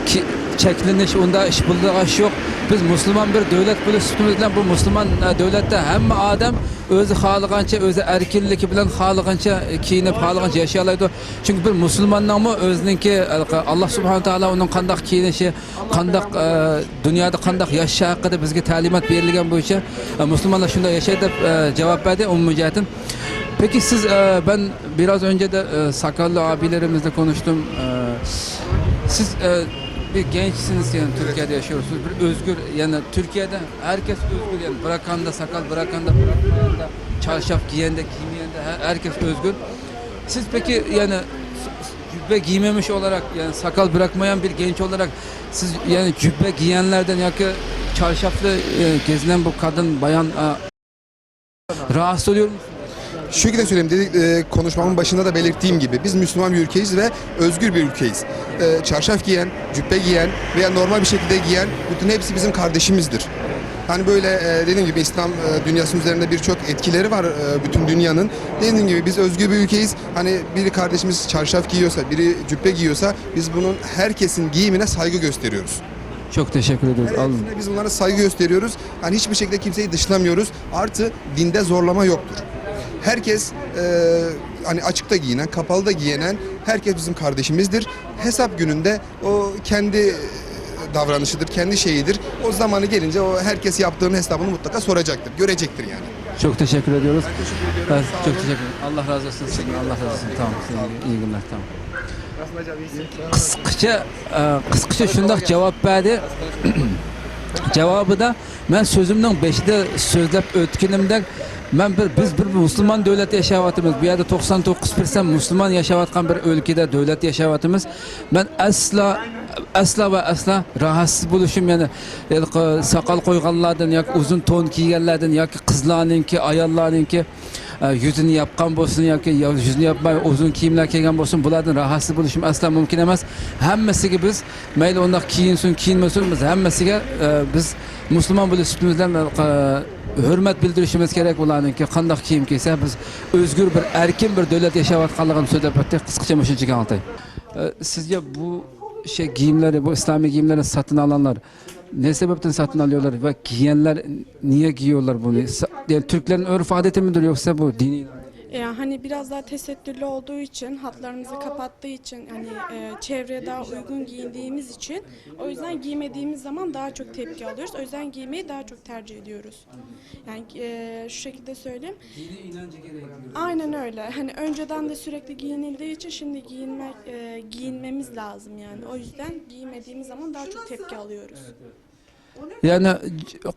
ki- cheklanish, undaq ish bo'lgan ish yo'q. Biz musulmon bir davlat bo'lish sifatimiz bilan bu musulmon e, davlatda hamma odam o'zi xohlagancha, o'zi erkinligi bilan xohlagancha e, kiyinib, xohlagancha yashay oladi. Chunki bir musulmonningmi o'ziningki iliqi Alloh subhanahu taolo uning qandoq kiyinishi, qandoq e, dunyoda qandoq yashashi haqida bizga ta'limot berilgani bo'yicha e, musulmonlar shunday yashaydi deb e, javob berdi umumiy jihatdan. Peki siz, e, ben biraz önce de e, sakallı abilerimizle konuştum. E, siz e, bir gençsiniz yani Türkiye'de yaşıyorsunuz. Bir özgür yani Türkiye'de herkes özgür yani bırakanda sakal bırakanda bırakmayanda çarşaf giyende giymeyende her- herkes özgür. Siz peki yani cübbe giymemiş olarak yani sakal bırakmayan bir genç olarak siz yani cübbe giyenlerden ya ki çarşaflı e, gezinen bu kadın bayan e, rahatsız oluyor musunuz? Şu şekilde söyleyeyim, dedik, e, konuşmamın başında da belirttiğim gibi biz Müslüman bir ülkeyiz ve özgür bir ülkeyiz. E, çarşaf giyen, cübbe giyen veya normal bir şekilde giyen bütün hepsi bizim kardeşimizdir. Hani böyle e, dediğim gibi İslam e, dünyasının üzerinde birçok etkileri var e, bütün dünyanın. Dediğim gibi biz özgür bir ülkeyiz. Hani biri kardeşimiz çarşaf giyiyorsa, biri cübbe giyiyorsa biz bunun herkesin giyimine saygı gösteriyoruz. Çok teşekkür ediyoruz. Alın. Hepsine biz bunlara saygı gösteriyoruz. Yani hiçbir şekilde kimseyi dışlamıyoruz. Artı dinde zorlama yoktur. Herkes e, hani açıkta giyinen, kapalı da giyinen herkes bizim kardeşimizdir. Hesap gününde o kendi davranışıdır, kendi şeyidir. O zamanı gelince o herkes yaptığının hesabını mutlaka soracaktır, görecektir yani. Çok teşekkür ediyoruz. Ben çok teşekkür ederim. Allah razı olsun sizden. Allah razı olsun. Tamam. Size iyi günler. Tamam. Qısqacha, e, qısqacha shundoq javob berdi. Javobida men so'zimning beshida so'zlab o'tganimdek, men bir biz bir musulmon davlatda yashayotimiz. Bu yerda to'qson to'qqiz persent musulmon yashayotgan bir o'lkada davlatda yashayotimiz. Men aslo aslo va aslo rahatsiz bo'lishim, ya'ni soqol qo'yganlardan yoki uzun to'n kiyganlardan yoki qizlarninki, ayollarninki e, yuzini yopgan bo'lsin yoki yo- yuzini yopmay uzun kiyimlar kiygan bo'lsin, bulardan rahatsiz bo'lishim aslo mumkin emas. Hammasiga biz, mayli undoq kiyinsin, kiyinmasin, biz hammasiga e, biz musulmon bo'lish sifatimiz bilan e, hurmat bildirishimiz kerak. Ularninki qandoq kiyim kiysa, biz o'zgur bir erkin bir davlat yashayotganligini so'zlab o'tdik. Qisqacha mana shuncha anglatayin. E, sizga bu şey giyimleri, bu İslami giyimleri satın alanlar ne sebepten satın alıyorlar ve giyenler niye giyiyorlar bunu? Sa- Yani Türklerin örf adeti midir yoksa bu dini? E, hani biraz daha tesettürlü olduğu için, hatlarımızı kapattığı için, hani e, çevreye daha uygun giyindiğimiz için, o yüzden giymediğimiz zaman daha çok tepki alıyoruz. O yüzden giymeyi daha çok tercih ediyoruz. Yani e, şu şekilde söyleyeyim. Dini inancı gereği. Aynen öyle. Hani önceden de sürekli giyinildiği için şimdi giyinmek, e, giyinmemiz lazım yani. O yüzden giymediğimiz zaman daha çok tepki alıyoruz. Ya'ni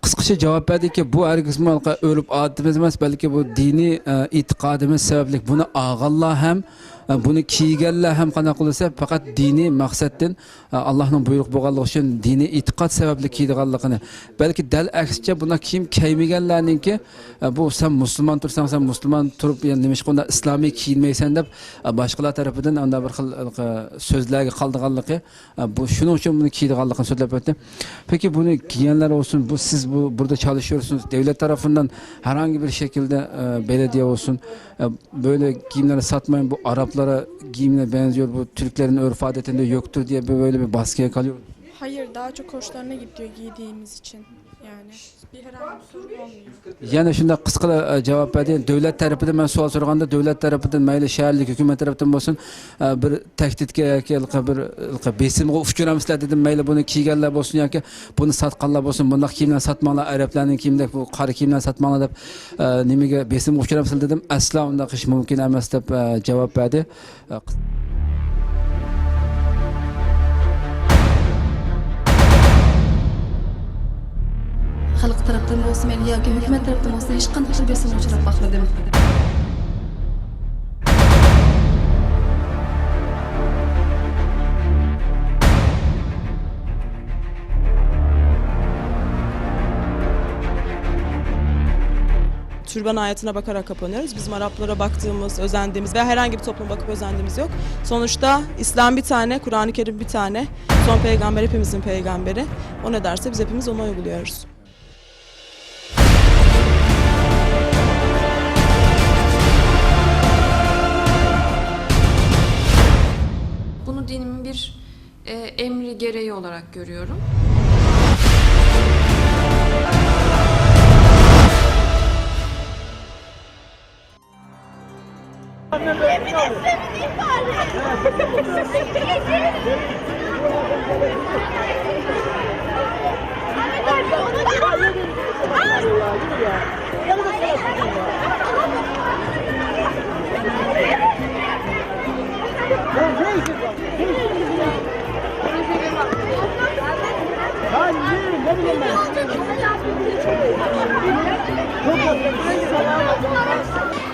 qisqacha javob berdiki, bu hargiz urf odatimiz emas, balki bu diniy e, e'tiqodimiz sababli buni olganlar ham ئە، بۇنى كىيگەنلەر ھەم قانداق قىلسا، پەقەت دىنىي مەقسەتتىن، ئە، ئاللاھنىڭ بۇيرۇق بولغانلىقى ئۈچۈن دىنىي ئېتىقاد سەۋەبلىك كىيىدىغانلىقىنى، بەلكى دەل ئەكسىچە بۇنداق كىيىم كىيمىگەنلەرنىڭكى، ئە، بۇ سەن مۇسۇلمان تۇرساڭ، سەن مۇسۇلمان تۇرۇپ، يەنە نېمىشقا ئۇنداق ئىسلامىي كىيىنمەيسەن دەپ، ئە، باشقىلار تەرىپىدىن ئانداق بىر خىل، ئە، سۆزلەرگە قالىدىغانلىقى، ئە، بۇ شۇنىڭ ئۈچۈن بۇنى كىيىدىغانلىقىنى سۆزلەپ ئۆتتى. پېكى بۇنى كىيگەنلەر بولسۇن، بۇ سىز بۇ، بۇردا چالىشىۋاتىسىز، دۆلەت تەرىپىندىن ھەرھانگى بىر شەكىلدە، ئە، بېلەدىيە بولسۇن، ئە، بۆلە كىيىملەرنى ساتماي، بۇ ئارابلارا گىيىملەر بەنزىيور، بۇ تۈركلەرنىڭ ئۆرپ-ئادەتىندە يوقتۇر دېيە بۆلە بىر باسكى كالىيور. Hayır, daha çok hoşlarına gidiyor giydiğimiz için. Yani bir herhangi bir sorun olmuyor. يەنە شۇنداق قىسقىلا، ئە، جاۋاب بەردى. دۆلەت تەرىپىدىن مەن سوئال سورىغاندا، دۆلەت تەرىپىدىن مەيلى شەھەرلىك ھۆكۈمەت تەرىپىدىن بولسۇن، ئە، بىر تەھدىتكە ياكى ھېلىقى بىر، ھېلىقى بېسىمغا ئۇچرامسىلەر دېدىم. مەيلى بۇنى كىيگەنلەر بولسۇن ياكى بۇنى ساتقانلار بولسۇن، بۇنداق كىيىملەرنى ساتماڭلار، ئەرەبلەرنىڭ كىيىمىدەك بۇ قارا كىيىملەرنى ساتماڭلار دەپ، ئە، نېمىگە بېسىمغا ئۇچرامسىلەر دېدىم. ئەسلا ئۇنداق ئىش مۇمكىن ئەمەس دەپ، ئە، جاۋاب بەردى. ئە، قىس- خەلق تەرەپتىن بولسۇن ياكى ھۆكۈمەت تەرەپتىن بولسۇن ھېچقانداق بىر بېسىمغا ئۇچراپ باقمىدىم. Türban ayetine bakarak kapanıyoruz. Bizim Araplara baktığımız, özendiğimiz veya herhangi bir topluma bakıp özendiğimiz yok. Sonuçta İslam bir tane, Kur'an-ı Kerim bir tane. Son peygamber hepimizin peygamberi. O ne derse biz hepimiz onu uyguluyoruz. Bunu dinimin bir, e, emri gereği olarak görüyorum.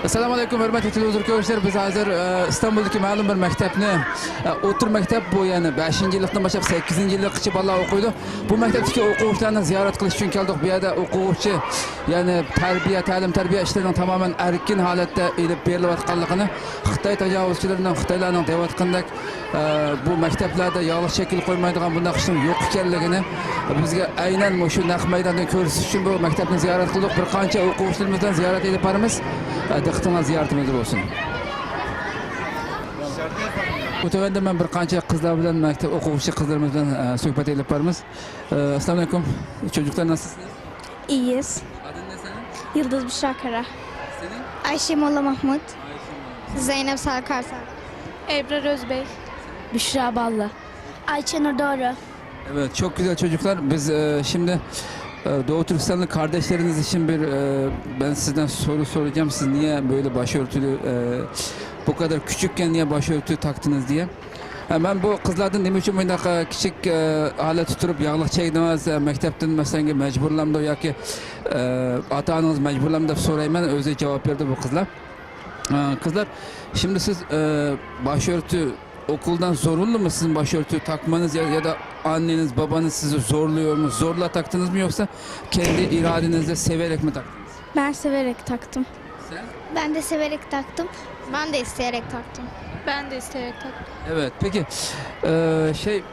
ئەسسالامۇ ئەلەيكۇم، ھۆرمەتلىك تېلېۋىزور كۆرگۈچىلەر. بىز ھازىر، ئە، ئىستانبۇلدىكى مەلۇم بىر مەكتەپنى، ئە، ئوتتۇرا مەكتەپ بۇ، يەنى بەشىنچى يىللىقتىن باشلاپ سەككىزىنچى يىللىققىچە بالىلار ئوقۇيدۇ. بۇ مەكتەپتىكى ئوقۇغۇچىلارنى زىيارەت قىلىش ئۈچۈن كەلدۇق. بۇ يەردە ئوقۇغۇچى، يەنى تەربىيە، تەلىم-تەربىيە ئىشلىرىنىڭ تامامەن ئەركىن ھالەتتە ئېلىپ بېرىلىۋاتقانلىقىنى، خىتاي تاجاۋۇزچىلىرىنىڭ، خىتايلارنىڭ دەۋاتقىنىدەك، ئە، بۇ مەكتەپلەردە ياغلىق شەكىل قويمايدىغان بۇنداق ئىشنىڭ يوق ئىكەنلىكىنى بىزگە ئەينەن مۇشۇ نەق مەيداندىن كۆرسىتىش ئۈچۈن بۇ مەكتەپنى زىيارەت قىلدۇق. بىر قانچە ئوقۇغۇچىلىرىمىز بىلەن زىيارەت ئېلىپ بارىمىز. ئە، دىققىتىڭلار زىيارىتىمىزدە بولسۇن. بۇ تۆۋەندە مەن بىر قانچە قىزلار بىلەن، مەكتەپ ئوقۇغۇچى قىزلىرىمىز بىلەن، ئە، سۆھبەت ئېلىپ بارىمىز. ئە، ئەسسالامۇ ئەلەيكۇم. Çocuklar nasılsınız? İyiyiz. Adın ne senin? Yıldız Büşra Kara. Senin? Ayşe Molla Mahmut. Ayşe Molla. Zeynep Sarkarslan. Ebrar Özbey. Büşra Ballı. Ayçenur Doğru. Evet, çok güzel çocuklar. Biz, e, şimdi, e, Doğu Türkistanlı kardeşleriniz için bir, e, ben sizden soru soracağım. Siz niye böyle başörtülü, e, bu kadar küçükken niye başörtü taktınız diye. ئە، مەن بۇ قىزلاردىن نېمە ئۈچۈن مۇنداق، ئە، كىچىك، ئە، ھالەتتە تۇرۇپ ياغلىق چەكتىڭىز، ئە، مەكتەپتىن مەسىلەن مەجبۇرلامدۇ ياكى، ئە، ئاتا-ئانىڭىز مەجبۇرلامدۇ دەپ سورايمەن، ئۆزى جاۋاب بەردى بۇ قىزلار. ئە، قىزلار، şimdi siz, ئە، başörtü okuldan zorunlu mu sizin başörtü takmanız ya, ya da anneniz, babanız sizi zorluyor mu, zorla taktınız mı yoksa kendi iradenizle severek mi taktınız? Ben severek taktım. Sen? Ben de severek taktım. Ben de isteyerek taktım. Ben de isteyerek taktım. Evet, peki, e, şey,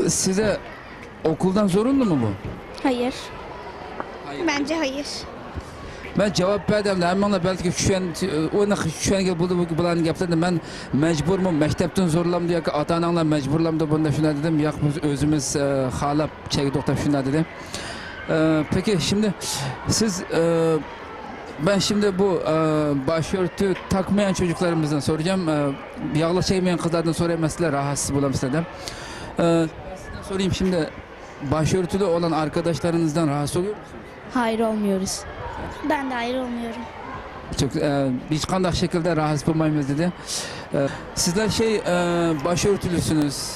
size okuldan zorunlu mu bu? Hayır. Hayır. Bence hayır. مەن جاۋاب بەردىم، ھەممىڭلار بەلكى چۈشەن-، ئۇنى چۈشەنگىلى بولدى بۇ، بۇلارنىڭ گەپلىرىنى. مەن مەجبۇرمۇ، مەكتەپتىن زورلامدۇ ياكى ئاتا-ئاناڭلار مەجبۇرلامدۇ بۇندا شۇنداق دېدىم. ياق، بىز ئۆزىمىز، ئە، خالاپ چەكتۇق دەپ شۇنداق دېدى. ئە، peki، şimdi siz، ئە، ben şimdi bu, ئە، başörtü takmayan çocuklarımızdan soracağım. ئە، ياغلىق چەكمىگەن قىزلاردىن سورايمەن، سىلەر راھەتسىز بولامسىلەر دەپ. ئە، سىزدىن سورىيىم، şimdi başörtülü olan arkadaşlarınızdan rahatsız oluyor musunuz? Hayır, olmuyoruz. Ben de hayır olmuyorum. Çok, e, hiç kandak şekilde rahatsız olmayız dedi. E, sizler şey, e, başörtülüsünüz.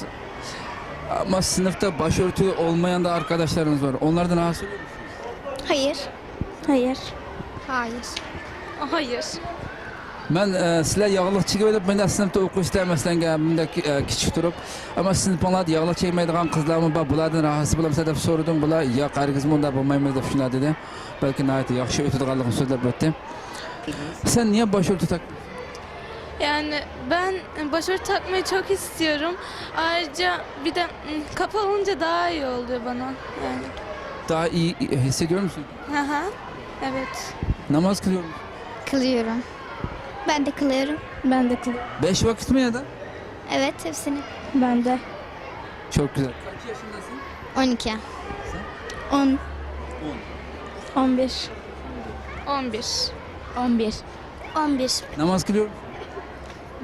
Ama sınıfta başörtülü olmayan da arkadaşlarınız var. Onlardan rahatsız oluyor musunuz? Hayır. Hayır. Hayır. Hayır. مەن، ئە، سىلەر ياغلىق چىگىۋېلىپ، مەن سىنىپتا ئوقۇشتا مەسىلەن، مۇنداق، ئە، كىچىك تۇرۇپ، ئەمما سىنىپىڭلاردا ياغلىق چەكمەيدىغان قىزلارمۇ بار، بۇلاردىن راھەتسىز بولامسىلەر دەپ سورىدىم. بۇلار، ياق، ھەرگىزمۇ ئۇنداق بولمايمىز دەپ شۇنداق دېدى. بەلكى ناھايىتى ياخشى ئۆتىدىغانلىقىنى سۆزلەپ ئۆتتى. سەن نىيە باش ئۆرتۈك تاك؟ Yani ben başörtü takmayı çok istiyorum. Ayrıca bir de m, kapalı olunca daha iyi oluyor bana. Yani. Daha iyi hissediyor musun? Aha, evet. Namaz kılıyor musun? Kılıyorum. Ben de kılıyorum. Ben de kılıyorum. Beş vakit mi ya da? Evet, hepsini. Ben de. Çok güzel. Kaç yaşındasın? On iki. Sen? On. On. On beş. On bir. On bir. On bir. Namaz kılıyor musun?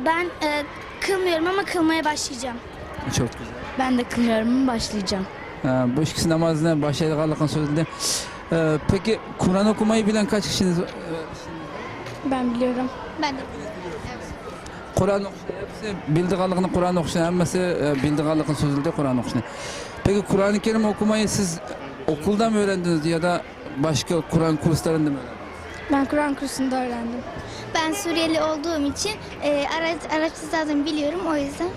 Ben e, kılmıyorum ama kılmaya başlayacağım. Çok güzel. Ben de kılmıyorum ama başlayacağım. Ha, bu ikisi namazını başlayacağını söyledi. Ee, peki Kur'an okumayı bilen kaç kişiniz var? Ben biliyorum. Ben de. Kur'an okuyuşunu hepsi bildiğinliğini Kur'an okuyuşunu hemmesi e, bildiğinliğini sözüldü Kur'an okuyuşunu. Peki Kur'an-ı Kerim okumayı siz okulda mı öğrendiniz ya da başka Kur'an kurslarında mı öğrendiniz? Ben Kur'an kursunda öğrendim. Ben Suriyeli olduğum için e, Ara- Arapça zaten biliyorum o yüzden.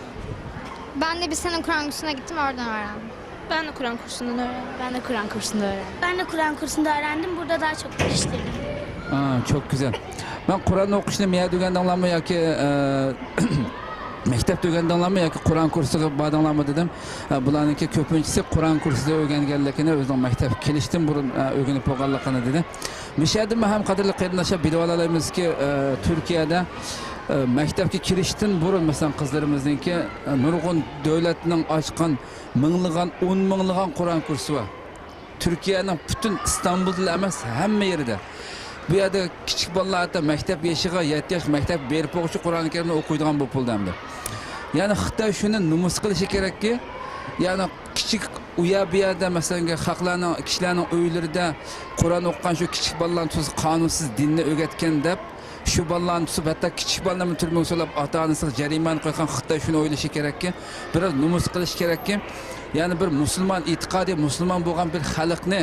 Ben de bir sene Kur'an kursuna gittim, oradan öğrendim. Ben de Kur'an kursundan öğrendim. Ben de Kur'an kursunda öğrendim. Ben de Kur'an kursunda öğrendim. Burada daha çok geliştirdim. Ha, çok güzel. Ben Kur'an o'qishni miyada o'rgandinglarmi yoki e, maktabda o'rgandinglarmi yoki Qur'on kursiga bordinglarmi dedim. E, Bularningki ko'pinchisi Qur'on kursida o'rganganligini o'zining maktab kelishdan burun e, o'rganib bo'lganligini dedi. Mishadim ham qadrli qarindoshlar bilib olamizki, e, Turkiyada e, maktabga kirishdan burun masalan qizlarimizningki e, nurg'un davlatning ochgan minglag'an, o'n minglag'an Qur'on kursi bor. Turkiyaning butun Istanbulda emas, hamma yerida. Bu yerda kichik bolalar hatto maktab yoshiga, yetti yosh maktab berib o'quvchi Qur'oni Karimni o'qiydigan bo'lib qoldi endi. Ya'ni Xitoy shuni nomus qilishi kerakki, ya'ni kichik u yer bu yerda masalan xalqlarning, kishilarning uylarida Qur'on o'qigan shu kichik bolalarni tuz qonunsiz dinni o'rgatgan deb shu bolalarni tutib, hatto kichik bolalarni turmaga solib, ota-onasiga jarima qo'ygan Xitoy shuni o'ylashi kerakki, biroz nomus qilish kerakki, ya'ni bir musulmon, e'tiqodiy musulmon bo'lgan bir xalqni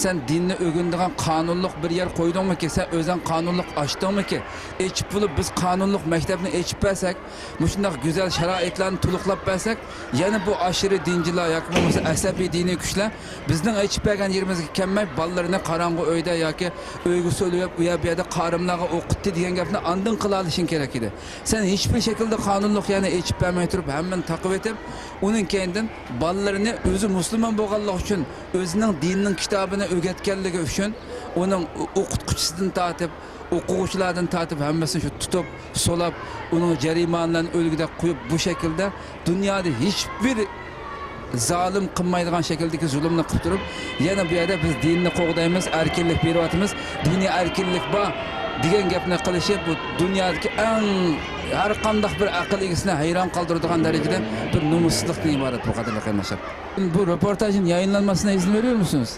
sen dinni o'rganadigan qonunliq bir yer qo'ydingmiki, sen o'zing qonunliq ochdingmiki, echib bo'lib biz qonunliq maktabni echib bersak, mushundoq go'zal sharoitlarni to'liqlab bersak, yana bu ashiri dinchilar yoki bo'lmasa asabiy diniy kuchlar bizning echib bergan yerimizga kelmay, bolalarini qorong'u uyda yoki uyga so'lib, u yer bu yerda qorimlarga o'qitdi degan gapni andin qila olishing kerak edi. Sen hech bir shaklda qonunliq, ya'ni echib bermay turib, hammani taqib etib, uning keyinden bolalarini o'zi musulmon bo'lganligi uchun, o'zining dinining kitobini o'rgatganligi uchun, uning o'qituvchisidan tortib, o'quvchilardan tortib hammasini shu tutib, so'lab, uning jarimonlarini o'lgudek qo'yib, bu shaklda dunyoda hech bir zolim qilmaydigan shakldagi zulmni qilib turib, yana bu yerda biz dinni qo'g'daymiz, erkinlik beryapmiz, diniy erkinlik bor degan gapni qilishi bu dunyodagi eng har qanday bir aql egisini hayron qoldiradigan darajada bir nomussizlikdan iborat bu, qadrli qarindoshlar. Bu reportajın yayınlanmasına izin veriyor musunuz?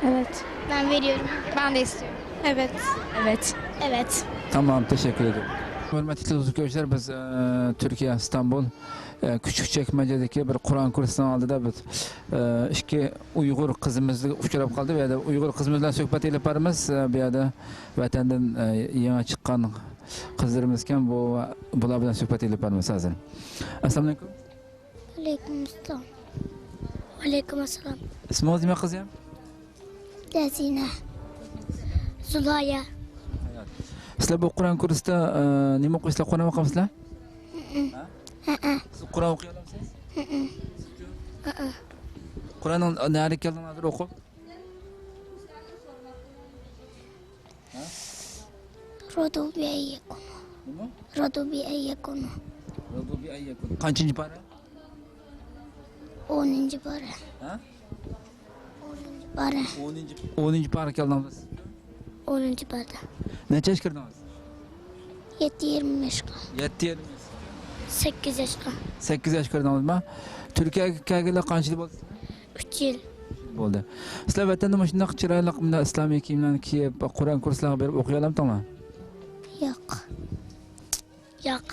Evet. Ben veriyorum. Ben de istiyorum. Evet. Evet. Evet. Tamam, teşekkür ederim. Hörmətli tozlu görüşlər, biz ə, Türkiyə, İstanbul, ə, Küçükçəkməcədəki bir Quran kursunun aldında biz ə, iki Uyğur qızımız uçurub qaldı və ya Uyğur qızımız bilan söhbət elib barımız. Ə, bu yerdə vətəndən ə, yeni çıxqan qızlarımızkən bu bular bilan söhbət elib barımız hazır. Assalamu alaykum. Aleyküm selam. Aleyküm selam. İsminiz ne qızım? Dezine. Zulaya. Sizler bu Quran kursda e, nima o'qiysizlar? Quran o'qiysizlar? Hı hı. Siz Quran o'qiy olamsiz? Quranning nari keldilar hozir o'qib? Rodobiya yakunu. Nima? Rodobiya yakunu. Rabbi bi ayyakun. Qanchinchi para? Onuncu para. Ha? Onuncu para. O'ninchi o'ninchi para keldilar. Onuncu para. Necha yosh kirdingiz? Yetti yirmi yaşka. Yetti yarim. Sekiz yaşka. Sakkiz yosh kirdingizmi? Turkiyaga kelganlar qancha yil bo'ldi? Üç yıl. Bo'ldi. Sizlar vatanda mana shundoq chiroyli bunday islomiy kiyimlarni kiyib, Qur'on kurslarga berib o'qiy olamdinglar? Yok. Yok.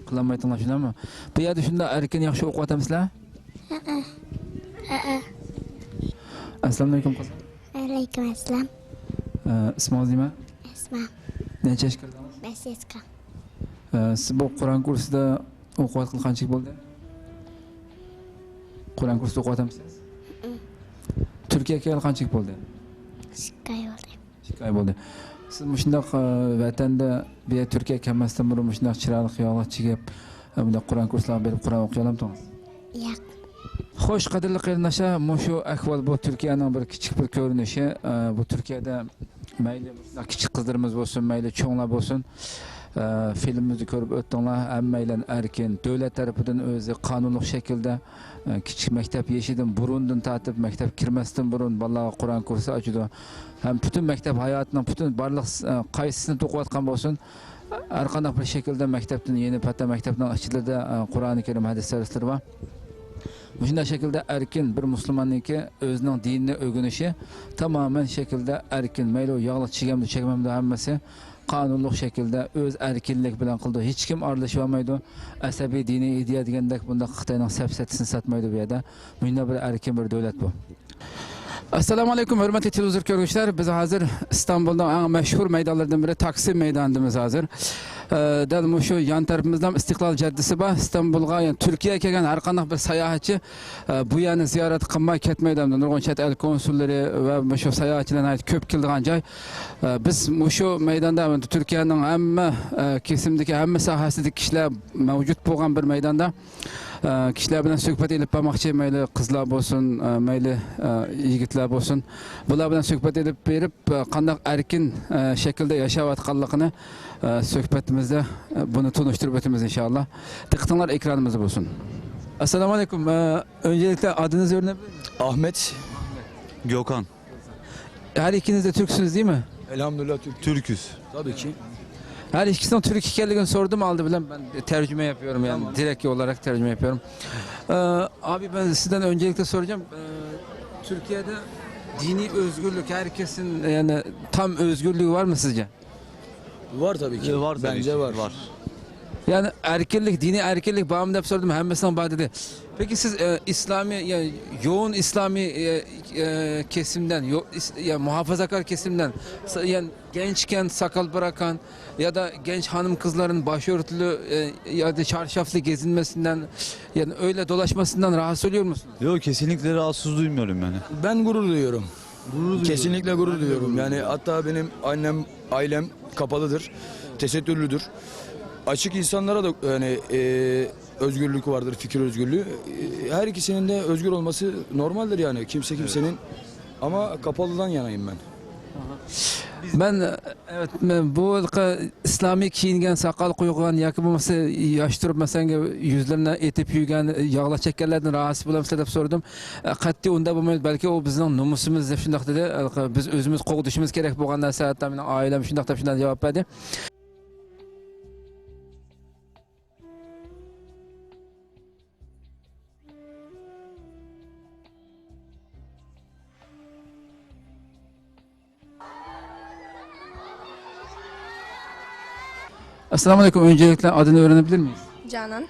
Qilolmaytinglar shundaymi? Bu yerda shunday erkin yaxshi o'qiyapsizlar? Hı hı. Assalomu alaykum qizim. Aleyküm selam. Ee, ismingiz nima? Esma. Necha yosh kirdingiz? سېسكا. ئە، سىز بۇ قۇرئان كۇرسىدا ئوقۇۋاتقىلى قانچىلىك بولدى؟ قۇرئان كۇرسىدا ئوقۇۋاتامسىز؟ تۈركىيەگە كەلگىلى قانچىلىك بولدى؟ ئىككى ئاي بولدى. ئىككى ئاي بولدى. سىز مۇشۇنداق، ئە، ۋەتەندە بۇ يەر تۈركىيەگە كەلمەستىن بۇرۇن مۇشۇنداق چىرايلىق ياغلىق چىگىپ، ئە، بۇنداق قۇرئان كۇرسلارغا بېرىپ قۇرئان ئوقۇيالامتىڭىز؟ ياق. خوش، قەدىرلىك قېرىنداشلار، مۇشۇ ئەھۋال بۇ تۈركىيەنىڭ بىر كىچىك بىر كۆرۈنۈشى. ئە، بۇ تۈركىيەدە مەيلى مۇشۇنداق كىچىك قىزلىرىمىز بولسۇن، مەيلى چوڭلار بولسۇن، ئە، فىلىمىمىزنى كۆرۈپ ئۆتتۈڭلار. ھەممەيلەن ئەركىن، دۆلەت تەرىپىدىن ئۆزى قانۇنلۇق شەكىلدە، ئە، كىچىك مەكتەپ يېشىدىن بۇرۇندىن تارتىپ، مەكتەپ كىرمەستىن بۇرۇن بالىلارغا قۇرئان كۇرسى ئاچىدۇ. ھەم پۈتۈن مەكتەپ ھاياتىنىڭ پۈتۈن بارلىق، ئە، قايسى سىنىپتا ئوقۇۋاتقان بولسۇن، ھەر قانداق بىر شەكىلدە مەكتەپتىن يېنىپ، ھەتتا مەكتەپنىڭ ئىچىدە، ئە، قۇرئانى كەرىم، ھەدىس دەرسلىرى بار. مۇشۇنداق شەكىلدە ئەركىن بىر مۇسۇلماننىڭكى ئۆزىنىڭ دىنىنى ئۆگىنىشى تامامەن شەكىلدە ئەركىن. مەيلى ئۇ ياغلىق چىگەمدۇ، چىگمەمدۇ، ھەممىسى قانۇنلۇق شەكىلدە ئۆز ئەركىنلىكى بىلەن قىلىدۇ. ھېچكىم ئارىلىشىۋالمايدۇ. ئەسەبىي دىنىي ئىدىيە دېگەندەك بۇنداق خىتاينىڭ سەپسەتىسىنى ساتمايدۇ بۇ يەردە. مۇشۇنداق بىر ئەركىن بىر دۆلەت بۇ. ئەسسالامۇ ئەلەيكۇم، ھۆرمەتلىك تېلېۋىزور كۆرگۈچىلەر. بىز ھازىر ئىستانبۇلنىڭ ئەڭ مەشھۇر مەيدانلىرىدىن بىرى، تاكسىم مەيدانىدىمىز ھازىر. ئە، دەل مۇشۇ يان تەرىپىمىزدە ھەم ئىستىقلال جەددىسى بار. ئىستانبۇلغا، يەنى تۈركىيەگە كەلگەن ھەر قانداق بىر ساياھەتچى، ئە، بۇ يەرنى زىيارەت قىلماي كەتمەيدۇ. نۇرغۇن چەت ئەل كونسۇللىرى ۋە مۇشۇ ساياھەتچىلەر ناھايىتى كۆپ كېلىدىغان جاي. ئە، بىز مۇشۇ مەيداندا تۈركىيەنىڭ ھەممە، ئە، كېسىمدىكى، ھەممە ساھەسىدىكى كىشىلەر مەۋجۇت بولغان بىر مەيداندا. ئە، كىشىلەر بىلەن سۆھبەت ئېلىپ بارماقچى، مەيلى قىزلار بولسۇن، ئە، مەيلى، ئە، يىگىتلەر بولسۇن. بۇلار بىلەن سۆھبەت ئېلىپ بېرىپ، ئە، قانداق ئەركىن، ئە، شەكىلدە ياشاۋاتقانلىقىنى، ئە، سۆھبىتىمىزدە، ئە، بۇنى تونۇشتۇرۇپ ئۆتىمىز ئىنشائاللا. دىققىتىڭلار ئېكرانىمىزدا بولسۇن. ئەسسالامۇ ئەلەيكۇم. ئە، ئۆنجىلىكتە ئادىڭىزنى ئۆگىنەبىلىرمىز؟ Ahmet. Gökhan. Her ikiniz de Türksünüz değil mi? Elhamdülillah Türk. Türküz. Tabii ki. Her ikisinin Türk ekenligini sordum, aldı bilen ben tercüme yapıyorum yani. Tamam. Direkt olarak tercüme yapıyorum. Ee, abi, ben sizden öncelikle soracağım. Ee, Türkiye'de dini özgürlük, herkesin yani tam özgürlüğü var mı sizce? Var tabii ki. Var tabii Bence ki, var. Var. Yani erkinlik, dini erkinlik var mı diye sordum, hemmesine var dedi. Peki siz, e, İslami, yani yoğun İslami, e, e, kesimden, yo-, is-, ya muhafazakar kesimden, sa-, yani gençken sakal bırakan ya da genç hanım kızların başörtülü, e, ya da çarşaflı gezinmesinden, yani öyle dolaşmasından rahatsız oluyor musunuz? Yok, kesinlikle rahatsız duymuyorum yani. Ben gurur duyuyorum. Gurur duyuyorum. Kesinlikle gurur duyuyorum. Yani hatta benim annem, ailem kapalıdır, tesettürlüdür. Açık insanlara da yani, e, özgürlük vardır, fikir özgürlüğü. E, her ikisinin de özgür olması normaldir yani. Kimse kimsenin, ama kapalıdan yanayım ben. Мен, э, вот, мен бу исламий кийинген, сакал куйган яки болмаса яш туруп, мәсәлән, йөзләренә әйтеп йөргән, ягъла чәккәнләрдән раһатсыз буламсызлар дип сорадым. Ә, катъи унда булмайды, бәлки ул безнең намусыбыз дип шундый диде. Ә, без үзебез куйдырышыбыз кирәк булган нәрсә, хәтта минем гаиләм шундый дип шундый җавап бирде. Esselamu Aleyküm. Öncelikle adını öğrenebilir miyiz? Canan. Canan.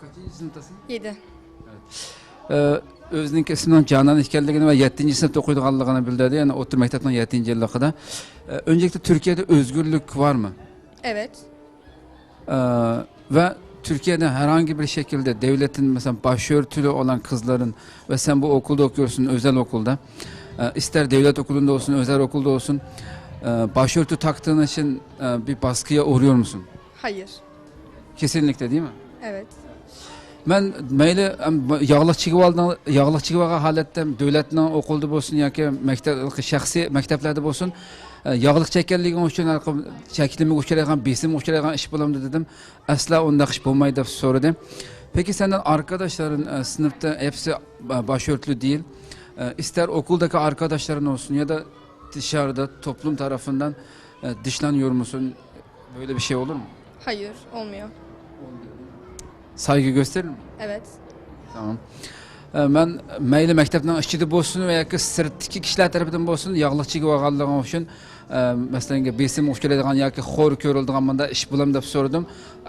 Kaçıncı sınıftasın? Yedi. Evet. Ee, özünün isminin Canan ekenligini ve yettinci sınıfta okuyduğunu bildirdi. Yani orta mektepten yettinci yıllıkta. Ee, öncelikle Türkiye'de özgürlük var mı? Evet. Ee, ve Türkiye'de herhangi bir şekilde devletin mesela başörtülü olan kızların ve sen bu okulda okuyorsun, özel okulda. Ee, ister devlet okulunda olsun, özel okulda olsun, e, başörtü taktığın için, e, bir baskıya uğruyor musun? Hayır. Kesinlikle değil mi? Evet. مەن مەيلى، ئەم، ياغلىق چىگىۋالدىڭ، ياغلىق چىگىۋالغان ھالەتتە دۆلەتنىڭ ئوقۇلدا بولسۇن ياكى مەكتەپ، شەخسىي مەكتەپلەردە بولسۇن، ئە، ياغلىق چەككەنلىكىڭ ئۈچۈن ھەر خىل چەكلىمىگە ئۇچرايدىغان، بېسىمغا ئۇچرايدىغان ئىش بولامدۇ دېدىم. ئەسلا ئۇنداق ئىش بولمايدۇ دەپ سورىدى. پېكى سەندىن ئاركاداشلارىڭ، ئە، سىنىپتا ھەپسى با-، باشئۆرتلۈ دېيىل. ئە، ئىستەر ئوكۇلدىكى ئاركاداشلارىڭ بولسۇن يا دا دىشاردا توپلۇم تارافىندان، ئە، دىشلانيورمۇسۇن؟ Böyle bir şey olur mu? Hayır, olmuyor. Saygı gösterir mi? Evet. Tamam. ئە، مەن مەيلى مەكتەپنىڭ ئىچىدە بولسۇن ۋە ياكى سىرتتىكى كىشىلەر تەرىپىدىن بولسۇن، ياغلىق چىگىۋالغانلىقىڭ ئۈچۈن، ئە، مەسىلەن، بېسىم ئۇچرايدىغان ياكى خور كۆرۈلىدىغان مۇنداق ئىش بولامدۇ دەپ سورىدىم.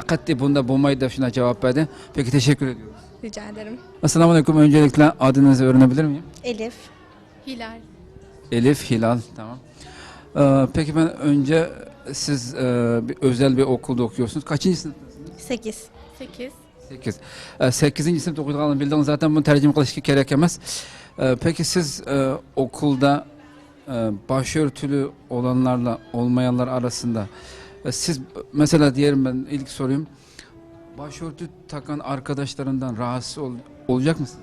قەتئىي بۇنداق بولمايدۇ دەپ شۇنداق جاۋاب بەردى. پېكى، تەشەككۈر ئېدىمىز. Rica ederim. Esselamu Aleyküm. Öncelikle adınızı öğrenebilir miyim? Elif. Hilal. Elif, Hilal. Tamam. Ee, peki ben önce Siz e, bir özel bir okulda okuyorsunuz. Kaçıncı sınıftasınız? Sekiz. Sekiz. Sekiz. E, sekizinci sınıfta okuyordunuz, bildiğiniz zaten bunu tercüme kılışka gerek emez. E, peki siz e, okulda e, başörtülü olanlarla olmayanlar arasında e, siz mesela diyelim ben ilk sorayım. Başörtü takan arkadaşlarından rahatsız ol- olacak mısın?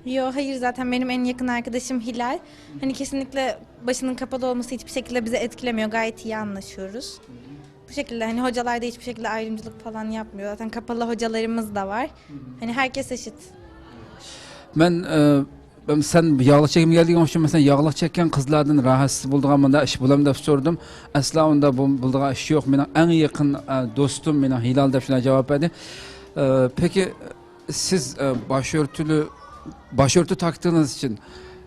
Yo, hayır, zaten benim en yakın arkadaşım Hilal. Hani kesinlikle başının kapalı olması hiçbir şekilde bizi etkilemiyor. Gayet iyi anlaşıyoruz. Bu şekilde hani hocalar da hiçbir şekilde ayrımcılık falan yapmıyor. Zaten kapalı hocalarımız da var. Hani herkes eşit. Ben e, ben sen yağlı çekimge geldiğin için mesela yağlı çeken kızlardan rahatsız bulduğun bunda iş bulam dep sordum. Asla onda bu- bulduğun iş yok. Benim en yakın e, dostum benim Hilal dep şuna cevap verdi. E, peki siz e, başörtülü başörtü taktığınız için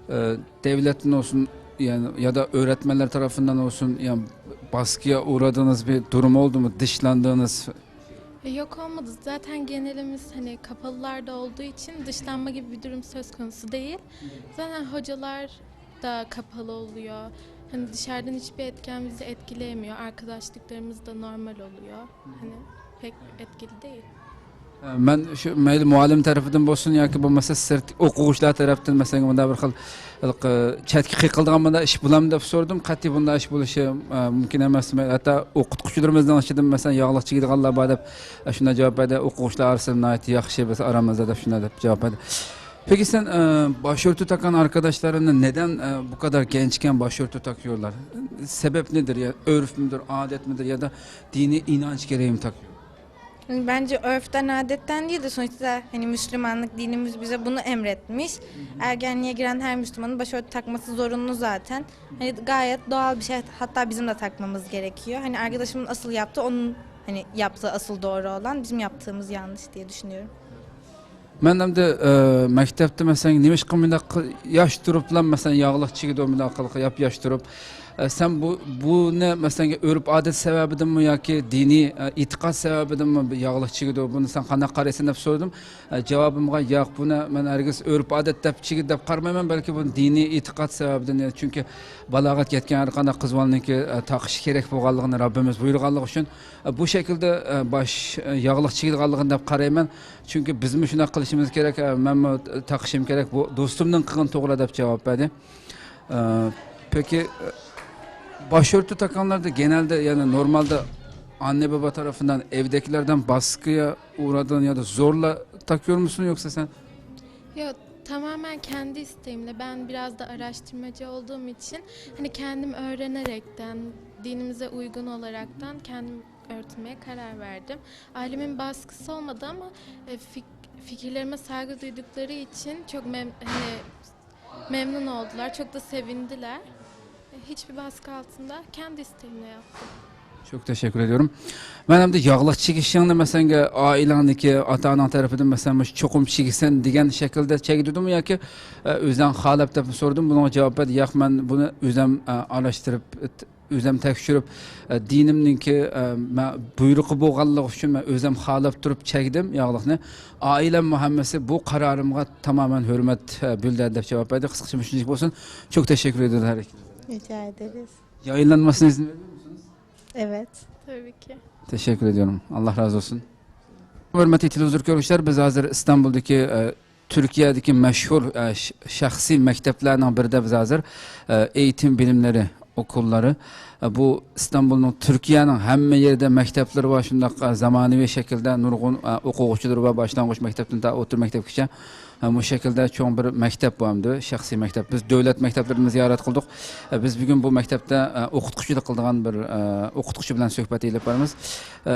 e, devletin olsun yani ya da öğretmenler tarafından olsun yani baskıya uğradığınız bir durum oldu mu? Dışlandığınız E, Yok, olmadı. Zaten genelimiz hani kapalılarda olduğu için dışlanma gibi bir durum söz konusu değil. Zaten hocalar da kapalı oluyor. Hani dışarıdan hiçbir etken bizi etkileyemiyor. Arkadaşlıklarımız da normal oluyor. Hani pek etkili değil. مەن شۇ مەيلى مۇئەللىم تەرىپىدىن بولسۇن ياكى بولمىسا سىرت ئوقۇغۇچىلار تەرىپىدىن مەسىلەن مۇنداق بىر خىل ھېلىقى چەتكە قېقىلىدىغان مۇنداق ئىش بولامدۇ دەپ سورىدىم. قەتئىي بۇنداق ئىش بولۇشى مۇمكىن ئەمەس. ھەتتا ئوقۇتقۇچىلىرىمىزنىڭ ئىچىدىمۇ مەسىلەن ياغلىق چىگىدىغانلار بار دەپ شۇنداق جاۋاب بەردى. ئوقۇغۇچىلار ئارىسىدا ناھايىتى ياخشى، بىز ئارامىزدا دەپ شۇنداق دەپ جاۋاب بەردى. پېكى سەن ئە، باشئۆرتۈك تاكان ئاركىداشلارنى نەدەن ئە، بۇ قەدەر گەنچكەن باشئۆرتۈك تاكىيورلار؟ سەبەب نېدىر؟ يا ئۆرفمىدۇر، ئادەتمىدۇر يا دا دىنىي ئىنانچ گېرەيمۇ تاكىيور؟ Bence örften, adetten değil de sonuçta hani Müslümanlık dinimiz bize bunu emretmiş. Ergenliğe giren her Müslümanın başörtü takması zorunlu zaten. Hani gayet doğal bir şey, hatta bizim de takmamız gerekiyor. Hani arkadaşımın asıl yaptığı, onun hani yaptığı asıl doğru olan, bizim yaptığımız yanlış diye düşünüyorum. مەن ئەمدى ئە، مەكتەپتە مەسىلەن نېمىشقا مۇنداق ياش تۇرۇپلا مەسىلەن ياغلىق چىگىدۇ مۇنداق قىلىپ ياپ ياش تۇرۇپ؟ ئە، سەن بۇ بۇنى مەسىلەن ئۆرپ ئادەت سەۋەبىدىنمۇ ياكى دىنىي ئە، ئېتىقاد سەۋەبىدىنمۇ ياغلىق چىگىدۇ؟ بۇنى سەن قانداق قارايسەن دەپ سورىدىم. ئە، جاۋابىمغا ياق، بۇنى مەن ھەرگىز ئۆرپ ئادەت دەپ چىگىدۇ دەپ قارىمايمەن، بەلكى بۇنى دىنىي ئېتىقاد سەۋەبىدىن، چۈنكى بالاغەت يەتكەن ھەر قانداق قىز بالىنىڭكى ئە، تاقىشى كېرەك بولغانلىقىنى رەببىمىز بۇيرۇغانلىقى ئۈچۈن ئە، بۇ شەكىلدە ئە، باش ئە، ياغلىق چىگىدىغانلىقىنى دەپ قارايمەن. چۈنكى بىزمۇ شۇنداق قىلىشىمىز كېرەك، ئە، مەنمۇ تاقىشىم كېرەك. بۇ دوستۇمنىڭ قىلغىنى توغرا دەپ جاۋاب بەردى. ئە، پېكى ئە، باشئۆرتۈك تاكانلاردا گېنەلدە يەنى نورمالدا ئاننە بابا تەرىپىندىن ئەۋدەكىلەردىن باسقىغا ئۇرىدىغان يا دا زورلا تاكىيورمۇسۇن يوكسا سەن؟ Yok, tamamen kendi isteğimle. Ben biraz da araştırmacı olduğum için hani kendim öğrenerekten, dinimize uygun olaraktan kendim örtünmeye karar verdim. Ailemin baskısı olmadı ama e, fik- fikirlerime saygı duydukları için çok mem- hani memnun oldular, çok da sevindiler. E, Hiçbir baskı altında kendi isteğimle yaptım. Çok teşekkür ediyorum. مەن ئەمدى ياغلىق چىگىشىڭنى مەسىلەن ئائىلەڭدىكى ئاتا ئاناڭ تەرىپىدىن مەسىلەن مۇشۇ چوقۇم چىگىسەن دېگەن شەكىلدە چەگدىدىمۇ ياكى ئە، ئۆزەڭ خالاپ دەپ سورىدىم. بۇنىڭغا جاۋاب بەردى، ياق، مەن بۇنى ئۆزەم ئە، ئاراشتۇرۇپ، ئۆزەم تەكشۈرۈپ، ئە، دىنىمنىڭكى ئە، مە- بۇيرۇقى بولغانلىقى ئۈچۈن مەن ئۆزەم خالاپ تۇرۇپ چەگدىم ياغلىقنى. ئائىلەممۇ ھەممىسى بۇ قارارىمغا تامامەن ھۆرمەت ئە، بىلدۈردى دەپ جاۋاب بەردى. قىسقىچە مۇشۇنچىلىك بولسۇن. Çok teşekkür ediyoruz her ikinize. Rica ederiz. Yayınlanmasına izin verir misiniz? Evet. Tabii ki. Teşekkür ediyorum. Allah razı olsun. Hörmətli televizor görüşlər, biz hazır İstanbul'daki e, Türkiye'deki meşhur e, ş- şahsi mekteplerden biri de biz hazır e, eğitim bilimleri okulları. E, bu İstanbul'un Türkiye'nin هەممە يېرىدە مەكتەپلىرى بار، شۇنداق زامانىۋى شەكىلدە نۇرغۇن ئوقۇغۇچىلىرى بار، باشلانغۇچ مەكتەپتىن تا ئوتتۇرا مەكتەپكىچە. بۇ شەكىلدە چوڭ بىر مەكتەپ بۇ ئەمدى، شەخسىي مەكتەپ. بىز دۆلەت مەكتەپلىرىنى زىيارەت قىلدۇق. بىز بۈگۈن بۇ مەكتەپتە ئوقۇتقۇچىلىق قىلىدىغان بىر ئوقۇتقۇچى بىلەن سۆھبەت ئېلىپ بارىمىز.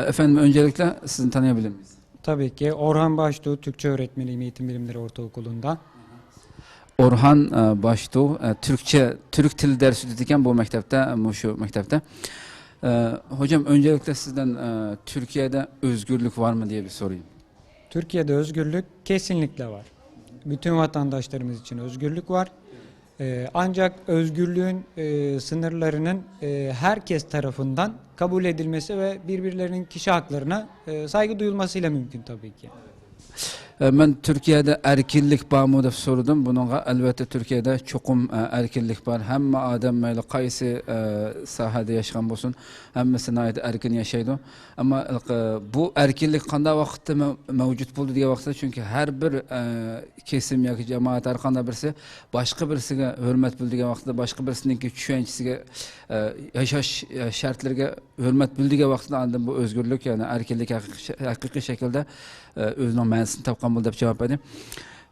ئەفەندىم، ئۆنچىلىكلە سىزنى تانىيابىلەممىز؟ Tabii ki. Orhan Baştuğ, Türkçe öğretmeniyim Eğitim Bilimleri Ortaokulu'nda. ئورھان باشتۇ، تۈركچە، تۈرك تىلى دەرس ئۆتىدىكەن بۇ مەكتەپتە، مۇشۇ مەكتەپتە. Hocam, öncelikle sizden Türkiye'de özgürlük var mı diye bir sorayım. Türkiye'de özgürlük kesinlikle var. Bütün vatandaşlarımız için özgürlük var. Ee, ancak özgürlüğün e, sınırlarının e, herkes tarafından kabul edilmesi ve birbirlerinin kişi haklarına e, saygı duyulmasıyla mümkün tabii ki. ئە، مەن تۈركىيەدە ئەركىنلىك بارمۇ دەپ سورىدىم. بۇنىڭغا ئەلۋەتتە تۈركىيەدە چوقۇم، ئە، ئەركىنلىك بار. ھەممە ئادەم مەيلى قايسى، ئە، ساھەدە ياشىغان بولسۇن، ھەممىسى ناھايىتى ئەركىن ياشايدۇ. ئەمما، ئە، بۇ ئەركىنلىك قانداق ۋاقىتتا مەۋ-، مەۋجۇت بولدى دېگەن ۋاقىتتا، چۈنكى ھەر بىر، ئە، كېسىم ياكى جامائەت ھەر قانداق بىرسى باشقا بىرسىگە ھۆرمەت بىلدۈرگەن ۋاقتىدا، باشقا بىرسىنىڭكى چۈشەنچىسىگە، ئە، ياشاش، ئە، شەرتلىرىگە ھۆرمەت بىلدۈرگەن ۋاقتىدا ئاندىن بۇ ئۆزگۈرلۈك، يەنى ئەركىنلىك ھەقىقىي شە-، ھەقىقىي شەكىلدە، ئە، ئۆزىنىڭ مەنىسىنى تاپقان بولدى دەپ جاۋاب بەردى.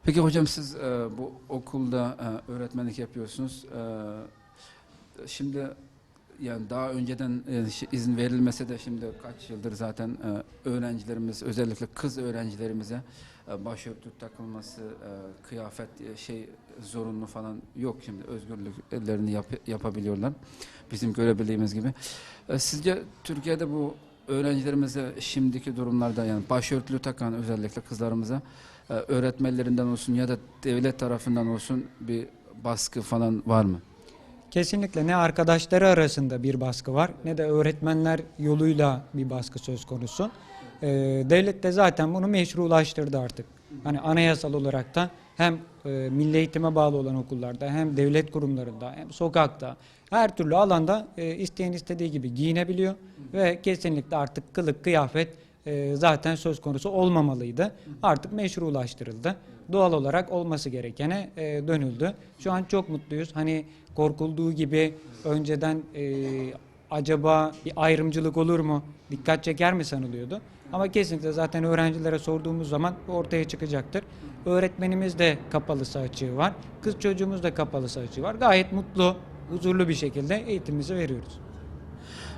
Peki hocam, siz, e, bu okulda, e, öğretmenlik yapıyorsunuz. E, şimdi, yani daha önceden, e, şey, izin verilmese de şimdi kaç yıldır zaten, e, öğrencilerimiz, özellikle kız öğrencilerimize, e, başörtü takılması, e, kıyafet, e, şey zorunlu falan yok, şimdi özgürlüklerini yap-, yapabiliyorlar. Bizim görebildiğimiz gibi. E, sizce Türkiye'de bu öğrencilerimize şimdiki durumlarda, yani başörtülü takan özellikle kızlarımıza, e, öğretmenlerinden olsun ya da devlet tarafından olsun bir baskı falan var mı? Kesinlikle ne arkadaşları arasında bir baskı var, ne de öğretmenler yoluyla bir baskı söz konusu. Ee, devlet de zaten bunu meşrulaştırdı artık. Hani anayasal olarak da hem, e, milli eğitime bağlı olan okullarda, hem devlet kurumlarında, hem sokakta, her türlü alanda, e, isteyen istediği gibi giyinebiliyor ve kesinlikle artık kılık kıyafet, e, zaten söz konusu olmamalıydı. Artık meşrulaştırıldı. Doğal olarak olması gerekene, e, dönüldü. Şu an çok mutluyuz. Hani korkulduğu gibi önceden, e, acaba bir ayrımcılık olur mu, dikkat çeker mi sanılıyordu. Ama kesinlikle zaten öğrencilere sorduğumuz zaman bu ortaya çıkacaktır. Öğretmenimiz de kapalısı açığı var. Kız çocuğumuz da kapalısı açığı var. Gayet mutlu, huzurlu bir şekilde eğitimimizi veriyoruz.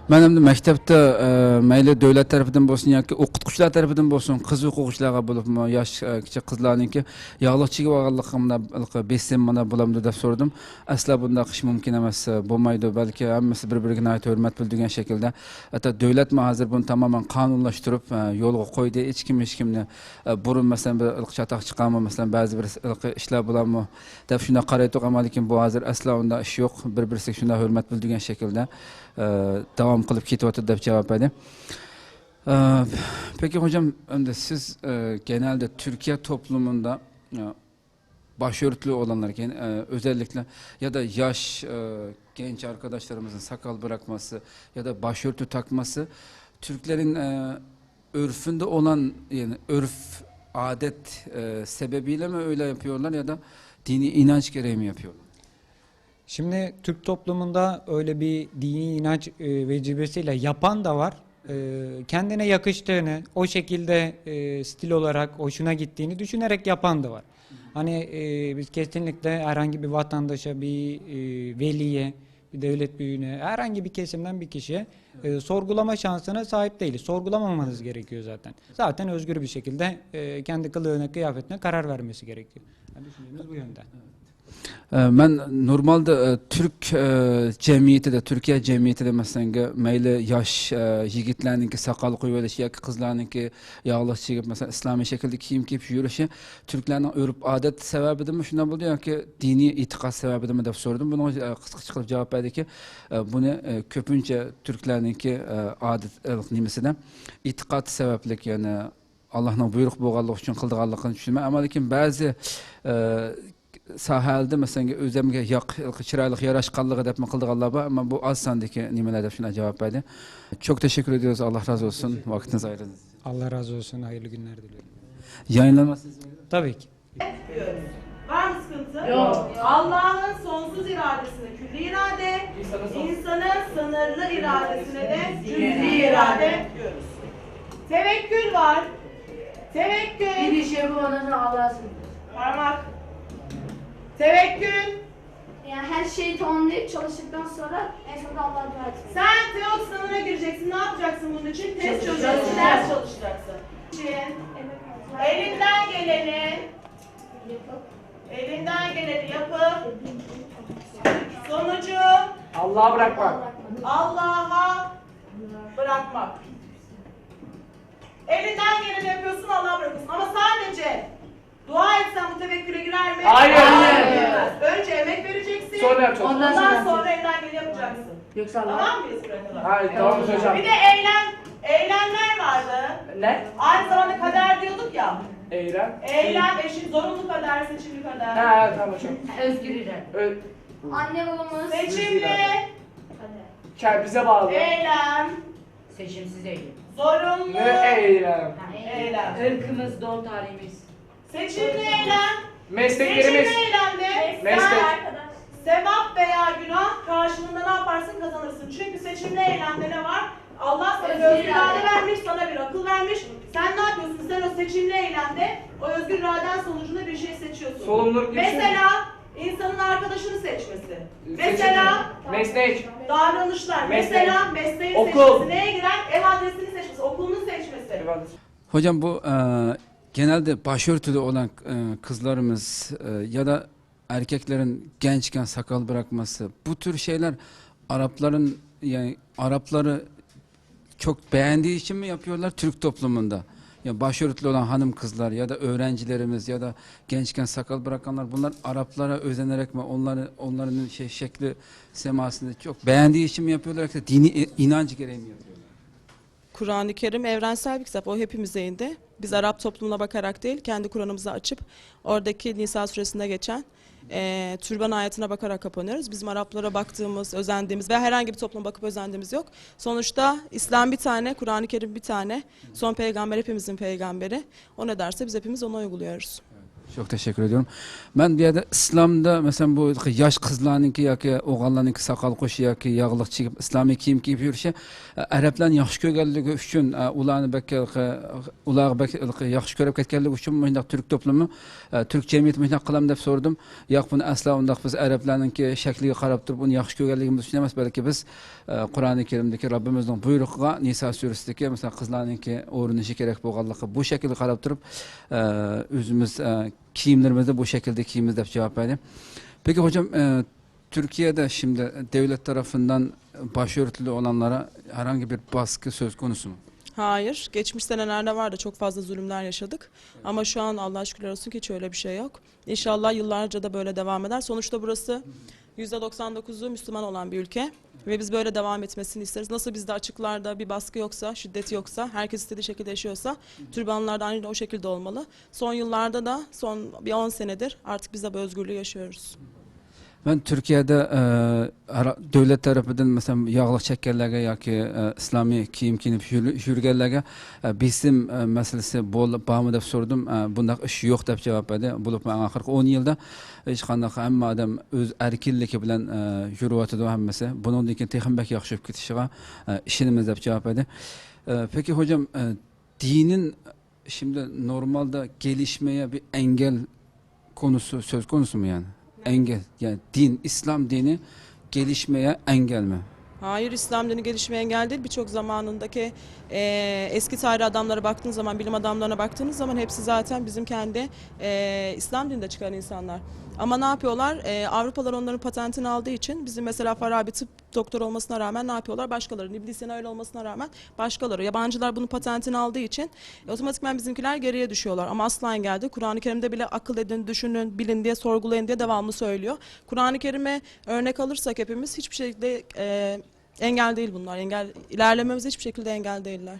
مەن ئەمدى مەكتەپتە، ئە، مەيلى دۆلەت تەرىپىدىن بولسۇن ياكى ئوقۇتقۇچىلار تەرىپىدىن بولسۇن، قىز ئوقۇغۇچىلارغا بولۇپمۇ ياش، ئە، كىچىك قىزلارنىڭكى ياغلىق چىگىپ ئالغانلىقى مۇنداق بېسىم مانا بولامدۇ دەپ سورىدىم. ئەسلا بۇنداق ئىش مۇمكىن ئەمەس، بولمايدۇ. بەلكى ھەممىسى بىر-بىرىگە ناھايىتى ھۆرمەت بىلدۈرگەن شەكىلدە، ھەتتا دۆلەتمۇ ھازىر بۇنى تامامەن قانۇنلاشتۇرۇپ، ئە، يولغا قويدى. ھېچكىم، ھېچكىمنى، ئە، بۇرۇن، مەسىلەن، بىر چاتاق چىقارمۇ، مەسىلەن، بەزى بىر ئىشلار بولارمۇ دەپ شۇنداق قارايتتۇق. ئەمما لېكىن بۇ ھازىر ئەسلا ئۇنداق ئىش يوق. بىر-بىرسىگە شۇنداق ھۆرمەت بىلدۈرگەن شەكىلدە، ئە، داۋام قىلىپ كېتىۋاتىدۇ دەپ جاۋاب بەردى. ئە، peki hocam, ئەمدى سىز، ئە، genelde Türkiye toplumunda، ئە، başörtülü olanlar, gen-, e, özellikle ya da yaş, e, genç arkadaşlarımızın sakal bırakması ya da başörtü takması Türklerin, e, örfünde olan, yani örf, adet, e, sebebiyle mi öyle yapıyorlar ya da dini inanç gereği mi yapıyorlar? Şimdi Türk toplumunda öyle bir dini inanç, e, vecibesiyle yapan da var. E, kendine yakıştığını, o şekilde, e, stil olarak hoşuna gittiğini düşünerek yapan da var. Hani, e, biz kesinlikle herhangi bir vatandaşa, bir, e, veliye, bir devlet büyüğüne, herhangi bir kesimden bir kişiye, e, sorgulama şansına sahip değiliz. Sorgulamamanız gerekiyor zaten. Zaten özgür bir şekilde, e, kendi kılığına, kıyafetine karar vermesi gerekiyor. Yani düşüncemiz bu yönde. ئە، مەن نورمالدا، ئە، تۈرك، ئە، جەمئىيىتىدە، تۈركىيە جەمئىيىتىدە، مەسىلەن، مەيلى ياش، ئە، يىگىتلەرنىڭكى ساقال قويۇۋېلىشى ياكى قىزلارنىڭكى ياغلىق چىگىپ، مەسىلەن، ئىسلامىي شەكىلدە كىيىم كىيىپ يۈرۈشى تۈركلەرنىڭ ئۆرپ-ئادەت سەۋەبىدىنمۇ شۇنداق بولدى ياكى دىنىي ئېتىقاد سەۋەبىدىنمۇ دەپ سورىدىم. بۇنىڭغا، ئە، قىسقىچە قىلىپ جاۋاب بەردىكى، ئە، بۇنى، ئە، كۆپىنچە تۈركلەرنىڭكى، ئە، ئادەت، ئە، نېمىسىدە، ئېتىقاد سەۋەبلىك، يەنى ئاللاھنىڭ بۇيرۇقى بولغانلىقى ئۈچۈن قىلىدىغانلىقىنى چۈشىنىمەن. ئەمما لېكىن بەزى، ئە، ساھەلەردە، مەسىلەن، ئۆزۈمگە ياق-، چىرايلىق ياراشقانلىقى دەپمۇ قىلىدىغانلار بار، ئەمما بۇ ئاز ساندىكى نېمىلەر دەپ شۇنداق جاۋاب بەردى. Çok teşekkür ediyoruz. Allah razı olsun. Vaktinizi ayırdınız. Allah razı olsun. Hayırlı günler diliyorum. Yayınlanmasını istiyorum. Tabii ki. Var mı sıkıntı? Yok. Allah'ın sonsuz iradesine külli irade, insanın sınırlı iradesine de cüz'i irade diyoruz. Tevekkül var. Tevekkül. Bir işe bu, ondan sonra Allah'a sığınırız. Parmak. Tevekkül. Yani her şeyi tamamlayıp çalıştıktan sonra en sonunda Allah'a dua etmek. Sen TEOK sınavına gireceksin. Ne yapacaksın bunun için? Test çözeceksin, ders çalışacaksın. Elinden geleni, elinden geleni yapıp sonucu Allah'a bırakmak. Allah'a bırakmak. Elinden geleni yapıyorsun, Allah'a bırakıyorsun. Ama sadece dua etsen bu tevekküle girer mi? Hayır. Girmez. Önce emek vereceksin. Sonra yapacaksın. Ondan sonra elinden geleni yapacaksın. Yoksa Allah. Tamam mıyız buraya kadar? Hayır, tamam hocam. Bir de eylem, eylemler vardı. Ne? Aynı zamanda kader diyorduk ya. Eylem. Eylem eşit zorunlu kader, seçimli kader. Ha, tamam hocam. Özgür İrem. Ö- Anne babamız. Seçimli. Ke- bize bağlı. Eylem. Seçimsiz eylem. Zorunlu. Ne eylem? Eylem. Irkımız, doğum tarihimiz. Seçimli eylem. Mesleklerimiz. Seçimli eylemde Meslek. sen sevap veya günah karşılığında ne yaparsın, kazanırsın. Çünkü seçimli eylemde ne var? Allah sana bir özgür irade vermiş, sana bir akıl vermiş. Sen ne yapıyorsun? Sen o seçimli eylemde o özgür iraden sonucunda bir şey seçiyorsun. Sorumluluk yüklüyor. Mesela insanın arkadaşını seçmesi. Mesela Meslek. davranışlar. Meslek. Mesela mesleği Okul. Seçmesi. Neye girer? Ev adresini seçmesi, okulunu seçmesi. Hocam, bu e, genelde başörtülü olan e, kızlarımız e, ya da erkeklerin gençken sakal bırakması, bu tür şeyler Arapların, yani Arapları çok beğendiği için mi yapıyorlar Türk toplumunda? Ya başörtülü olan hanım kızlar ya da öğrencilerimiz ya da gençken sakal bırakanlar, bunlar Araplara özenerek mi, onları, onların şey, şekli semasını çok beğendiği için mi yapıyorlar, yoksa dini i- inanç gereği mi yapıyorlar? Kur'an-ı Kerim evrensel bir kitap. O hepimize indi. Biz Arap toplumuna bakarak değil, kendi Kur'an'ımızı açıp oradaki Nisa suresinde geçen e, türban ayetine bakarak kapanıyoruz. Bizim Araplara baktığımız, özendiğimiz ve herhangi bir topluma bakıp özendiğimiz yok. Sonuçta İslam bir tane, Kur'an-ı Kerim bir tane, son peygamber hepimizin peygamberi. O ne derse biz hepimiz onu uyguluyoruz. Çok teşekkür ediyorum. Ben bir yerde İslam'da mesela bu yaş kızlarınki ya ki oğlanlarınki sakal qoşu ya ki yağlık çekip İslamiy kiyim kiyip yürüyüşü e, Arapların yaxşı görgenligi için, e, ularını bek, e, ular bek, e, yaxşı görüp ketkenligi için mındak Türk toplumu, e, Türk cemiyeti mındak kılam dep sordum. Yok, bunu asla undaq biz Araplarınki şekliga qarap turıp uni yaxşı görgenligimiz için emas, belki biz e, Qur'oni Kerimdagi Rabbimizning buyrug'iga, Niso surasidagi, masalan, qizlarninki o'rinishi kerak bo'lganligi, bu shaklga qarab turib, e, o'zimiz, e, kiyimlarimizni bu shaklda kiyimiz deb javob berdi. Peki hocam, e, Türkiye'de şimdi devlet tarafından başörtülü olanlara herhangi bir baskı söz konusu mu? Hayır. Geçmiş senelerde vardı. Çok fazla zulümler yaşadık. Ama şu an Allah'a şükürler olsun ki hiç öyle bir şey yok. İnşallah yıllarca da böyle devam eder. Sonuçta burası yüzde doksan dokuzu Müslüman olan bir ülke. Ve biz böyle devam etmesini isteriz. Nasıl bizde açıklarda bir baskı yoksa, şiddet yoksa, herkes istediği şekilde yaşıyorsa, türbanlar da aynı o şekilde olmalı. Son yıllarda da, son bir on senedir artık biz de bu özgürlüğü yaşıyoruz. Ben Türkiye'de e, ara- devlet tarafından mesela yağlık çekkenlerge yoki e, islomiy kiyim kiyinib yürü- yürgenlerge e, besim e, meselesi bol- bormi deb so'radim. E, bundaq ish yo'q deb javob berdi. Bo'lib, oxirgi o'n yilda hech qanday, hamma odam o'z erkinligi bilan e, yuriyotidi hammasi. Bundan keyin texim bak yaxshi bo'lib ketishiga e, ishonamiz deb javob berdi. E, peki hocam, e, dinin şimdi normalde gelişmeye bir engel konusu söz konusu mu yani? Engel, yani din, İslam dini gelişmeye engel mi? Hayır, İslam dini gelişmeye engel değil. Birçok zamanındaki e, eski tarih adamlara baktığınız zaman, bilim adamlarına baktığınız zaman hepsi zaten bizim kendi e, İslam dininde çıkan insanlar. Ama ne yapıyorlar? E, Avrupalar onların patentini aldığı için bizim mesela Farabi tıp doktor olmasına rağmen ne yapıyorlar? Başkaları, İbn Sina öyle olmasına rağmen başkaları, yabancılar bunun patentini aldığı için e, otomatikman bizimkiler geriye düşüyorlar. Ama asla engel değil. Kur'an-ı Kerim'de bile akıl edin, düşünün, bilin diye, sorgulayın diye devamlı söylüyor. Kur'an-ı Kerim'e örnek alırsak hepimiz hiçbir şekilde e, engel değil bunlar. Engel, ilerlememize hiçbir şekilde engel değiller.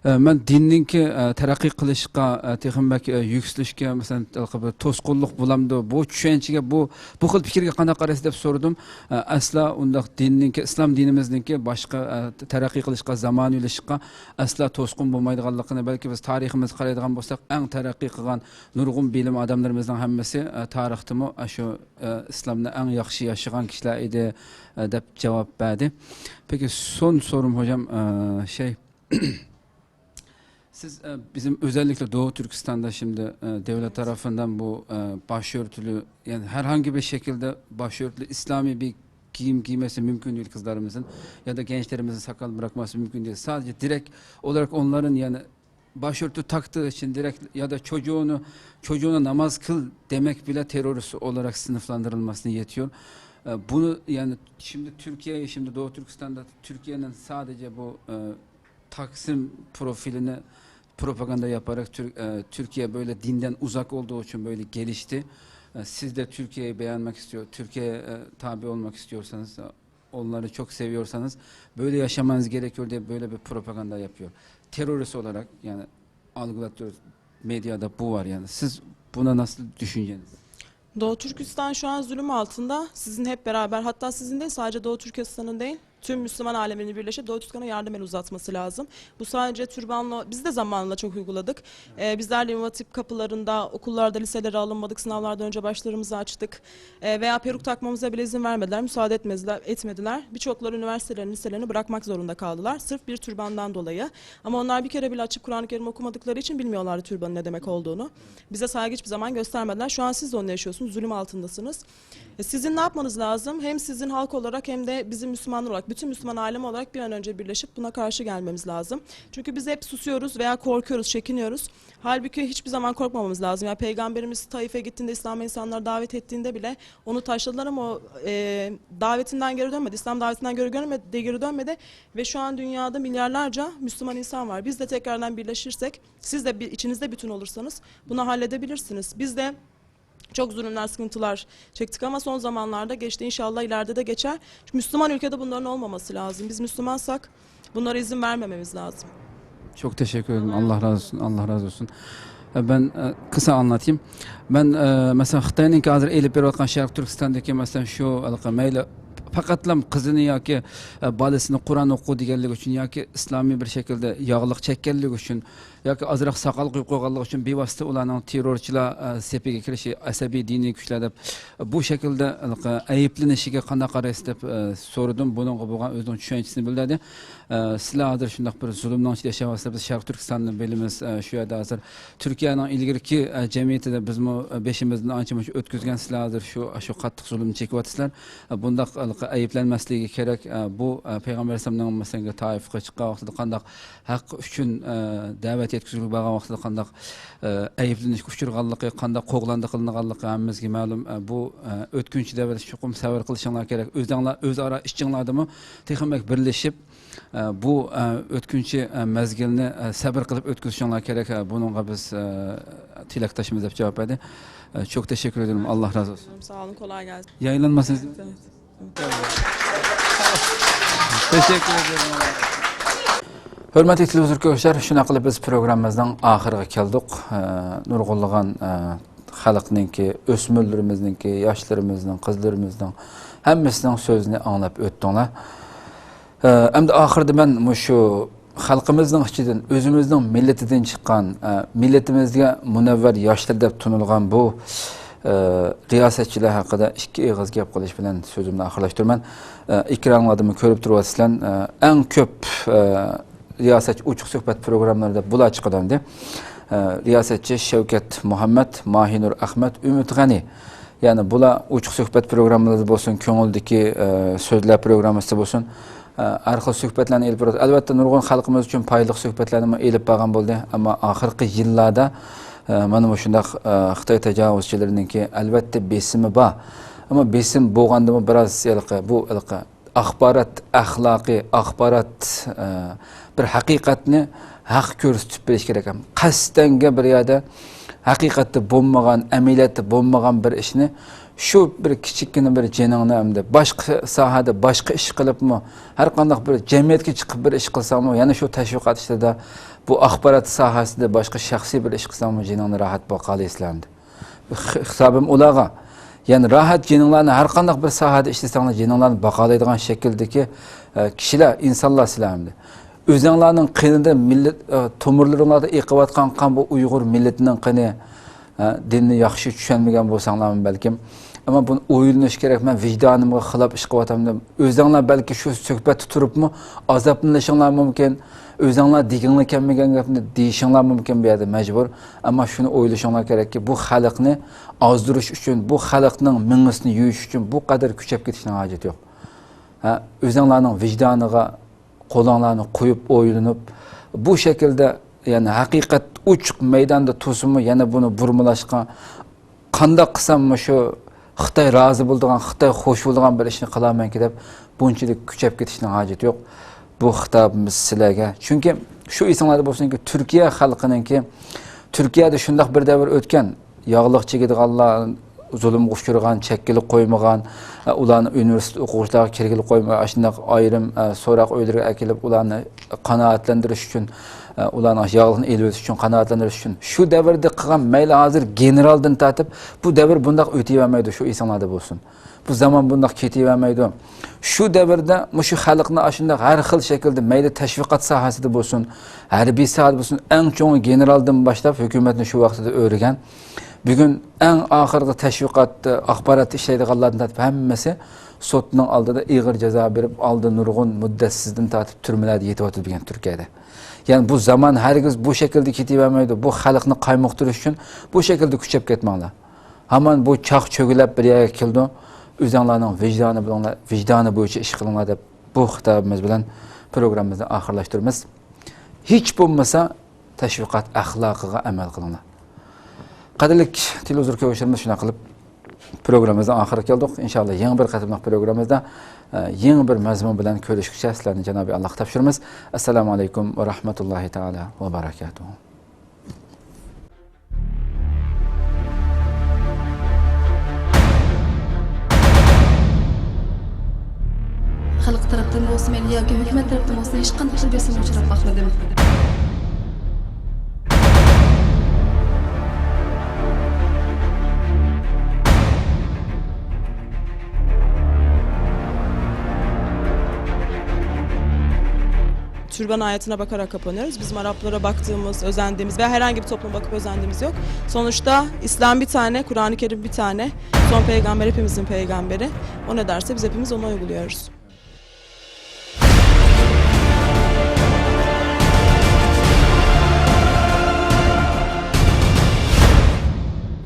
E, men dinninki e, taraqqiy qilishga, e, texim bak e, yuksalishga, masalan, bir to'sqinlik bo'lamdi, bu tushunchaga, bu bu xil fikrga qanday qaraysiz deb so'radim. E, aslo undaq dinninki, islom dinimizniki boshqa e, taraqqiy qilishga, zamonaviylashishga aslo to'sqin bo'lmaydiganligini, balki biz tariximizga qaraydigan bo'lsak, eng taraqqiy qilgan nurg'un bilim odamlarimizning hammasi e, tarixdami e, shu e, islomni eng yaxshi yashagan kishilar edi e, deb javob berdi. Peki, son sorum hocam, e, şey, siz e, bizim özellikle Doğu Türkistan'da şimdi e, devlet tarafından bu e, başörtülü, yani herhangi bir şekilde başörtülü İslami bir giyim giymesi mümkün değil kızlarımızın ya da gençlerimizin sakal bırakması mümkün değil. Sadece direkt olarak onların yani başörtü taktığı için direkt ya da çocuğunu çocuğuna namaz kıl demek bile terörist olarak sınıflandırılmasına yetiyor. E, Bunu yani şimdi Türkiye, şimdi Doğu Türkistan'da Türkiye'nin sadece bu e, Taksim profiline propaganda yaparak Tür- e, Türkiye böyle dinden uzak olduğu için böyle gelişti. E, Siz de Türkiye'yi beğenmek istiyor, Türkiye'ye e, tabi olmak istiyorsanız e, Onları çok seviyorsanız böyle yaşamanız gerekiyor diye böyle bir propaganda yapıyor. Terörist olarak yani algılatıyor, medyada bu var yani. Siz buna nasıl düşünceniz? Doğu Türkistan şu an zulüm altında. Sizin hep beraber, hatta sizin değil, sadece Doğu Türkistan'ın değil, tüm Müslüman aleminin birleşip Doğu Türkistan'a yardım eli uzatması lazım. Bu sadece türbanla, biz de zamanında çok uyguladık. Ee, bizler de İmam Hatip kapılarında, okullarda, liselere alınmadık, sınavlardan önce başlarımızı açtık. Ee, veya peruk takmamıza bile izin vermediler, müsaade etmediler, etmediler. Birçokları üniversitelerini, liselerini bırakmak zorunda kaldılar. Sırf bir türbandan dolayı. Ama onlar bir kere bile açıp Kur'an-ı Kerim okumadıkları için bilmiyorlardı türbanın ne demek olduğunu. Bize saygı hiçbir zaman göstermediler. Şu an siz de onu yaşıyorsunuz. Zulüm altındasınız. E, Sizin ne yapmanız lazım? Hem sizin halk olarak hem de bizim Müslümanlar olarak, bütün Müslüman alemi olarak bir an önce birleşip buna karşı gelmemiz lazım. Çünkü biz hep susuyoruz veya korkuyoruz, çekiniyoruz. Halbuki hiçbir zaman korkmamamız lazım. Ya Peygamberimiz Taif'e gittiğinde, İslam'a insanları davet ettiğinde bile onu taşladılar ama o e, davetinden geri dönmedi. İslam davetinden geri dönmedi, geri dönmedi. Ve şu an dünyada milyarlarca Müslüman insan var. Biz de tekrardan birleşirsek, siz de bir, içinizde bütün olursanız bunu halledebilirsiniz. Biz de çok zulümler, sıkıntılar çektik ama son zamanlarda geçti. İnşallah ileride de geçer. Çünkü Müslüman ülkede bunların olmaması lazım. Biz Müslümansak bunlara izin vermememiz lazım. Çok teşekkür ederim. Allah razı olsun. Allah razı olsun. E, Ben e, kısa anlatayım. Ben e, mesela Xitoyning hozir elib berayotgan Sharq Turkistondagi masalan shu anaqa mayli faqatlam qizini yoki e, bolasini Qur'on o'qu deganligi uchun yoki islomiy bir shaklda yog'liq chekkanligi uchun yoki ozroq soqol qo'yib qo'yganligi uchun bevosita ularning terrorchilar e, sepiga kirishi, asabiy diniy kuchlar deb bu shaklda anaqa ayblanishiga qanday qaraysiz deb e, so'radim. Buningga bo'lgan o'zining tushunchisini bildirdi. Ee, sizler hazır şundaq bir zulümden içinde yaşayapsınız. Biz Şarkı Türkistan'da bilimiz, e, şu yerde hazır. Türkiye'nin ilgirki e, cemiyeti de biz bu e, beşimizden anca muncha ötküzgen sizler hazır şu şu kattık zulüm çekiyorlar. E, bundaq e, ayıplanmaslığı gerek. E, bu e, Peygamber Aleyhisselam'ın mesela taifge çıkan vaqtida qandaq haq uchun e, da'vat yetkazib borgan vaqtida qandaq e, ayıplanishga uchirganligi, qandaq qo'g'landi qilinganligi hammamizga ma'lum. E, bu e, o'tkinchi davr chuqur sabr qilishinglar kerak. O'zinglar o'zaro ichinglardami texnik birlashib, e, bu e, o'tkinchi e, mazgilni e, sabr qilib o'tkazishinglar kerak. E, Buningga biz e, tilakdoshmiz deb javob berdi. E, Çok teşekkür ederim. Allah razı olsun. Sağ olun, kolay gelsin. Yayınlanmasınız. Teşekkür ederim. Hörmətli televizor görüşlər, şuna qılıb biz proqramımızın axırına gəldik. E, Nurğunluğan e, xalqningki, o'smirlarimizningki, yoshlarimizningki, qizlarimizning hammasining so'zini anglab o'tdinglar. Ee, Endi oxirida men mushu xalqimizning ichidan, o'zimizning millatidan chiqqan, e, millatimizga munavvar yoshlar deb tanilgan bu e, riyosatchilar haqida ikki og'iz gap qilish bilan so'zimni oxirlashtiraman. E, Ekranlarda ko'rib turibsizlar, e, eng ko'p e, riyosatchi ochiq suhbat programmalarida bular chiqadi endi. E, Riyosatchi Shavkat Muhammad, Mahinur Ahmad, Umid G'ani. Ya'ni bular ochiq suhbat programmalarida bo'lsin, ko'ngildagi e, so'zlar programmasida bo'lsin, e, har xil suhbatlarni ilib boradi. Albatta, nurg'un xalqimiz uchun foydali suhbatlarni ilib borgan bo'ldi. Ammo oxirgi yillarda e, mana mushundoq e, Xitoy tajovuzchilarininki albatta besimi bor. Ammo besim bo'lgandimi biroz iliqi, bu iliqi axborot axloqiy, axborot e, bir haqiqatni haq ko'rsatib berish kerak. Qasdanga bir yerda haqiqatda bo'lmagan, amaliyotda bo'lmagan bir ishni shu bir kichikkina bir jiningni hamda boshqa sohada boshqa ish qilibmi, har qanday bir jamiyatga chiqib bir ish qilsangmi, yana shu tashviqot ishlarida bu axborot sohasida boshqa shaxsiy bir ish qilsangmi, jiningni rohat boqalaysan. Hisobim ularga. Ya'ni rohat jininglarni har qanday bir sohada ishlasanglar, jininglarni boqalaydigan shakldagi e, kishilar, insonlar sizlar endi. O'zinglarning qinida millat e, tomirlaringlarda eqiyotgan qon bu Uyg'ur millatining qini. E, Dinni yaxshi tushunmagan bo'lsanglarmi balkim. Ammo buni o'ylanish kerak, men vijdonimga xilof ish qilyapman deb. O'zinglar balki shu suhbatda turibmi azoblanishinglar mumkin. O'zinglar deginglar kelmagan gapni deyishinglar mumkin bu yerda majbur. Ammo shuni o'ylashinglar kerakki, bu xalqni ozdirish uchun, bu xalqning mingsini yuyish uchun bu qadar kuchab ketishning hojati yo'q. Ha, o'zinglarning vijdoniga qo'linglarni qo'yib, o'ylanib, bu shaklda, ya'ni haqiqat ochiq maydonda tursinmi, yana buni burmalashga qandoq qilsam shu Xitoy rozi bo'ladigan, Xitoy xush bo'ladigan bir ishni qilamanki deb bunchalik kuchab ketishning hojati yo'q. Bu xitobimiz sizlarga. Chunki shu esinglarda bo'lsinki, Turkiya xalqininki, Turkiyada shundoq bir davr o'tgan, yog'liq chegadiganlar زۇلۇمغا ئۇچرىغان، چەككىلى قويمىغان، ئۇلارنى ئۇنىۋېرسىتېت ئوقۇغۇچىلارغا كىرگىلى قويمىغان، ئاشۇنداق ئايرىم، سوراق ئۆيلىرىگە ئەكېلىپ، ئۇلارنى قانائەتلەندۈرۈش ئۈچۈن، ئۇلارنىڭ ياغلىقىنى ئېلىۋېتىش ئۈچۈن، قانائەتلەندۈرۈش ئۈچۈن. شۇ دەۋردە قىلغان، مەيلى ھازىر گېنېرالدىن تارتىپ، بۇ دەۋر بۇنداق ئۆتۈۋەرمەيدۇ، شۇ ئېسىڭلاردا بولسۇن. بۇ زامان بۇنداق كېتىۋەرمەيدۇ. شۇ دەۋردە مۇشۇ خەلقنى ئاشۇنداق ھەر خىل شەكىلدە، مەيلى تەشۋىقات ساھەسىدە بولسۇن، ھەربىي ساھەدە بولسۇن، ئەڭ چوڭى گېنېرالدىن باشلاپ ھۆكۈمەتنى شۇ ۋاقتىدا ئۆرىگەن. بۈگۈن ئەڭ ئاخىرقى تەشۋىقاتتا، ئاخباراتتا ئىشلەيدىغانلاردىن تارتىپ ھەممىسى سوتنىڭ ئالدىدا ئېغىر جازا بېرىپ، ئالدى نۇرغۇن مۇددەتسىزدىن تارتىپ تۈرمىلەردە يېتىۋاتىدۇ بۈگۈن تۈركىيەدە. يەنى بۇ زامان ھەرگىز بۇ شەكىلدە كېتىۋەرمەيدۇ. بۇ خەلقنى قايمۇقتۇرۇش ئۈچۈن بۇ شەكىلدە كۈچەپ كەتمەڭلار. ھامان بۇ چاق چۆگىلەپ بىر يەرگە كېلىدۇ. ئۆزەڭلارنىڭ ۋىجدانى بىلەن، ۋىجدانى بويىچە ئىش قىلىڭلار دەپ، بۇ خىتابىمىز بىلەن پروگراممىمىزنى ئاخىرلاشتۇرىمىز. ھېچ بولمىسا تەشۋىقات ئەخلاقىغا ئەمەل قىلىڭلار. قەدىرلىك تېلېۋىزور كۆرگۈچىلىرىمىز، شۇنداق قىلىپ پروگراممىمىزنىڭ ئاخىرىغا كەلدۇق. ئىنشاللا يېڭى بىر قېتىملىق پروگراممىمىزدا، ئە، يېڭى بىر مەزمۇن بىلەن كۆرۈشكىچە سىلەرنى جانابى ئاللاغا تاپشۇرىمىز. ئەسسالامۇ ئەلەيكۇم ۋە رەھمەتۇللاھى تائالا ۋە بەرەكاتۇھۇ. خەلق تەرەپتىن بولسۇن، مەيلى ياكى ھۆكۈمەت تەرەپتىن بولسۇن، ھېچقانداق بىر بېسىمغا ئۇچراپ باقمىدىم. Türban ayetine bakarak kapanıyoruz. Bizim Araplara baktığımız, özendiğimiz ve herhangi bir topluma bakıp özendiğimiz yok. Sonuçta İslam bir tane, Kur'an-ı Kerim bir tane. Son peygamber hepimizin peygamberi. O ne derse biz hepimiz onu uyguluyoruz.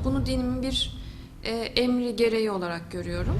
Bunu dinimin bir, e, emri gereği olarak görüyorum.